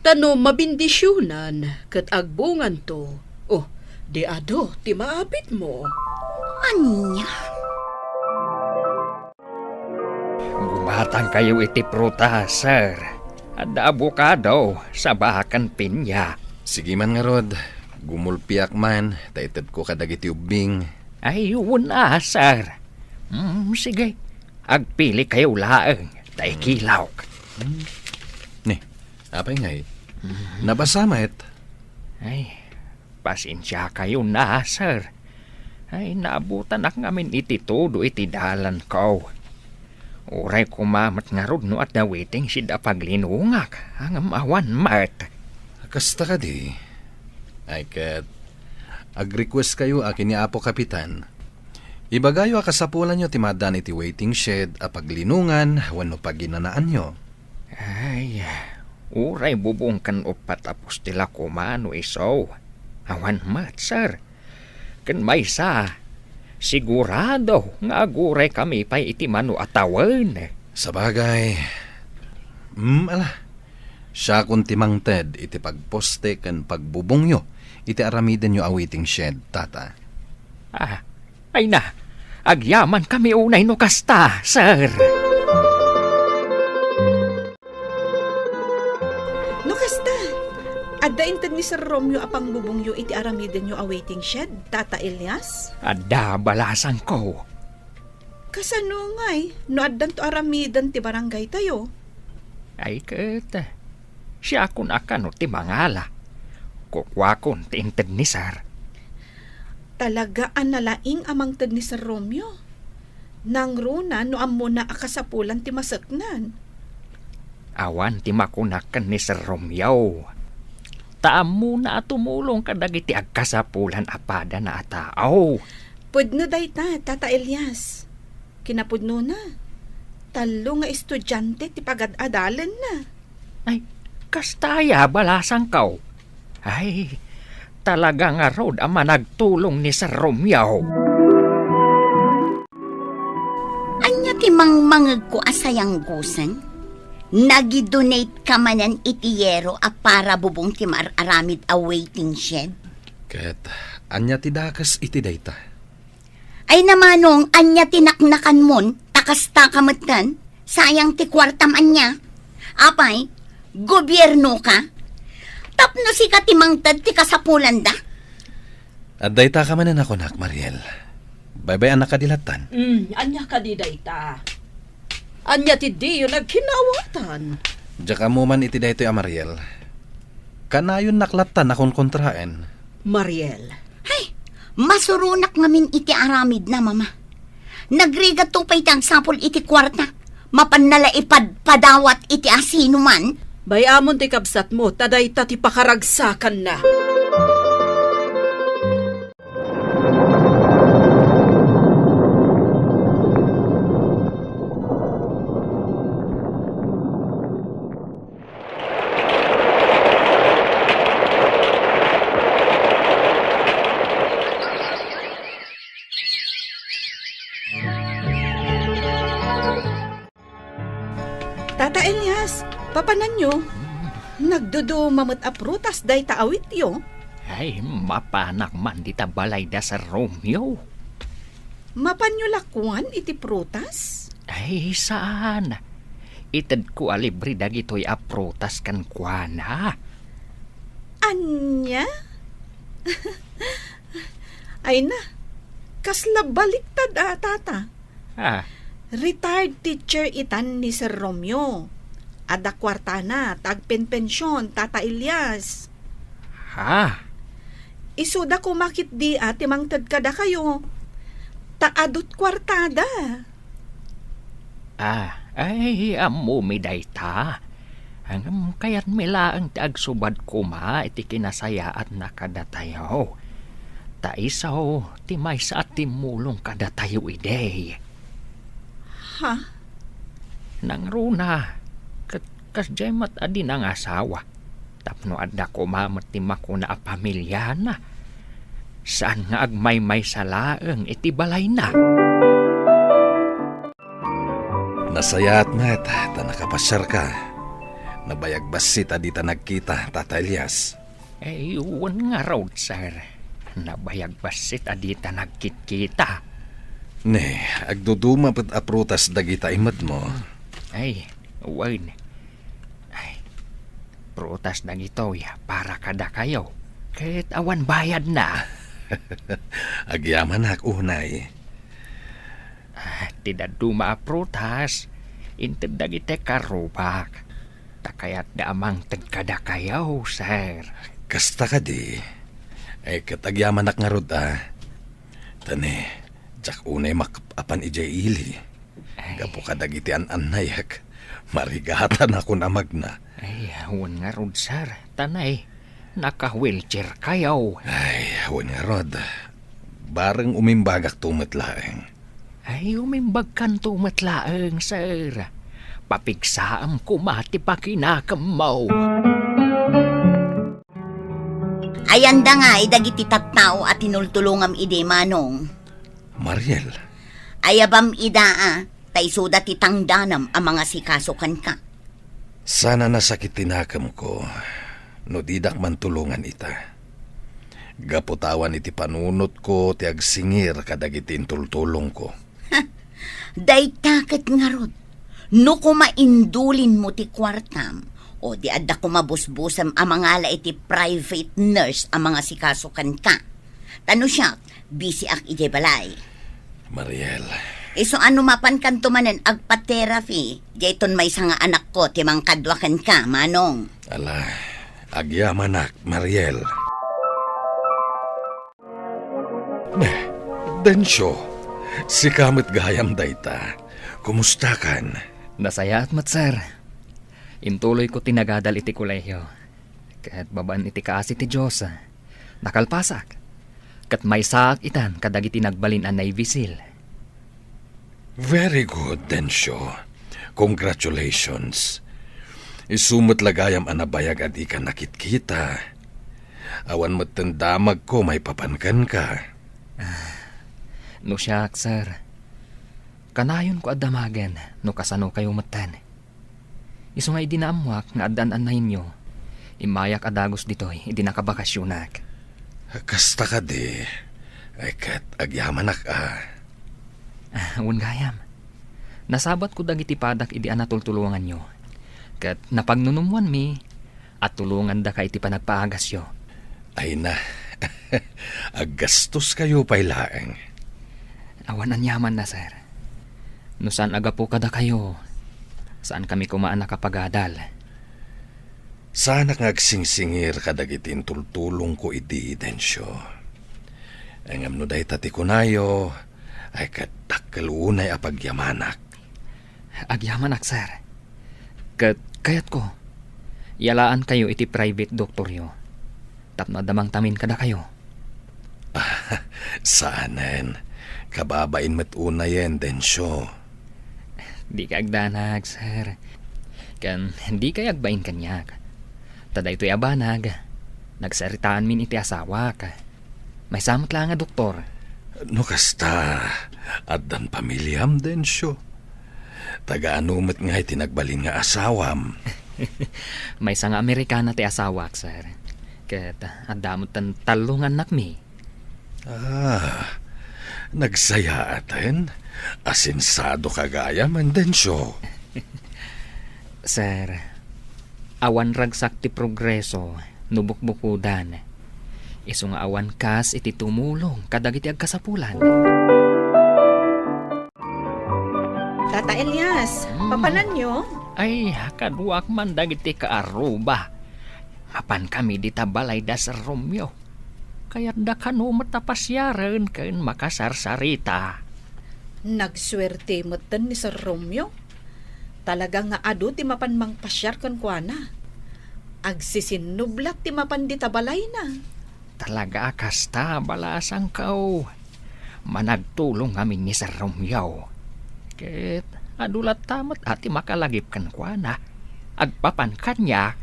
Ta no mabendisionan ket agbunganto, oh, di adu ti maapitmo. Ania? Gumatangkayo iti prutas, sir. Adda abokado, saba ken pinya. Sige man ngarud, gumulpiak man, ta itedko kadagiti ubbing. Ay, wen a, sir. Mm, sige. Agpili kayo laeng, ta Hmm. ikilawk. Hmm. Ni, apay ngay? Hmm. Nabasa met? Ay, pasensiakayo na, sir. Ay, naabutanak ngamin iti tudo iti dalanko. Uray koma met ngarud no adda waiting shed a paglinongak, ngem awan met. Kasta kadi. Ay ket, agrequest kayo a ken ni Apo Kapitan. Ibagayo a kasapulanyo ti maaddaan iti waiting shed a paglinongan wenno paginanaanyo. Ay, uray bubong ken uppat a postil a koma no isu. Awan met, sir. Ken maysa, sigurado nga aguraykami pay iti mano a tawen. Sabagay, mm, ala, siakon ti mangted iti pagposte ken pagbubongyo iti aramidenyo a waiting shed, Tata. Ah, ay na, agyamankami unay no kasta, sir. No kasta, adda inted ni Sir Romeo a pangbubongyo iti aramidenyo a waiting shed, Tata Elias? Adda, balasangko. Kasano ngay no addanto aramiden ti barangaytayo? Ay ket, siakon a kano ti mangala. Kukuakon ti inted ni Sir. Talaga a nalaing a mangted ni Sir Romeo. Nangruna no ammona a kasapulan ti maseknan. Awan ti makunak ken ni Sir Romeo. Ta ammona a tumulong kadagiti agkasapulan a padana a tao. Pudno dayta, Tata Elias. Kinapudnona, tallo nga estudiante ti pagad-adalenna. Ay, kasta aya, balasangko. Ay, talaga ngarud a managtulong ni Sir Romeo. Ania ti mangmangegko a sayanggosen? Nagidonate ka manen iti yero a para bubong ti mar-aramid a waiting shed? Ket ania ti dakes iti dayta? Ay na manong, ania ti naknakanmon? Ta kasta ka metten. Sayang ti kuartam ania. Apay, gobierno ka? Tapno sika ti mangted ti kasapulanda? Adda ita ka manen a kunak, Mariel. Baybay-anak kadi lattan? Mm, ania kadi dayta? Ania ti diyo nagkinaawatan? Diak ammo man iti daytoy a Mariel. Kanayonnak lattan a konkontraen. Mariel. Hay, masuronak ngamin iti aramidna, Mama. Nagrigatto pay ti agsapul iti kuarta. Mapanna la ipadpadawat iti asinoman. Bay-amon ti kabsatmo, ta dayta ti pakaragsakanna. Tata Elias, papananyo? Nagduduma met a prutas dayta awityo. Ay, mapanak man dita balay da Sir Romeo. Mapanyo la kuan iti prutas? Ay, saan. Itedko a libre dagitoy a prutas kenkuana. Ania? Ay na, kasla baliktad a, Tata. Ah. Retired teacher itan ni Sir Romeo. Adda kuartana ta agpenpension, Tata Elias. Ha? Isuda koma ketdi a ti mangted kadakayo. Ta adu't kuartada. Ah, ay, ammomi dayta. Ngem kayatmi laeng ti agsubad koma iti kinasayaatna kadatayo. Ta isu ti maysa a timmulong kadatayo idi. Ha? Nangruna, ket kasdiay met a di nangasawa. Tapno adda koma met ti makuna a pamiliana. Saan nga agmaymaysa laeng iti balayna. Nasayaat met ta nakapasiarka. Nabayag bassit a dita nagkita, Tata Elias. Eh, wen ngarud, sir. Nabayag bassit a dita nagkitkita. Ne, agduduma met a prutas dagita imedmo. Ay, wen. Ay, prutas dagitoy para kadakayo. Ket awan bayadna. Agyamanak unay. Ah, ti dadduma a prutas inted dagiti karrubak. Ta kayatda a mangted kadakayo, sir. Kasta kadi? Ay, ket agyamanak ngarud a. Tani, diak unay makap-apan idiay ili. Ay. Gapu kadagiti an-annayek, marigatanakon a magna. Ay, wen ngarud, sir. Tanay, naka-wheelchair kayo. Ay, wen ngarud. Bareng umimbagakto met laeng. Ay, umimbagkanto met laeng, sir. Papigsaam koma ti pakinakemmo. Ayanda ngay dagiti tattao a tinultulongam idi, Manong. Mariel. Ayabam ida a, ta isuda ti tangdanam a mangasikaso kenka. Sana nasakit ti nakemko no didak mantulongan ita. Gapu ta awan iti panunotko ti agsingir kadagiti intultulongko. Dayta ket ngarud, no koma indulinmo ti kuartam, o di adda koma busbusem a mangala iti private nurse a mangasikaso kenka. Ta no siak, bisiak idiay balay. Mariel. Isu a no mapankanto manen agpa-therapy, dayton maysa nga anakko ti mangkadua kenka, Manong. Ala, agyamanak, Mariel. Be, Dencio, sika met gayam dayta. Kumustakan? Nasayaat met, sir. Intuloyko ti nagadal iti kolehio. Ket babaen iti kaasi ti Dios, nakalpasak. Ket maysaak itan kadagiti nagbalin a Navy SEAL. Very good, Dencio. Congratulations. Isu met la gayam a nabayag a dika nakitkita. Awan metten damagko maipapan kenka. Ah, no siak, sir, kanayonko a damagen no kasano kayo metten. Isu nga idi naammoak nga addan annayenyo, immayak a dagus ditoy idi nakabakasionak. Kasta kadi, ay ket agyamanak a. Ah, wen gayam. Nasabatko dagiti padak idi a natultulonganyo. Ket napagnunummoanmi a tulongandaka iti panagpaagasyo. Ay na, aggastoskayo pay laeng. Awan aniamanna, sir. No saan a gapu kadakayo, saankami koma a nakapagadal. Saanak nga agsingsingir kadagiti intultulongko idi, Dencio. Ngem no dayta ti kunayo, ay ket dakkel unay a pagyamanak. Agyamanak, sir. Ket kayatko, yalaankayo iti private doktoryo tapno adda mangtamin kadakayo. Saanen. Kababain met unayen, Dencio. Dika agdanag, sir. Ken dikay agbain kaniak. Ta daytoy a banag, nagsaritaanmin iti asawak. Maysa met la nga doktor. No kasta, addan pamiliam, Dencio? Taga ano met ngay ti nagbalin nga asawam? Maysa nga Amerikana ti asawak, sir. Ket adda met tallo nga annakmi. Ah, nagsayaaten. Asensadoka gayam, Dencio. Sir, awan ragsak ti progreso no bukbukodan. Isu nga awan kas iti tumulong kadagiti agkasapulan. Tata Elias, Hmm. papananyo? Ay, kaduak man dagiti kaaruba. Mapankami dita balay da Sir Romeo. Kayatda kano met a pasiaren ken makasarsarita. Nagsuerte metten ni Sir Romeo. Talaga nga adu ti mapan mangpasiar kenkuana. Agsisinnublat ti mapan dita balayna. Talaga a kasta, balasangko. Managtulong ngamin ni Sir Romeo. Ket adu latta met a ti makalagip kenkuana. Agpapan kaniak.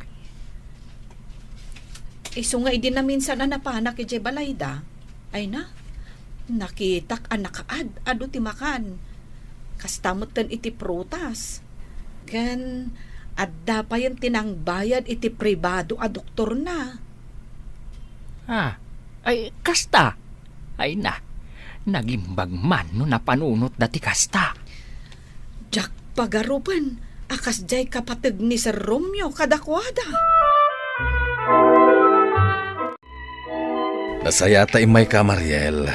Isu nga idi naminsan a napanak idiay balayda, ay na, nakitak a nakaad-adu ti makan. Kasta metten iti prutas. Ken adda payen ti nangbayad iti pribado a doktorna. Ah, ay, kasta? Ay na, nagimbag man no napanunotda ti kasta. Diak pagarupen a kasdiay kapateg ni Sir Romeo kadakuada. Nasayaat ta immayka, Mariel.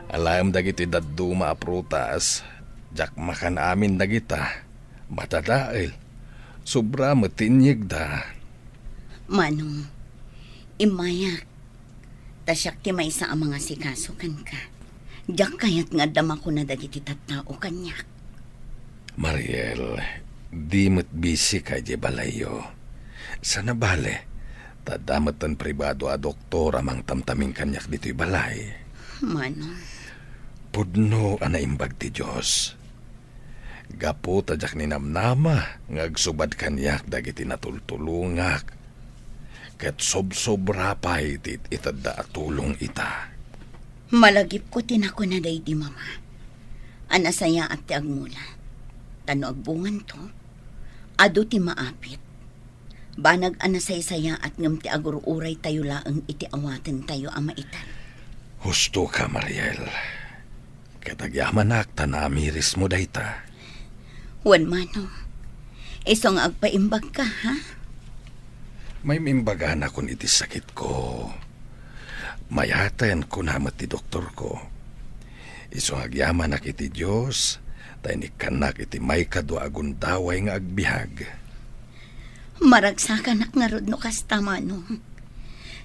Alaem dagiti dadduma a prutas. Diak makan amin dagita. Madadael. Sobra met ti inyegda. Manong, immayak. Ta siak ti maysa a mangasikaso kenka. Diak kayat nga adda makuna dagiti tattao kaniak. Mariel, di met bisika idiay balayyo. Sana bale, ta adda metten pribado a doktor a mangtamtamin kaniak ditoy balay. Manong. Pudno a naimbag ti Dios. Gapu ta diak ninamnama nga agsubad kaniak dagiti natultulongak, ket sobsobra pay ti it-itedda a tulong ita. Malagipko ti nakuna daydi mama a nasayaat ti agmula. Ta no agbunganto, adu ti maapit. Banag a nasaysayaat ngem ti agur-uraytayo laeng iti awatentayo a maitan. Husto ka, Mariel. Ket agyamanak ta naamirismo dayta. Wen, Manong, isu nga agpaimbagka, ha? Maimimbaganakon iti sakitko. Mayaten, kuna met ti doktorko. Isu nga agyamanak iti Dios, ta inikkannak iti maikadua a gundaway nga agbiag. Maragsakanak ngarud no kasta, Manong.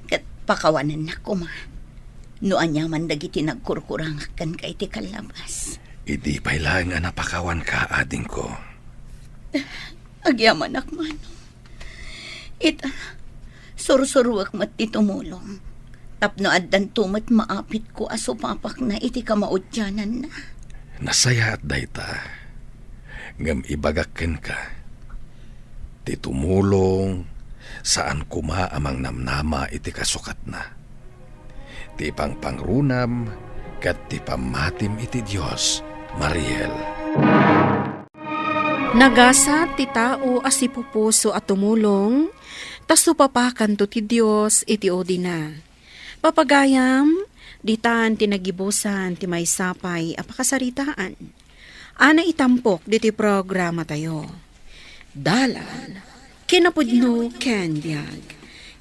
Ket pakawanennak koma no aniaman dagiti nagkurkurangak kenka iti kallabas. Idi pay laeng a napakawanka, adingko. Agyamanak, Manong. Ita, sursuruek met ti tumulong. Tapno addanto met maapitko a supapakna iti kamaudiananna. Nasayaat dayta. Ngem ibagak kenka, ti tumulong, saan koma a mangnamnama iti kasukatna. Ti ipangpangrunam ket ti pammatim iti Dios, Mariel. Nagasat ti tao a sipupuso a tumulong, ta supapakanto ti Dios iti udina. Papagayam, ditan ti nagibusan ti maysa pay a pakasaritaan a naitampok ditoy programatayo. Dalan, kinapudno ken biag.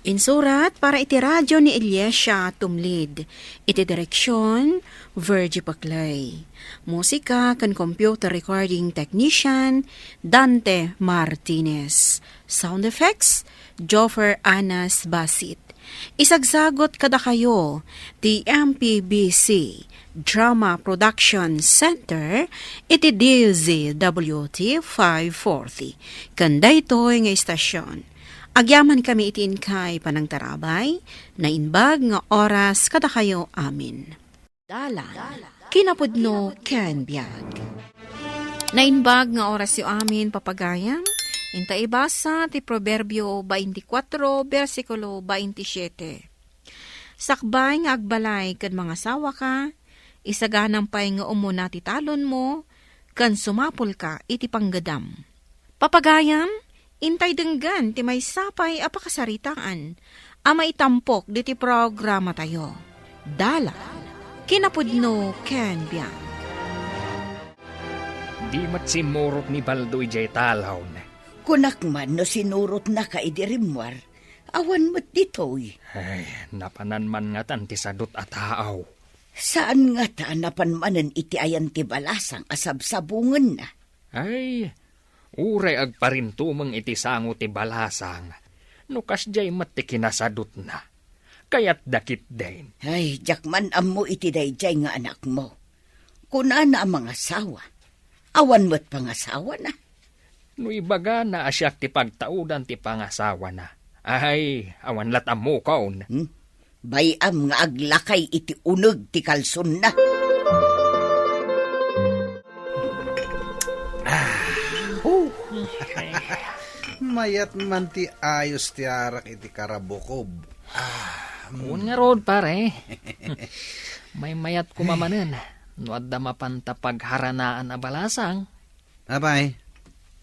Insurat para iti radio ni Eliasia Tumlid. Iti direksion, Virgie Paclay. Musika ken computer recording technician, Dante Martinez. Sound effects, Joffer Anas Basit. Isagsagut kadakayo ti M P B C Drama Production Center iti D Z W T five forty. Ken daytoy nga istasyon, agyamankami iti inkay panangtarabay, naimbag nga oras kadakayo amin. Dalan, kinapudno ken biag. Naimbag nga orasyo amin, papagayam, inta ibasa ti Proverbio twenty-four, bersikulo twenty-seven. Sakbay nga agbalay ken mangasawaka, isaganam pay nga umuna ti talonmo, ken sumapulka iti panggedam. Papagayam, intay denggen ti maysa pay a pakasaritaan a maitampok diti programatayo. Dalan, kinapudno ken biag. Di met simmurot ni Baldo idiay talon. Kunak man no sinurotnaka idi rimmuar, awan met ditoy. Ay, napanan man ngatan ti sadut a taaw. Saan ngata a napan manen iti ayan ti balasang a sabsabungenna? Ay, uray agparintumeng iti sango ti balasang, no kasdiay met ti kinasadutna. Kayatda ketdin. Ay, diak man ammo iti daydiay nga anakmo. Kunana a mangasawa. Awan met pangasawana. No ibagana a siak ti pagtaudan ti pangasawana, ay, awan lat ammokon. Hmm? Bay-am nga aglakay iti uneg ti kalsonna. Ah, oh. Mayat man ti ayos ti arak iti karabukob. Ah, mm. Wen ngarud, pare. Maymayat koma manen no adda mapanta pagharanaan a balasang. Apay,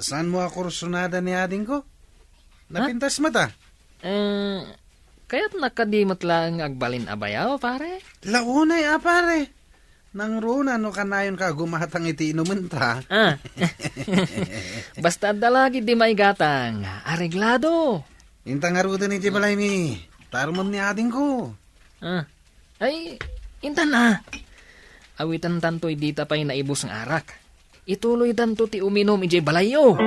saanmo a kursunada ni adingko? Ha? Napintas met a. Eh, kayatna kadi met laeng nga agbalin a bayaw, pare? Launay a, pare. Nangruna no kanayonka a gumatang iti inumenta. Ah. Basta adda lagi di maigatang, areglado. Inta ngaruden iti balaymi. Tarumem ni adingko. Ah. Ay, intan a. Awitantantoy dita pay naibus nga arak. Ituloytanto ti uminum idiay balayyo.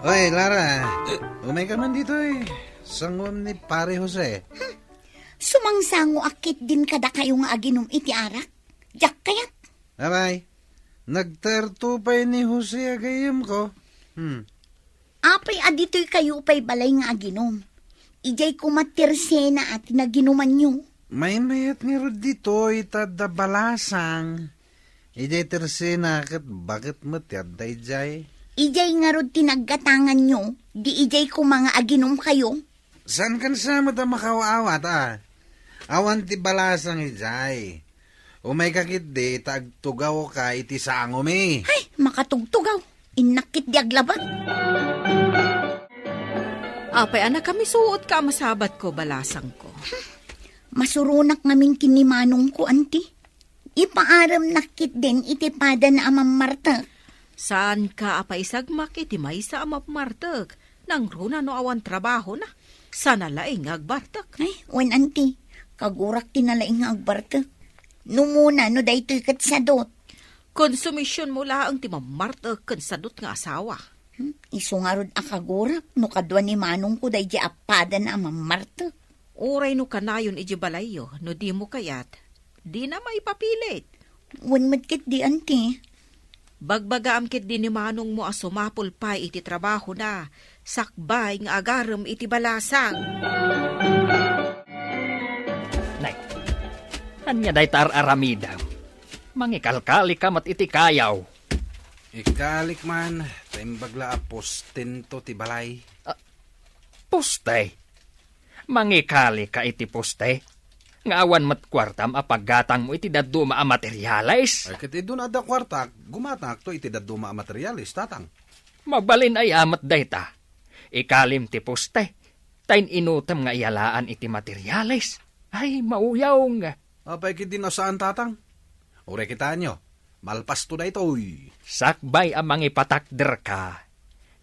Oy, Lara, umayka man ditoy. Sanguem ni Pare Jose. Sumangsangoak ketdin kadakayo nga aginum iti arak. Diak kayat. Abay, nagtarto pay ni Jose a gayyemko. Hmm. Apay a ditoy kayo pay balay nga aginum? Idiay koma tersena a ti naginumanyo. Maymayat ngarud ditoy ta adda balasang. Idiay tersena ket baket met ti adda idiay. Idiay ngarud ti naggatanganyo, di idiay koma nga aginum kayo? Saan kan sa met a makaw-awat, a? Awan ti balasang idiay. Umayka ketdi ta agtugawka iti sangomi. Ay, makatugtugaw. Innak ketdi aglabat. Apay a nakamisuotka a masabatko, balasangko? Masuronak ngamin ken ni manongko, anti. Ipaaremnak ketdin iti padana a mammartek. Saanka a paisagmak iti maysa a mammartek, nangruna no awan trabahona. Sana laeng nga agbartek. Ay, wen, anti. Kagurak ti nalaing nga agbartek. Numona no daytoy ket sadut. Konsumisionmo laeng ti mammartek ken sadut nga asawa. Hmm, isu ngarud a kagurak no kadua ni manongko daydiay a padana a mammartek. Uray no kanayon idiay balayyo, no dimo kayat, dina maipapilit. Wen met ketdi, anti. Bagbagaam ketdi ni manongmo a sumapul pay iti trabahona, sakbay nga agarem iti balasang. Nay, ania dayta ar-aramidem? Mangikalkalika met iti kayaw. Ikalik man, ta imbag la a postento ti balay. Ah, poste? Mangikalika iti poste? Nga awan met kuartam a paggatangmo iti dadduma a materiales? Ay, ket idun adda kuartak, gumatangakto iti dadduma a materiales, tatang. Mabalin aya met dayta. Ikalim ti poste, ta in-inutem nga iyalaan iti materiales. Ay, mauyong. Apay ketdi no saan, tatang? Uray kitaenyo, malpasto daytoy. Sakbay a mangipatakderka,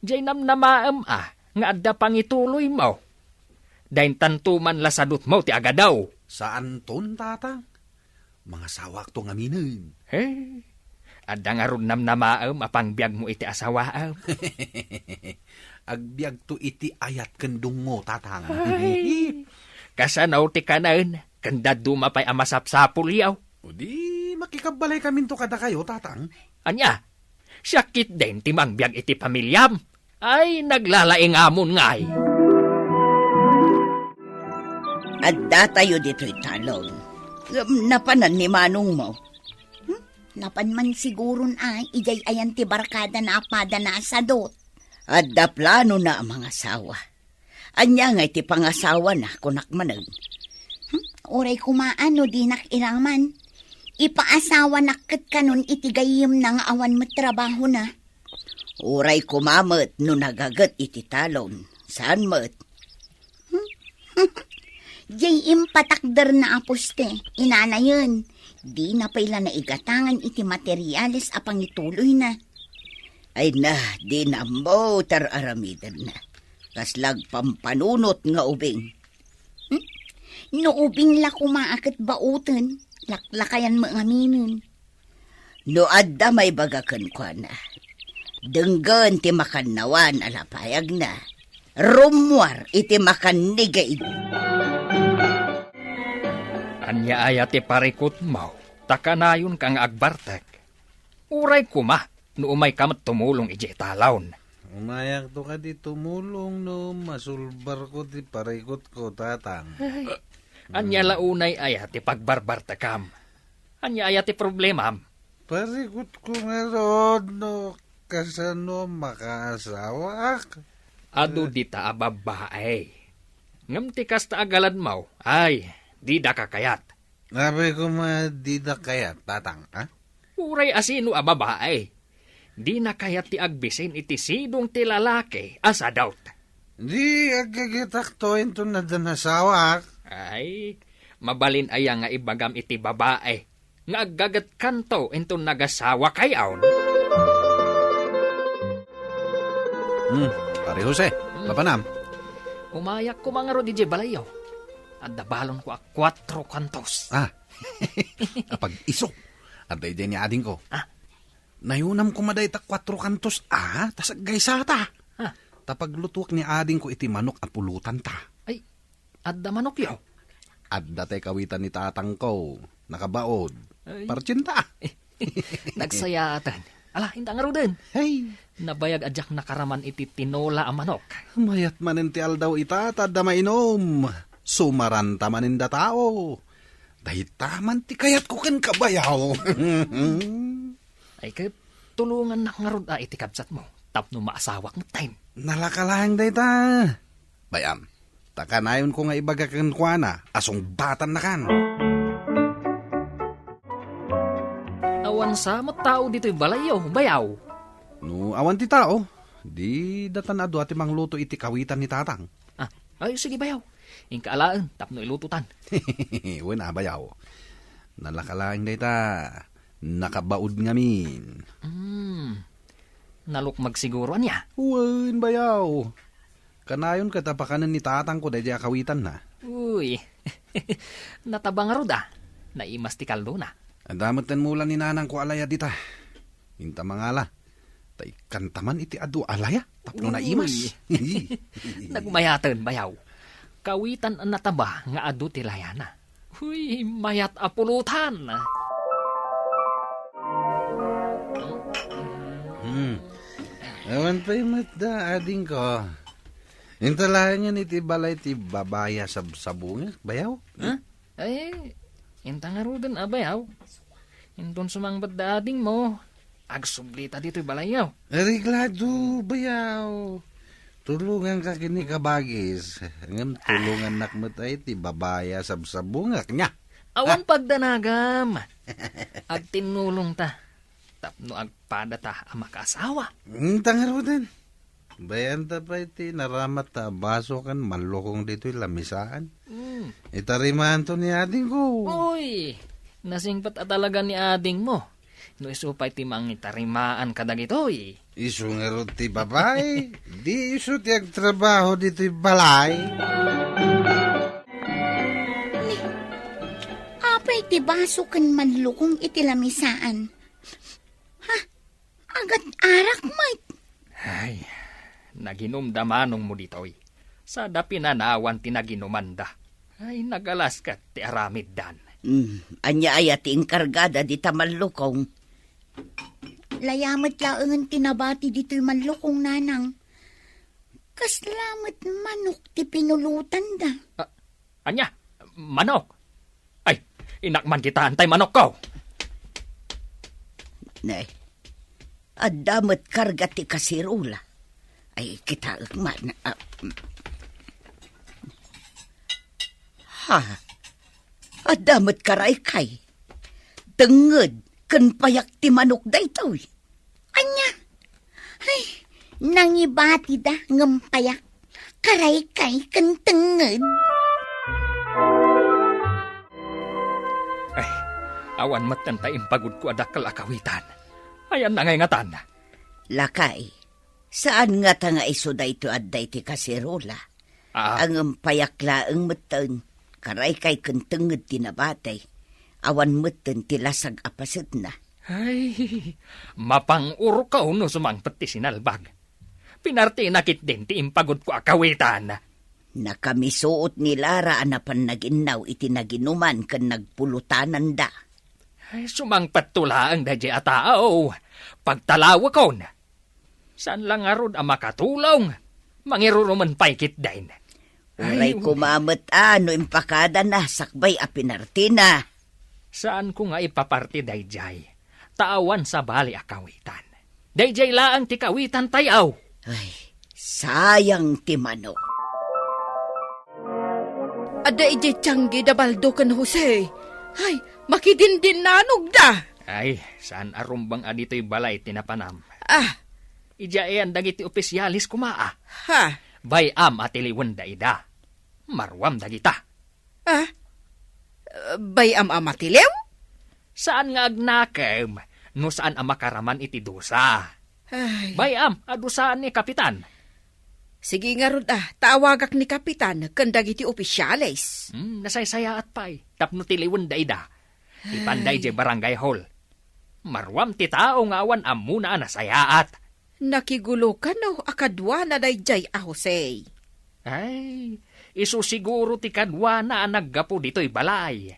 diay namnamaem a nga adda pangituloymo. Daintanto man la sadutmo ti agadaw. Saanton, tatang. Mangasawakto ngaminen. He, adda ngarud namnamaem a pangbiagmo iti asawaem. Agbiagto iti ayat ken dungngo, tatang. Ay, kasano ti kanen, ken dadduma pay a masapsapulyo? O di, makikabbalaykaminto kadakayo, tatang. Ania? Siak ketdin ti mangbiag iti pamiliam? Ay, naglalaing amon ngay. Addatayo ditoy talon. Ngem napanan ni manongmo. Hmm? Napan man siguron a, idiay ayan ti barkadana a padana a sadut. Adda planona a mangasawa. Ania ngay ti pangasawana, kunak manen? Hmm? Uray koma no dinak iraman. Ipaasawanak ket kanon iti gayyemna nga awan met trabahona. Uray koma met no nagaget iti talon. Saan met? Hmm? Diay impatakderna a poste, inanayen. Dina pay la naigatangan iti materiales a pangituloyna. Ay na, dina ammo ti ar-aramidenna. Kasla agpampanunot nga ubing. Hmm? No ubing la koma a ket baoten, laklakayan met ngaminen. No adda maibaga kenkuana, denggen ti makannawan a lapayagna. Rummuar iti makannigid. Ania aya ti parikutmo, ta kanayonka nga agbartek? Uray koma, no umayka met tumulong idiay talon. Umayakto kadi tumulong no masulbarko ti parikutko, tatang. Ay, ania la unay aya ti pagbarbartekam? Ania aya ti problemam? Parikutko ngarud no kasano makaasawak. Adu dita a babbae. Ngem ti kasta a galadmo, ay, dida kakayat. Apay koma dida kayat, tatang, a? Uray asino a babae, dina kayat ti agbisin iti sidong ti lalaki a sadut. Di aggagetakto inton adda nasawak. Ay, mabalin aya nga ibagam iti babae nga aggagetkanto inton nagasawakayon? Hmm, Pare Jose, hmm, mapanam? Umayak koma ngarud idiay balayyo. Adda balonko a kuatro kuantos. Ah, apag-iso. Adda idiay ni adingko. Ah? Nayunam koma dayta kuatro kantos a, ta saggaysata. Ah? Ta paglutuak ni adingko iti manok a pulotanta. Ay, adda manokyo? Adda tay kawitan ni tatangko. Nakabaod. Ay. Partinta. Nagsayaatan. Ala, inta ngaruden. Hey. Nabayag a diak nakaraman iti tinola a manok. Mayat manen ti aldaw ita, ta adda mainom. Sumaranta manen da tao. Dayta man ti kayatko kenka, bayaw. Ay, ket tulongannak ngarud a iti kabsatmo tapno maasawak metten. Nalaka laeng dayta. Bay-am, ta kanayonko nga ibaga kenkuana a sungbatannakan. Awan sa met tao ditoy balayyo, bayaw? No awan ti tao, di datan a dua ti mangluto iti kawitan ni tatang. Ah, ay, sige, bayaw. Inka alaen tapno ilutotan. Wen a, bayaw. Nalaka laeng dayta. Nakabaod ngamin. Hmm. Nalukmag siguro, ania? Wen, bayaw. Kanayon ket a pakanen ni tatangko daydiay a kawitanna. Uy. Nataba ngarud a. Naimas ti kaldona. Adda metten mula ni nanangko a laya dita. Inta mangala. Ta ikkanta man iti adu a laya tapno Uy. naimas. Nagmayaten, bayaw. Kawitan a nataba nga adu ti layana. Uy, mayat a pulutan. Hmm. Awan pay met da, adingko. Inta laengen iti balay ti babay a sabsabungek, bayaw? Ha? Ay, inta ngaruden a bayaw. Inton sumangpet da adingmo, agsublita ditoy balayyo. Areglado, bayaw. Tulonganka ken ni kabagis. Ngem tulongannak met ay ti babay a sabsabungek, nia? Awan pagdanagam. Agtinnulongta tapno agpadata a makaasawa. Inta ngaruden. Bay-anta pay ti naramatta a baso ken mallukong ditoy lamisaan. Hmm. Itarimaanto ni adingko. Uy, nasingpet a talaga ni adingmo. No isu pay ti mangitarimaan kadagitoy. Isu ngarud ti babae, di isu ti agtrabaho ditoy balay. Ni, apay ti baso ken mallukong iti lamisaan? Ha? Agat arak met. Ay, naginumda manongmo ditoy. Sada pinanawan ti naginumanda. Ay, nagalas ket ti aramiddan. Hmm, ania aya ti inkargada dita mallukong? Laya met laengen ti nabati ditoy mallukong, nanang. Kasla met manok ti pinulotanda. Ah, ania? Manok? Ay, inakman kita, antay manokko. Ne, adda met karga ti kaserola. Ay, kitaek man. Ah, mm. Ha? Adda met karaykay. Tengnged ken payak ti manok daytoy. Ania? Ay, nangibatida ngem payak. Karaykay ken tengnged. Ay, awan met ta impagudko a dakkel a kawitan. Ayanna ngay ngatan? Lakay, saan ngata nga isu daytoy adda iti kaserola? Ah. Ngem payak laeng metten, karaykay ken tengnged ti nabati. Awan metten ti lasag a pasetna. Ay, mapang-urkaw no sumangpet ti sinalbag. Pinartina ketdin ti impagudko a kawitan. Nakamisuot ni Lara a napan naginnaw iti naginuman ken nagpulotananda. Ay, sumangpetto laeng daydiay a tao. Pagtalawekon. Saan la ngarud a makatulong? Mangirurumen pay ketdin. Uray Ay, koma met a no impakadana sakbay a pinartina. Saanko nga ipaparti daydiay, ta awan sabali a kawitan. Daydiay laeng ti kawitan tayaw. Ay, sayang ti manok. Adda idiay tianggi da Baldo ken Jose. Ay, makidinndinnanogda. Ay, saan a rumbeng a ditoy balay ti napanam. Ah. Idiay ayan dagiti opisyales koma a. Ha? Bay-am a tiliwenda ida. Maruam dagita. Ah? Bay-am a matiliw? Saan nga agnakem no saan a makaraman iti dusa. Ay. Bay-am a dusaan ni Kapitan. Sige ngarud a, ta awagak ni Kapitan ken dagiti opisyales. Hmm, nasaysayaat pay, tapno tiliwenda ida. Ipanda Ay. idiay barangay hall. Maruam ti tao nga awan ammona a nasayaat. Nakiguloka no a kaduana daydiay a Jose. Ay, isu siguro ti kaduana a naggapu ditoy balay.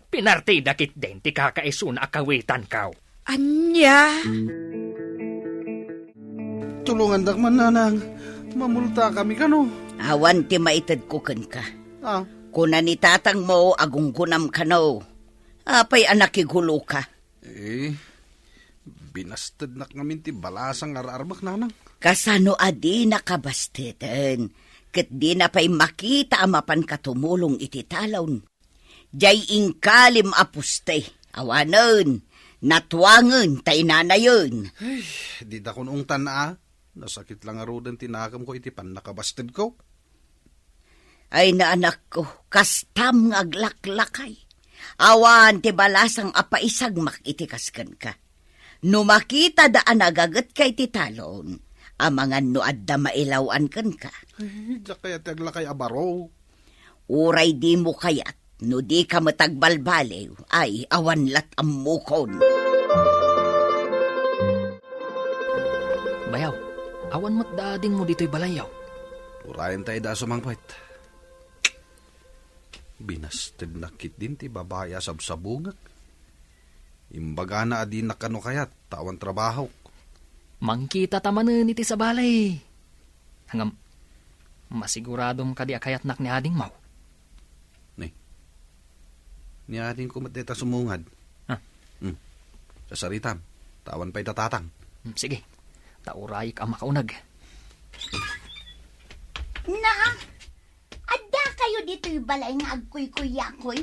Pinartida ketdin ti kakaisuna a kawitanko. Ania? Tulongandak man, nanang. Mamultakami kano. Awan ti maitedko kenka. Ah. Kuna ni tatangmo a gunggonam kano. Apay a nakiguloka? Eh, binastednak ngamin ti balasang nga ar-armek, nanang. Kasano a dinaka basteden? Ket dina pay makita a mapanka tumulong iti talon. Diay inkalim a poste, awanen, natuangen, ta inanayen. Ay, dida kun ungtan a. Nasakit la ngaruden ti nakemko iti pannakabastedko. Ay, naanakko, kastam nga aglaklakay. Awan ti balasang a paisagmak iti kas kenka. No makitada a nagagetka iti talon, amangan no adda mailaw-an kenka. Ay, diak kayat ti aglakay a baro. Uray dimo kayat, no dika met agbalbaliw, ay, awan lat' ammokon. Bayaw, awan met da adingmo ditoy balayyo. Urayen ta ida a sumangpet. Binastednak ketdin ti babai a sabsabungek. Imbagana a dinak kano kayat, ta awan trabahok. Mangkitata manen iti sabali. Ngem, masiguradom kadi a kayatnak ni adingmo? Ni, ni adingko met dayta sumungad. Ah. Hmm. Sasaritam, ta awan pay da tatang. Hmm, sige. Ta urayek a makauneg. Na, adda kayo ditoy balay nga agkuykuyakoy?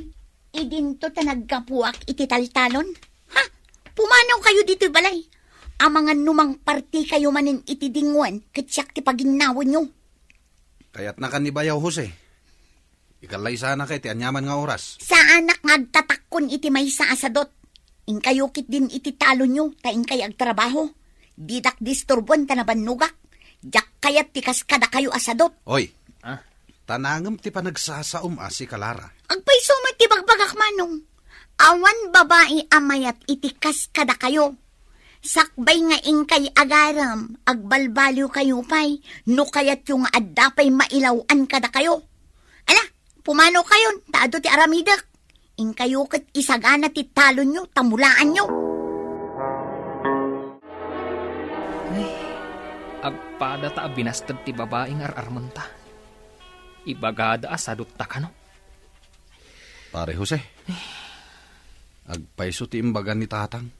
Idinto ta naggapuak iti taltalon? Ha? Pumanaw kayo ditoy balay. Amangan no mangparti kayo manen iti dingwen, ket siak ti paginnawenyo. Kayatnaka ni bayaw, Jose. Ikallaysana kay ti aniaman nga oras. Saanak nga agtatakkon iti maysa a sadot. Inkayo ketdin iti talonyo, ta inkay agtrabaho. Didak disturboen ta nabannogak. Diak kayat ti kas kadakayo a sadot. Oy. Ah? Ta nangem ti panagsasaom a si Clara. Agpayso met ti bagbagak, Manong. Awan babai a mayat iti kas kadakayo. Sakbay nga inkay agarem, agbalbaliw kayo pay, no kayatyo nga adda pay mailaw-an kadakayo. Ala, pumanaw kayon, ta adu ti aramidek. Inkayo ket isagana ti talonyo, ta mulaanyo. Ay, agpadata a binasted ti babai nga ar-armenta. Ibagada a sadotta kano. Pare Jose, agpayso ti imbaga ni tatang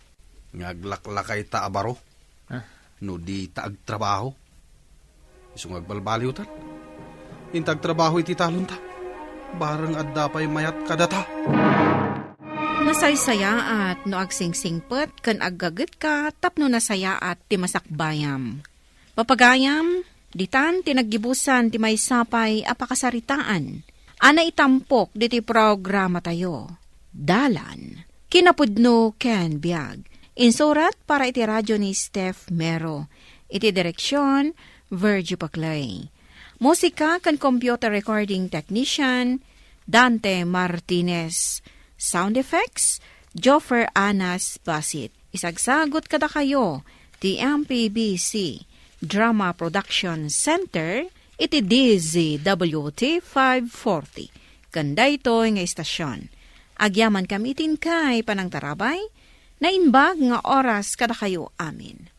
nga aglaklakayta a baro. Ah. No dita agtrabaho. Isu nga agbalbaliwtan. Inta agtrabaho iti talonta. Bareng adda pay mayat kadata. Nasaysayaat no agsingsingpet ken aggagetka tapno nasayaat ti masakbayam. Papagayam, ditan ti naggibusan ti maysa pay a pakasaritaan a naitampok ditoy programatayo, Dalan, Kinapudno ken Biag. Insurat para iti radio ni Steph Mero. Iti direksion, Virgie Paclay. Musika ken computer recording technician, Dante Martinez. Sound effects, Joffer Anas Basit. Isagsagut kadakayo ti M P B C Drama Production Center iti D Z W T five forty. Ken daytoy nga istasion, agyamankami iti inkay panangtarabay, naimbag nga oras kadakayo amin.